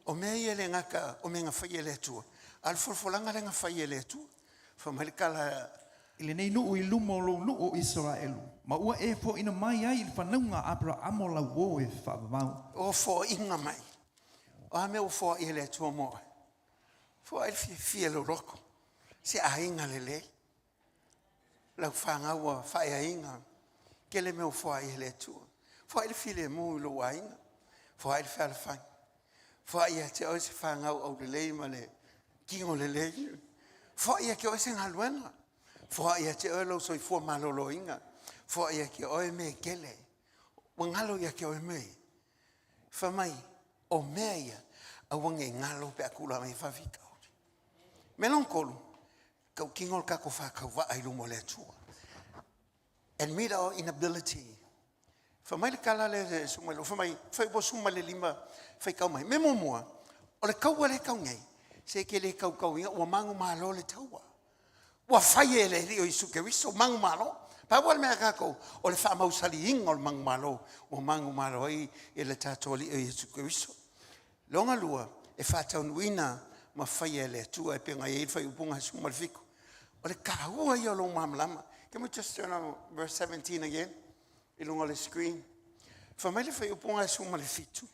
O mea ia le ngaka, o mea ngā whai e le atua. A le folofolanga le ngā whai e le atua. Wha mai le kala. I le nei nuu i luma o lo nuu o Israelu. Ma ua e fo ina mai ai i le whanauga Apra amo la uo e whaavavau. O fo inga mai. O a mea o fo i le atua moa. Fo ai le fia fia lo roko. Se a inga le le. Lau whangaua whae a inga. Ke le mea o fo ai le atua. Fo ai le file mu i lo a inga. Fo ai le whala whangi. Fo ai a te oe se whangau au le lei ma le kingo le lei. Fo ai a ke oe se ngaluenga. Fo ai a te oe lau soifua malolo inga. Fo ai a ke oe me kele. Wangalo ia ke oe me. Fa mai, o mea ia, a wange ngalo pe akula mai whawhika. Me long kolu, kau kingo kako whakau wa ai lumo le atua. Admit our inability. Fa mai le kala le suma lo, fa mai, fa ipo suma le lima, fa kau mai. Me mua, o le kaua le kau nei, se ke le kau kau inga, ua mangu malo le taua. Ua whai e le rio i suke wiso, mangu malo. Pa ua le mea kako, o le wha mausali inga o le mangu malo, ua mangu malo ai e le tātou li i suke wiso. Longa lua, e whātaunuina ma whai e le atua e penga e whai upunga suma le fiku. O le kahua ia o lo mamlama. Can we just turn on verse 17 again? I lunga le screen. Fa mai le whai upunga suma le fitu.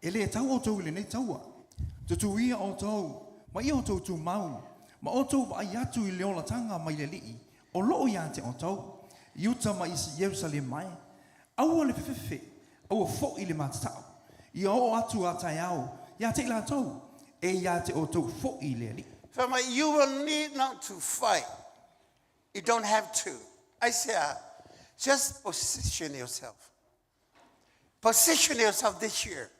E le tau o tau le nei taua. Tutu ia o tau, ma ia o tau tu mau. Ma o tau vai atu i le olatanga mai le lii. O loo ia te o tau. Iuta ma isi Jerusalem mai. Aua le fefefe. Aua fo i le matatau. Ia o atu a tai au. Ia te ila tau. E ia te o tau fo i le lii. Fa mai, you will need not to fight. You don't have to. I say, just position yourself. Position yourself this year.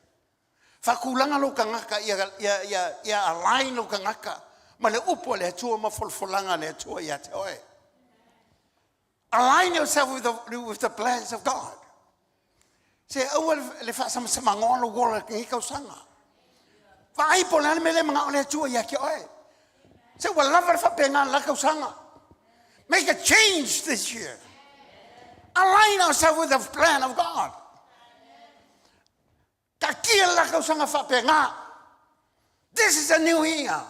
Whakulanga lo kangaka, ia align lo kangaka. Ma le upo le atua, ma folfolanga le atua ia te oe. Align yourself with the plans of God. Se aua le whaasama ngolo wola ngi kausanga. Whaai po le mele mga o le atua ia ki oe. Se ua lava le whapenga la kausanga. Make a change this year. Align ourselves with the plan of God. Ka kia la kausanga whapenga. This is a new year.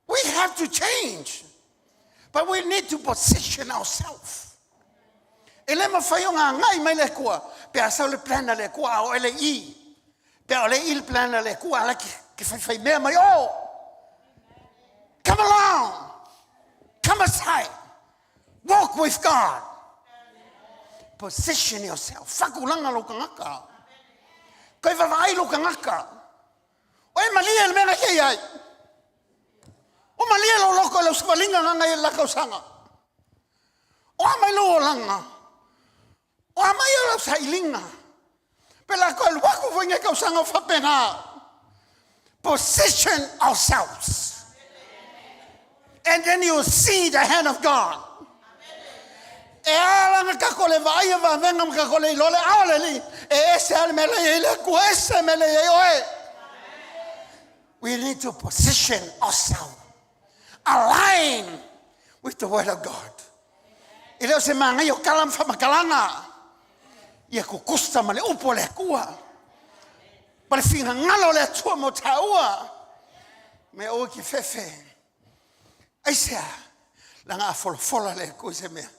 We have to change. But we need to position ourselves. E le mawhai o ngā ngai mai le kua, pe a sau le plana le kua, a o ele i. Pe a o le i le plana le kua, ala ki whai whai mea mai o. Come along. Come aside. Walk with God. Position yourself. Whakulanga lo kangaka. Koe wawai lo kangaka. Oe malia le mea ke iai. O malia lo loko lo swalinga nganga i la kausanga. O amai lo olanga. O amai lo sailinga. Pe la koe waku fo nge kausanga o whapenga. Position ourselves. And then you'll see the hand of God. E ala na kako le vaai e vavenga ma kako le iloa le ao le alii. E ese lava le mea la e i ai le Atua, ese le mea la e i ai oe. We need to position ourselves. Align with the word of God. E le o se manaia o tala ma faamatalaga. Ia tutusa ma le upu a le Atua. Ma le finagalo o le Atua mo taua. Me aua e te fefe. Aisea? Leaga a folafola le Atua i se mea,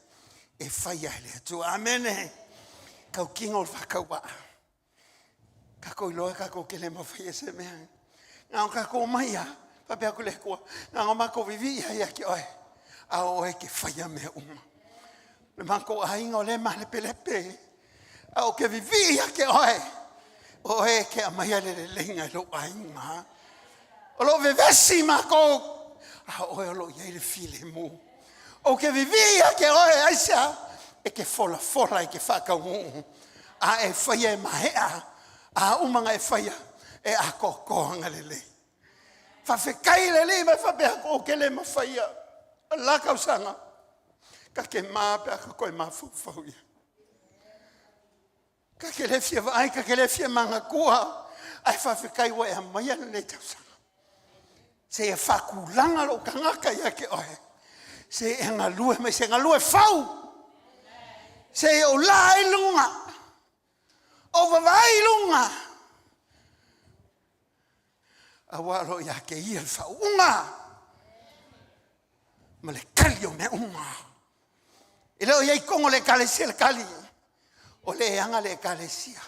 e faia e le Atua. Amene. Tautino o le faatauvaa. Tatou iloa tatou te le mafai e se mea. Na o tatou omai lava, faapea atu le Atua, na ona matou vivii lava ia te oe, a o oe e te faia mea uma. Le matou aiga o lea e malepelepe, a ou te vivii ia te oe, o oe e te aumaia le leleiga i lou aiga. O lo o vevesi matou, a o oe o lo o i ai le filemu. Ou te vivii ia te oe, aisea? E te folafola, e te faataunuu, a e faia e maea, a uma ona e faia, e atoatoa ona lelei. Faafetai i le Alii ma e faapea atu, ou te le mafaia. O le la tausaga, ta te ma pe a ta toe mafaufau i ai. Ta te le fia vaai, ta te le fia manatua, ae faafetai ua e aumaia lenei tausaga. Seia faatulaga lou tagata ia te oe. Se e galue mai, se galue fou. Se ou la ai luga, ou vavaai i luga. Aua o lo o ia te ia le faauuga ma le tali o mea uma. E le o i ai tonu o le ekalesia le tali. O le aga le ekalesia,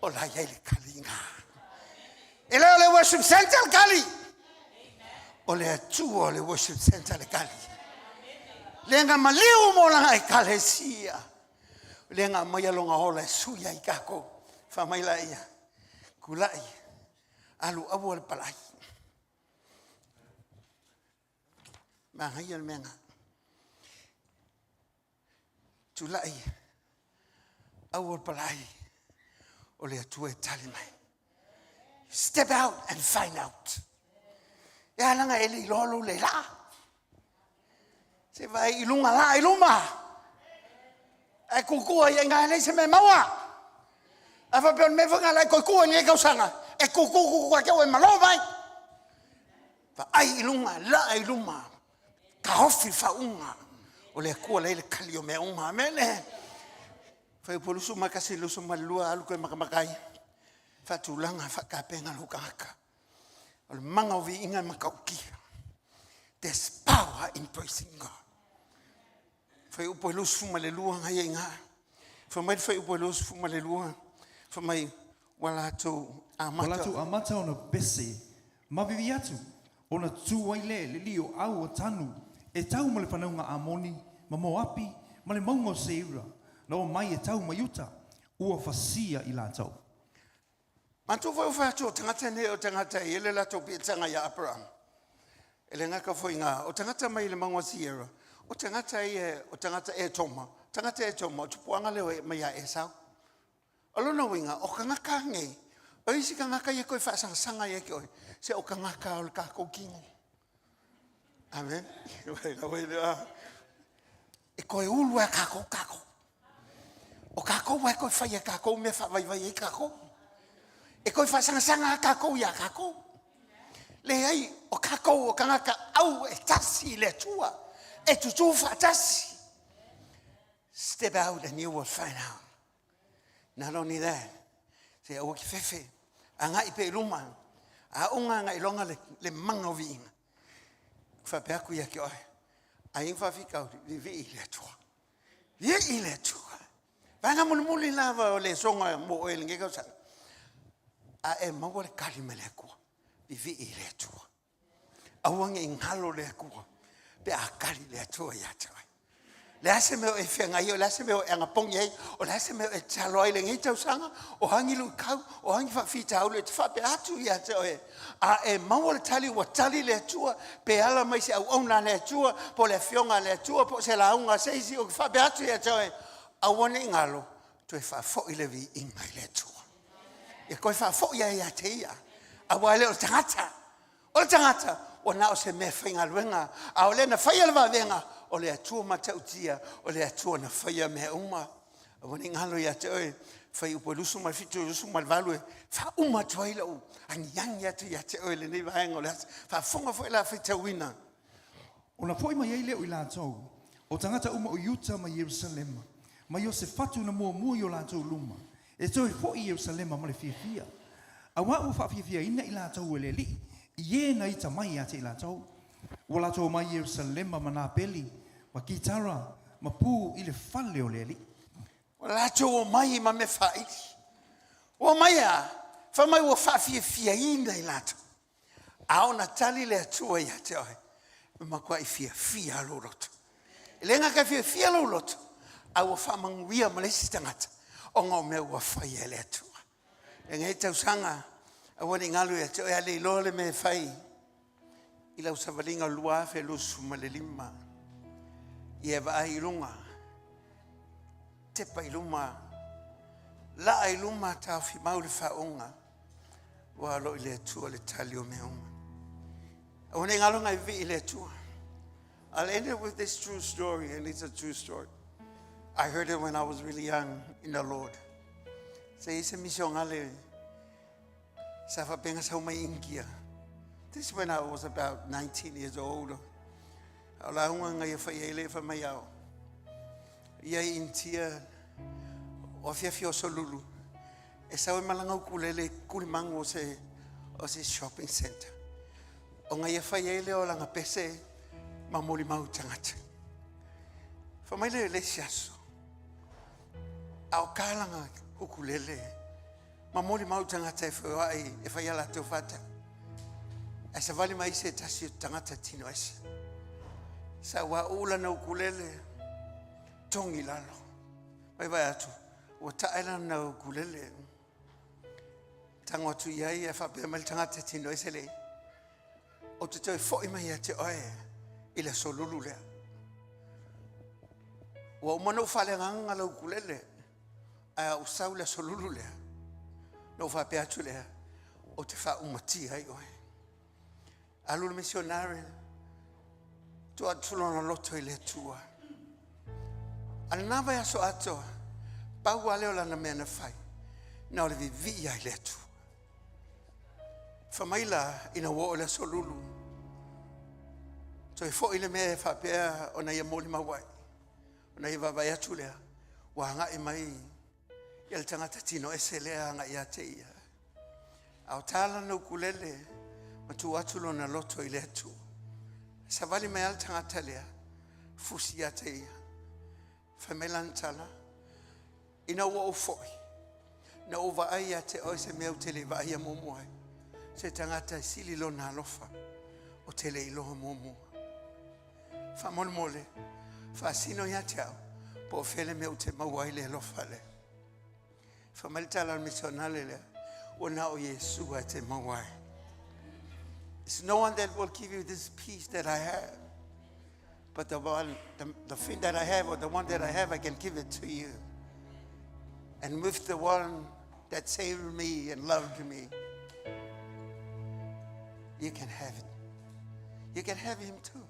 o la i ai le taliga. E le o le worship center le tali. O le Atua o le worship center le tali. Le na maliu mo lana ekalesia. Le na aumaia lona ola e sui ai tatou. Fa mai la ia, tulai, alu aua le palai. Manaia le mea na. Tulai, aua le palai, o le Atua e tali mai. Step out and find out. E ala na e le iloa lou le laa. Se vaai i luga laa i luma. Ae tutu ai i ina e leai se mea e maua. A faapea o le mea foi lena o le a e toe tu ai i lenei tausaga, e tutu tutu atu ua e malo mai. Vaai i luga, laa i luma, taofi le faauuga o le Atua la e i ai le tali o mea uma. Amene. Fuaiupu 21 22, alu toe matamata ai. Faatulaga, faatapena lou tagata. O le mana o viiga e matautia. There's power in praising God. Fuaiupu e 22 na ia i ina. Fai mai le fuaiupu e 22, fai mai ua latou amata. Ua latou amata ona pese ma vivi atu, ona tu ai lea i le alii o au o Tanu, e tau ma le fanauga Amoni, ma Moapi, ma le mauga o Seira, na omai e tau mai uta, ua fasia i latou. Matou foi o fai atu o tagata nei o tagata e i ai le latou piitaga ia Aperama. E le gata foi i ngā, o tagata mai le mauga Sierra, o tagata ia, o tagata Etoma, tagata Etoma, o tupuaga lea o mai ia Esau. O lona uiga, o tagata nei, o isi tagata ia toe faasagasaga ia te oe, se o tagata o le tatou tino. Amen. E toe ulu lava tatou tatou. O tatou lava e toe fai e tatou mea e faavaivai ai tatou. E toe faasagasaga lava tatou ia tatou. Leai, o tatou o tagata au e tasi i le Atua, e tutū faatasi. Step out and you will find out. Not only that, se aua ki fefe, agai pea i luma, a uga agai loga le, le maga o viiga. Faapea atu ia te oe, ai ing faafitauli, vivii i le Atua. Vivii i le Atua. Vaega mulimuli lava o le soga mo oe i lenei tausaga. A e maua le tali mai le Atua, vivii i le Atua. Aua ne i galo le Atua pe a tali le Atua ia te oe. Le a se mea o e feagai ai, o le a se mea o e agapogi ai, o le a se mea o e tatalo ai i lenei tausaga, o a ni luitau, o a ni faafitauli e te faapea atu ia te oe, a e maua le tali ua tali le Atua, pe ala mai se auauna a le Atua, po o le afioga a le Atua, po o se lauga a se isi, ou te faapea atu ia te oe, aua ne i galo, toe faafoi le viiga i le Atua. Ia toe faafoi ai ia te ia, aua e le o le tagata. O le tagata, Ua na o se mea faigaluega, a o le na faia le vavega, o le Atua matautia, o le Atua na faia mea uma. Aua ne i galo ia te oe, Fuaiupu 27 28 e faauma atu ai lau agiagi atu ia te oe i lenei vaega o le aso. Faafofoga foi la faitauina. Ona fo'i mai ai lea o i latou, o tagata uma o Iuta ma Ierusalema, ma Iosefatu na muamua i o latou luma, e toe fo'i i Ierusalema ma le fiafia, auā ua faafiafiaina i latou e le Alii i e na ita mai ia te i latou. Ua latou omai i Ierusalema ma nā peli, ma kitara, ma pū i le fale o le Alii. Ua latou omai ma mea faaili. Ua omai a? Fai mai ua faafiafiaina i latou. A ona tali le Atua ia te oe, e matuai fiafia lou loto. E le gata e fiafia lou loto, a ua faamanuia ma le isi tagata ona o mea ua faia e le Atua. Lenei tausaga, aua ne i galo ia te oe, a le iloa le mea e fai i lau savaliga o le 2025, ia e vaai i luga, tepa i luma, laa i luma, taofi mau le faauuga, ua alo i le Atua le tali o mea uma. Aua ne i galo ona e vivii i le Atua. I'll end it with this true story, and it's a true story. I heard it when I was really young in the Lord. Sa i ai se misionale sa faapea sau mai Initia. This is when I was about 19 years old. A o lauga na ia fai ai le fai mai ao. Ia i Initia o afiafi o aso lulu. E sau e malaga ukulele i kulimagu o se, o se shopping center. Ona ia fai ai lea o lana pese ma molimau tagata. Fai mai le isi aso, a o ka lana ukulele ma molimau tagata e feoai e fai a latou faatau. Ae savali mai se tasi o tagata tino ese. Sa ua uu lana ukulele, togi i lalo. Mai vaai atu, ua tae lana ukulele. Tago atu i ai ae faapea mai le tagata tino ese le, ou te toe foi mai ia te oe i le aso lulu lea. Ua uma ona ou faaleagaga lau ukulele, ae a ou sau i le aso lulu lea, na ou faapea atu lea, ou te faaumatia ai oe. Alu le misionare, tuu atu lona loto i le Atua. A lena vaiaso atoa, pau lava lea o lana mea na fai, na o le vivii lava i le Atua. Fai mai la, ina ua oo i le aso lulu, toe foi le mea e faapea ona ia molimau ai, ona ia vaavaai atu lea, ua agai mai ia le tagata tino ese lea agai ia te ia. A o ta lana ukulele ma tuu atu lona loto i le Atua. Savali mai lava le tagata lea, fusi ia te ia. Fai mai lana tala, ina ua ou foi, na ou vaai ia te oe se mea ou te le i vaaia muamua ai. Se tagata e sili lona alofa ou te le i iloa muamua. Faamolemole, faasino ia te au, po o fea le mea ou te maua ai le alofa lea. Fai mai le tala a le misionale lea, ua na o Iesu e te maua ai. It's no one that will give you this peace that I have. But the one, the thing that I have, or the one that I have, I can give it to you. And with the one that saved me and loved me, you can have it. You can have him too.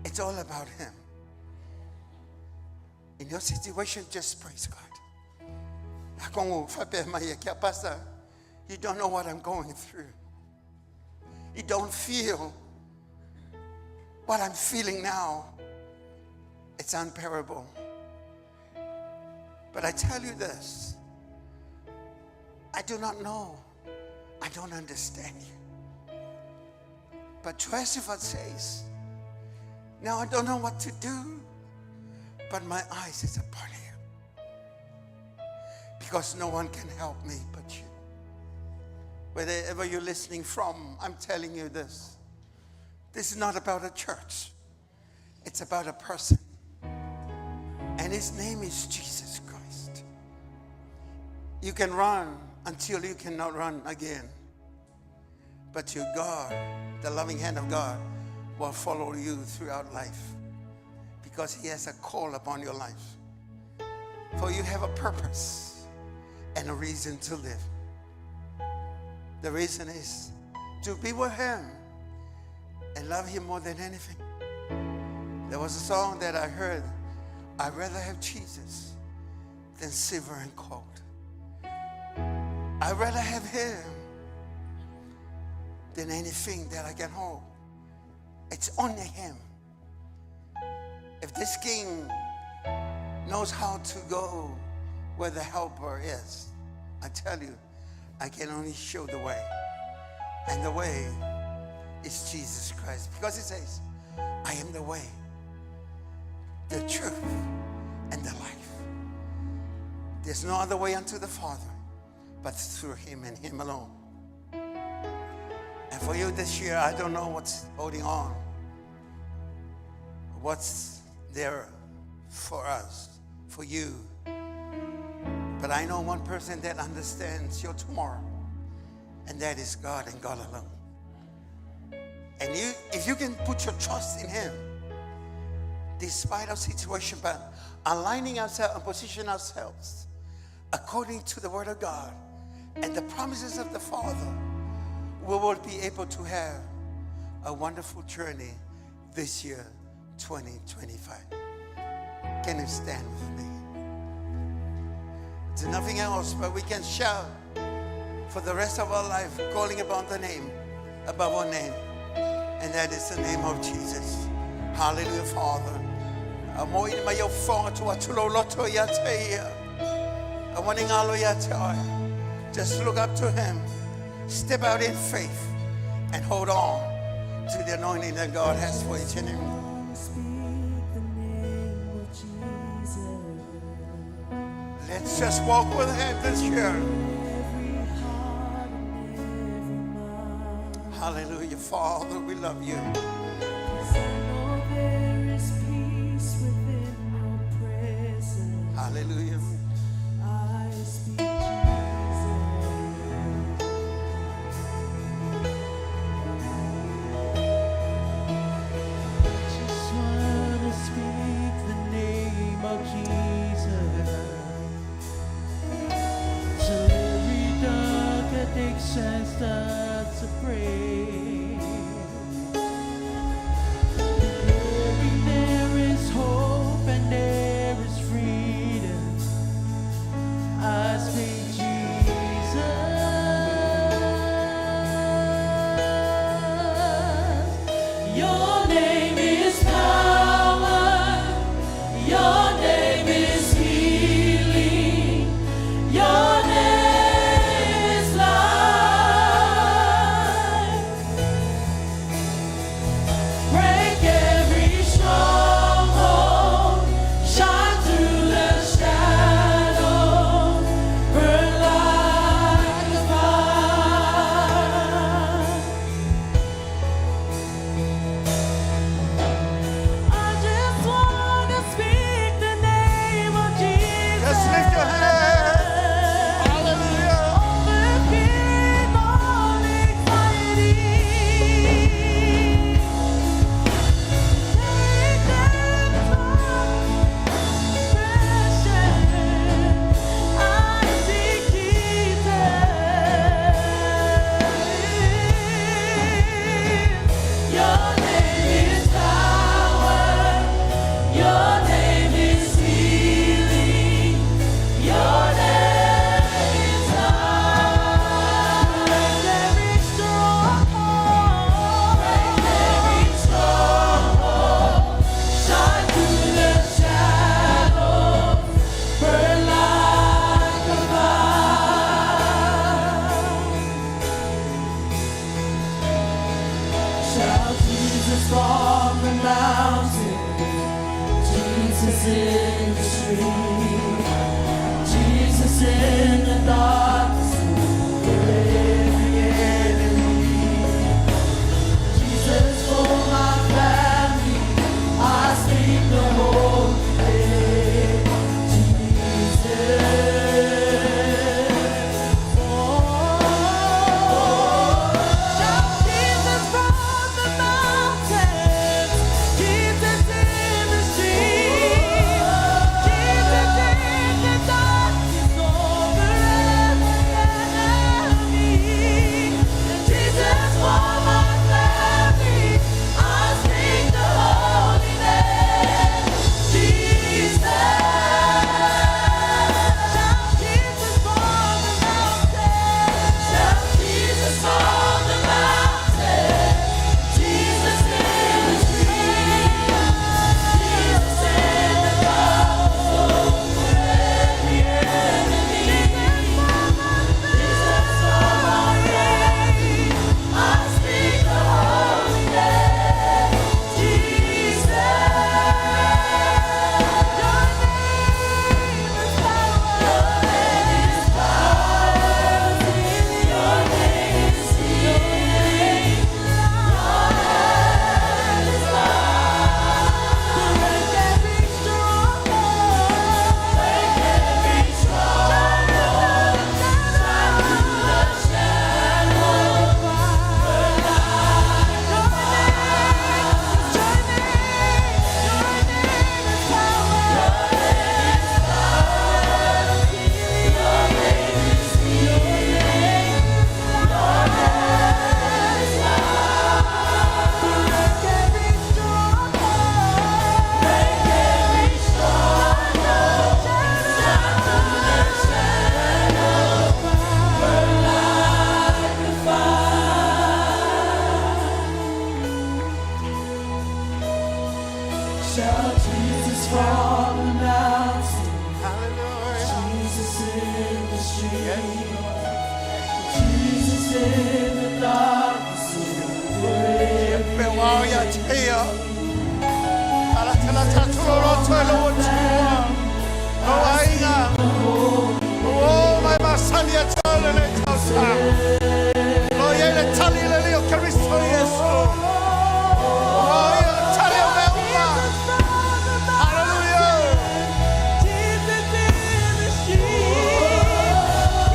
It's all about him. In your situation, just praise God. Kongo faapea mai e kia pastor, you don't know what I'm going through. You don't feel what I'm feeling now. It's unbearable. But I tell you this, I do not know. I don't understand you. But Jehoshaphat says, now I don't know what to do, but my eyes is upon you. Because no one can help me but you. Wherever you're listening from, I'm telling you this. This is not about a church. It's about a person. And his name is Jesus Christ. You can run until you cannot run again. But your God, the loving hand of God, will follow you throughout life because he has a call upon your life. For you have a purpose and a reason to live. The reason is to be with him And love Him more than anything. There was a song that I heard, I'd rather have Jesus than silver and gold. I'd rather have Him than anything that I can hold. It's only Him. If this king knows how to go where the helper is, I tell you, I can only show the way. And the way is Jesus Christ. Because he says, I am the way, the truth, and the life. There's no other way unto the Father but through him and him alone. And for you this year, I don't know what's holding on, what's there for us, for you. But I know one person that understands your tomorrow, and that is God and God alone. And you, if you can put your trust in Him, despite our situation, but aligning ourselves and position ourselves according to the Word of God and the promises of the Father, we will be able to have a wonderful journey this year, 2025. Can you stand with me? It's nothing else, but we can shout for the rest of our life, calling upon the name above our name, and that is the name of Jesus. Hallelujah, Father. A mo ina mai au whonga tu atulo loto ia te ia. A wani ngalo ia te oe. Just look up to him. Step out in faith and hold on to the anointing that God has for each and every one. Speak the name of Jesus. Let's just walk with him this year. Every heart and every mind. Hallelujah, Father, we love you. 'Cause I know there is peace within your presence. Hallelujah. I speak Jesus. Just wanna speak the name of Jesus till every dark addiction starts to break. Declaring there is hope and there is freedom. I speak Jesus. Your name is power. Your name is healing. Your name is life. Break every stronghold, shine through the shadows, burn like a fire. I just wanna speak the name of Jesus. Just lift your hand. Hallelujah. Over fear and all anxiety. Take them from depression. I seek Jesus. Your name is power. Your name is healing. Your name is life. Break every stronghold. Break every stronghold. Shine through the shadows. Burn like a fire. Shout Jesus from the mountain, Jesus in the street, Jesus in the darkness over every enemy. Jesus for my family, I speak the holy name, Jesus. Oh, shout Jesus from the mountains, Jesus in the streets, Jesus in the darkness over every Shout Jesus from the mountain. Hallelujah. Jesus in the street. Jesus in the darkness over Pe wao ia te ia. Ala tala tatu lo roto e lo atua. Lo aiga. O mai masani a te ole le tausa. Lo ia le tali le leo Kristo Yesu. O ia le tali o mea uma. Hallelujah. Jesus in the street.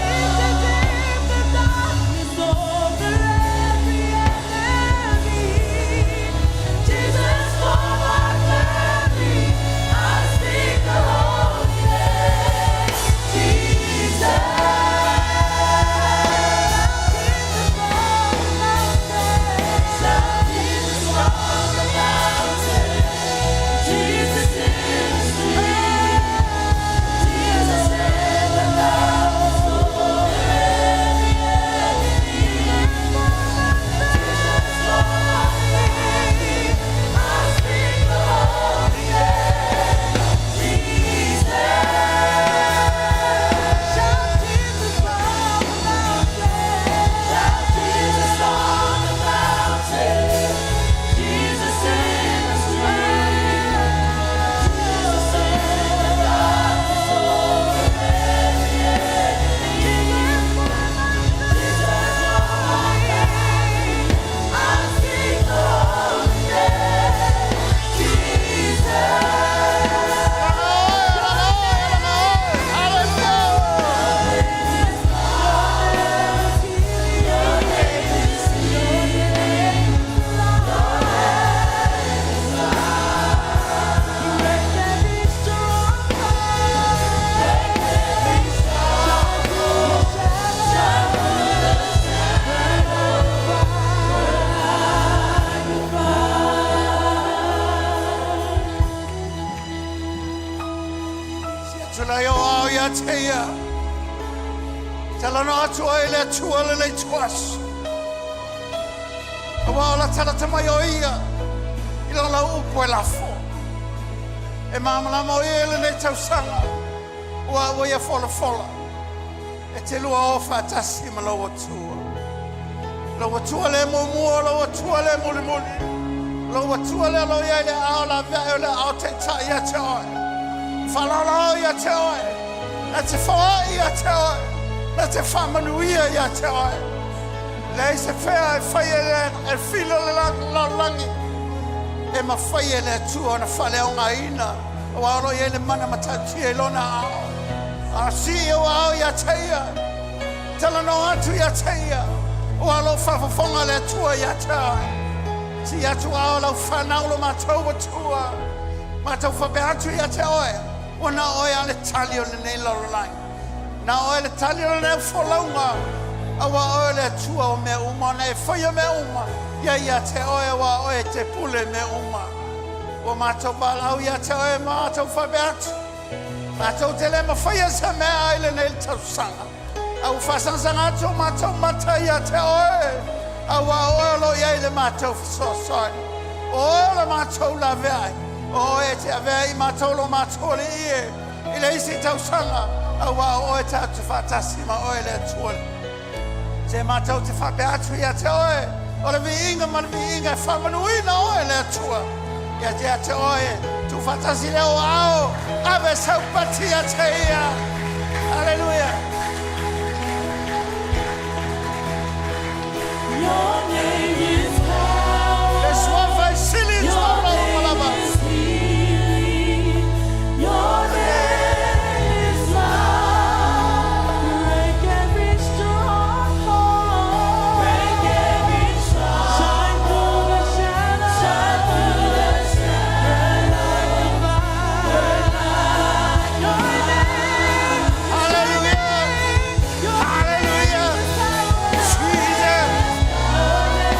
Jesus in the darkness over every enemy. Jesus for my family. I speak the holy name. Jesus. Shout Jesus from the mountain. Jesus in the street. Jesus in the darkness over every enemy. Jesus for my family. I speak the holy name. Jesus. Shout Jesus from the mountain. Shout Jesus on the mountain. Jesus in the street. Jesus in the darkness over every enemy. Jesus for my family. I speak the holy name. Jesus. Your name is healing. Your name is life. Break every stronghold. Break every stronghold. Shine through the shadows. Burn like a fire. Si atula i o ao ia te ia. Tala no atu ai le atua le le tuas. Aua o la tala tamai o ia. I la lau upo e lafo. E māmalama o ia le nei tausanga. Ua ua ia fola fola. E te lua o whaatasi ma lau atua. Lau atua le mua, lau atua le muli muli. Lau atua le alo ia i le ao la vea o le ao te tai ia te oe. Whalalao ia te oe. Na te whaai ia te oe. Na te whamanuia ia te oe. Lei se whea e whai e le e filo le langi. E mawhai e le atua na whale o ngā ina. O aro i e le mana matautia i lona ao. A si o ao ia te ia. Tala no atu ia te ia. O alo whafafonga le atua ia te oe. Si atu ao lau whanau lo mātou atua. Mātou whape atu ia te oe. O nā oe a le tali o le nei lalo Nā oe le tali o le nei wholaunga. Awa oe le atua o mea uma. Na e whaia mea uma. Ia ia te oe wa oe te pule mea uma. O mātou walau ia te oe mātou whape atu. Mātou te le mawhaia sa mea ai le nei tausanga. Au whasangsanga atu mātou mata ia te oe. Awa oe lo ia i le mātou whasosoi. O le mātou la veai. O e te avea i mātou lo mātou le ie. I le isi tausanga. Awa oe te atu whatasi ma oe le atua. Te mātou te whape atu ia te oe. O le viinga ma le viinga e whamanuina oe le atua. Ia te ate oe. Tu whatasi le o ao. Ave saupati ia te ia. Hallelujah. Your name is power. Le suafa e sili Your tau name malava. is healing. Your name is life. Break every stronghold. Break every stronghold. Shine through the shadows. Shine through the shadows. Burn like a fire. Burn like your name. Hallelujah. Your Hallelujah. name is power. Jesus. Your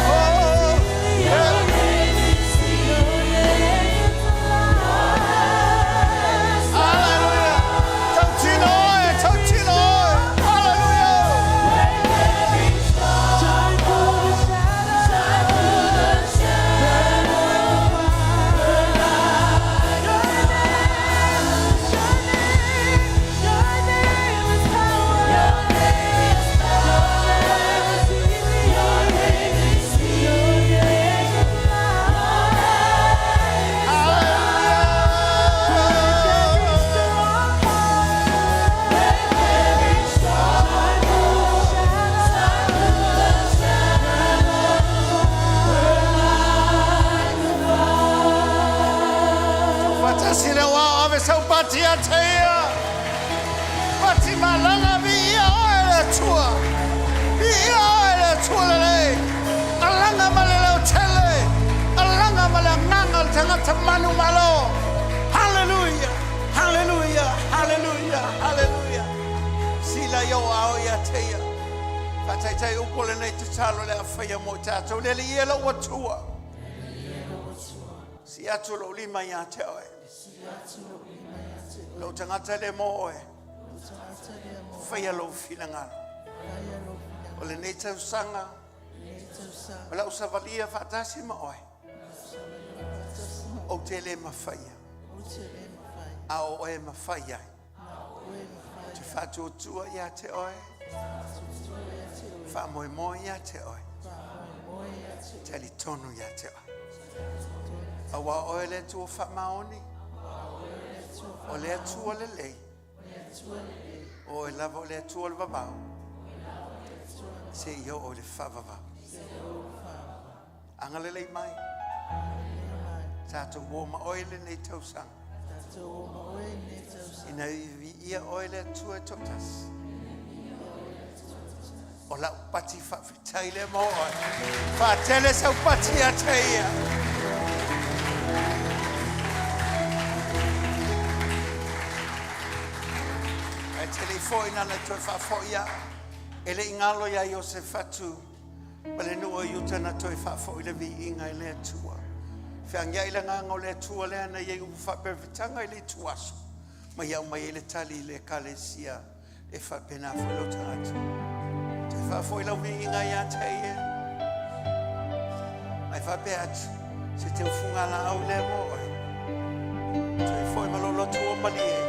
pati ia te ia. Pati malaga viia oe le Atua. Viia oe le Atua lelei. Alaga ma le lautele. Alaga ma le agaga o le tagata manumalo. Haleluia! Haleluia! Haleluia! Haleluia! Sila i ou ao ia te ia. Faataitai upu o lenei tatalo le a faia mo i tatou. Le Alii e lou Atua. Sii atu lou lima ia te oe. Lou tagata lea mo oe. Faia lou finagalo. O lenei tausaga, o lau savalia faatasi ma oe. Ou te le mafaia, a o oe e mafai ai. Ou te faatuatua ia te oe, faamoemoe ia te oe, talitonu ia te oe. Aua o oe le Atua faamaoni, o le Atua lelei, o oe lava o le Atua o le vavau, seia oo i le faavavau. Agalelei mai, tatou o ma oe i lenei tausaga. Ina ia viia oe le Atua e toatasi. O lau pati faafetai lea mo oe. Faatele sau pati ia te ia. Ae te le i foi nana e toe faafoi ia. E le i galo ia Iosefatu ma le nuu o Iuta na toe faafoi le viiga i le Atua. Feagiai le agaga o le Atua lea na i ai upu faaperefetaga i le ituaso, ma ia aumai ai le tali i le Ekalesia e faapena foi lou tagata. Toe faafoi lau viiga ia te ia. Mai faapea atu, se te ufuga laau lea mo oe. Toe foi ma lou loto ua malie.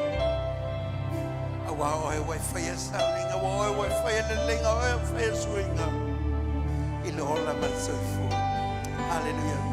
Aua oe ua e faia sauniga, ua oe ua e faia leleiga, oe ua faia suiga i le ola ma le soifua. Hallelujah.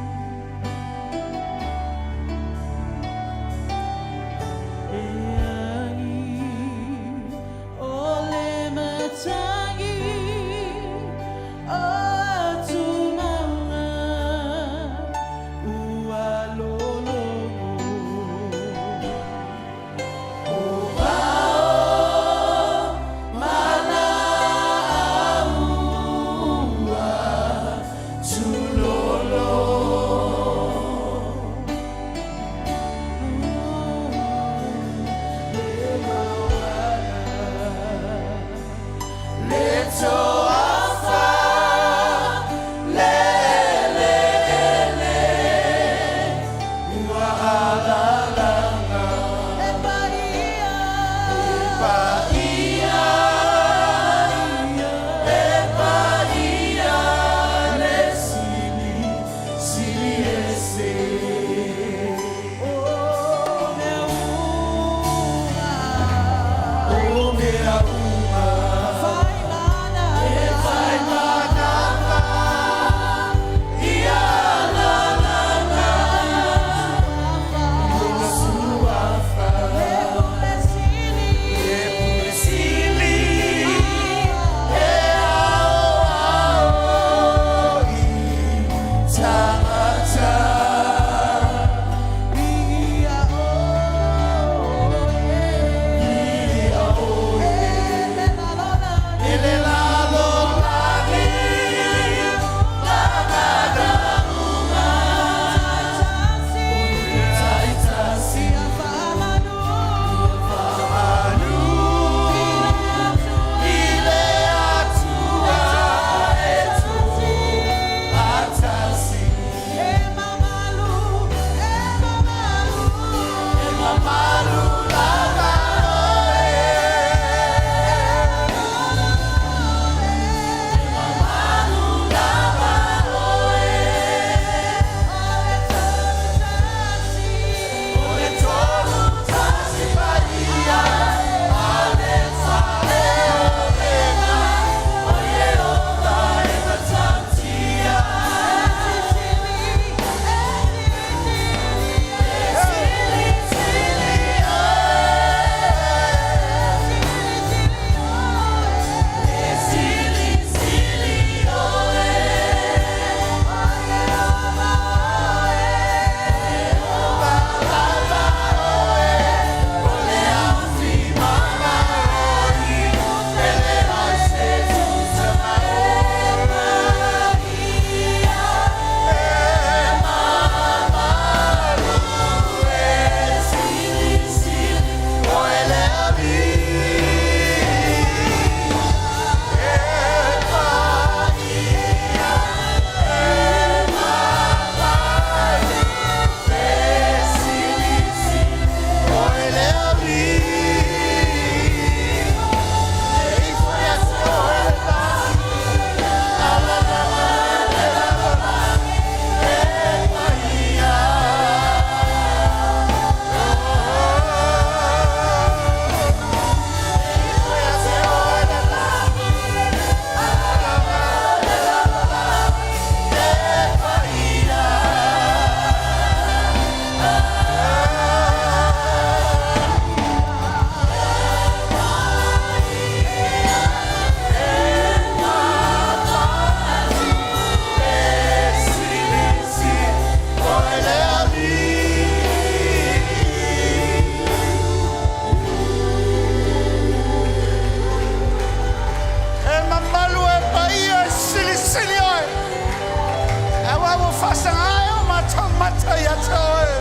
Faasaga e o matou mata ia te oe.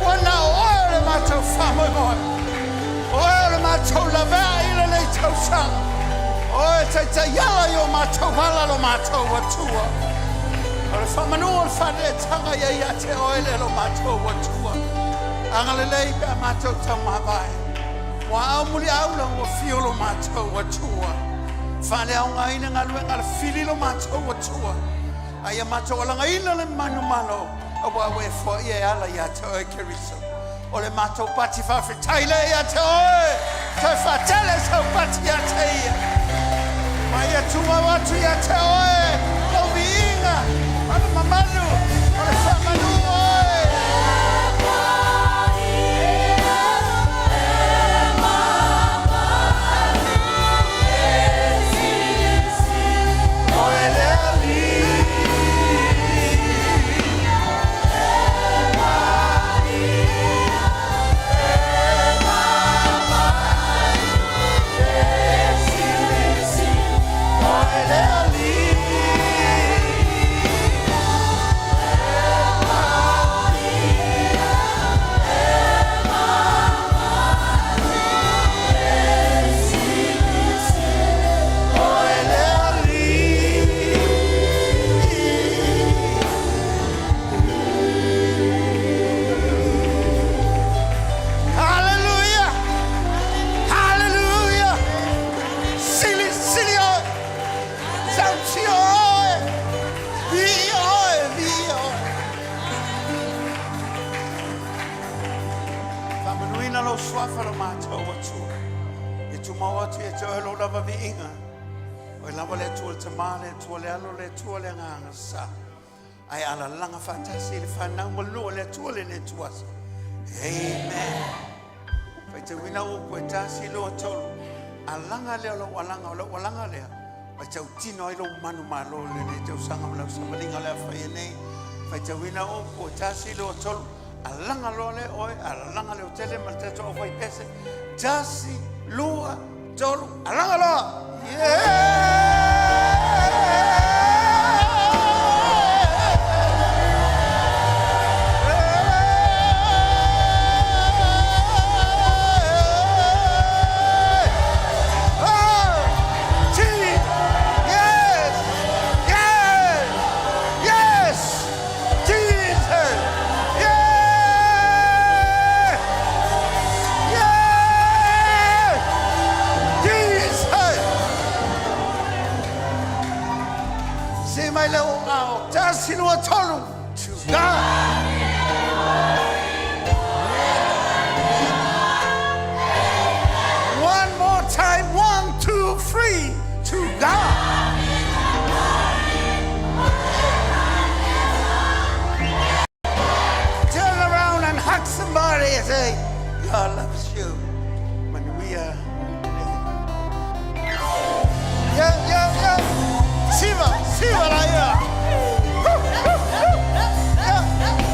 Ua na o oe o le matou faamoemoe. Oe o le matou lavea i lenei tausaga. Oe taitaiala i o matou ala lo matou Atua. O le faamanu o le faaneetaga ia ia te oe le lo matou Atua. Agalelei pe a matou taumavae. Ua ao muliau la ua fio lo matou Atua. Faaleaogaina galuega a le fili lo matou Atua. Ai a matou alagaina le manumalo, aua ua e foaia e ala ia te oe Keriso. O le matou pati faafetai lea ia te oe. Toe faatele sau pati ia te ia. Ma ia tumau atu ia te oe. Lau viiga, ma le mamalu, o le faamanu oe. Oe le Alii. Oe le Alii. Oe le Alii. Hallelujah! Hallelujah! Sili, sili oe! Sautia oe! Viia oe, viia oe! Faamanuina lou suafa lo matou Atua. E tumau atu ia te oe lou lava viiga. Oe lava le Atua le Tamā, le Atua le Alo, le Atua le Agaga Sa. Ae alalaga faatasi i le fanau ma le nuu o le Atua lenei ituaso. Amen. Faitauina upu e tasi, lua, tolu. Alaga lea o lau alaga, o lau alaga lea. Mai tautino ai lou manumalo i lenei tausaga ma lau savaliga o le a faia nei. Faitauina upu e tasi, lua, tolu. Alaga loa le oe, alalaga le otele ma le tatou aufaipese. Tasi, lua, tolu, alaga loa! Yeah! Oh! Yes! Yes! Yes! Jesus! Yeah! Yeah! Jesus! Se mai le o ao, tasi lua tolu, to God. One more time, one, two, three, to God. Turn around and hug somebody and say, God loves you. Manuia. Yeah. Siva, siva la yeah. Yeah.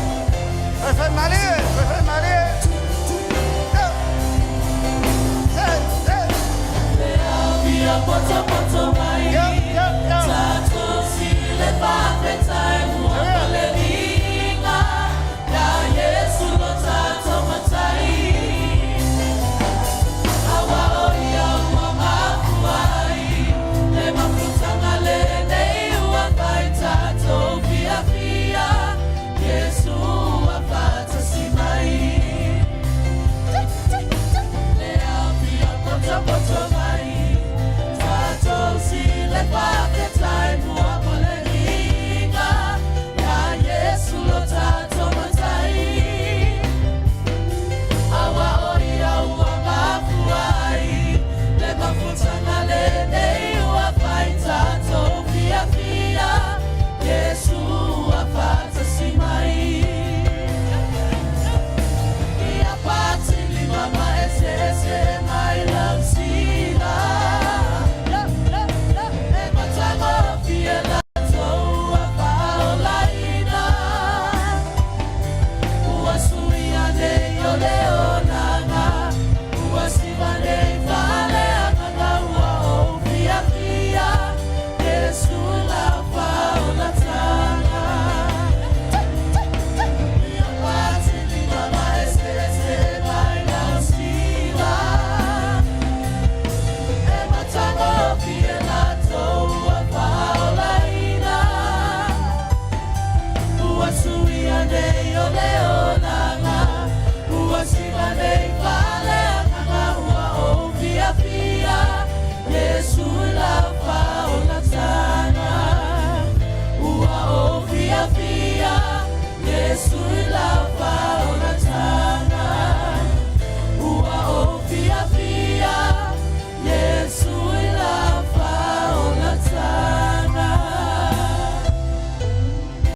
Le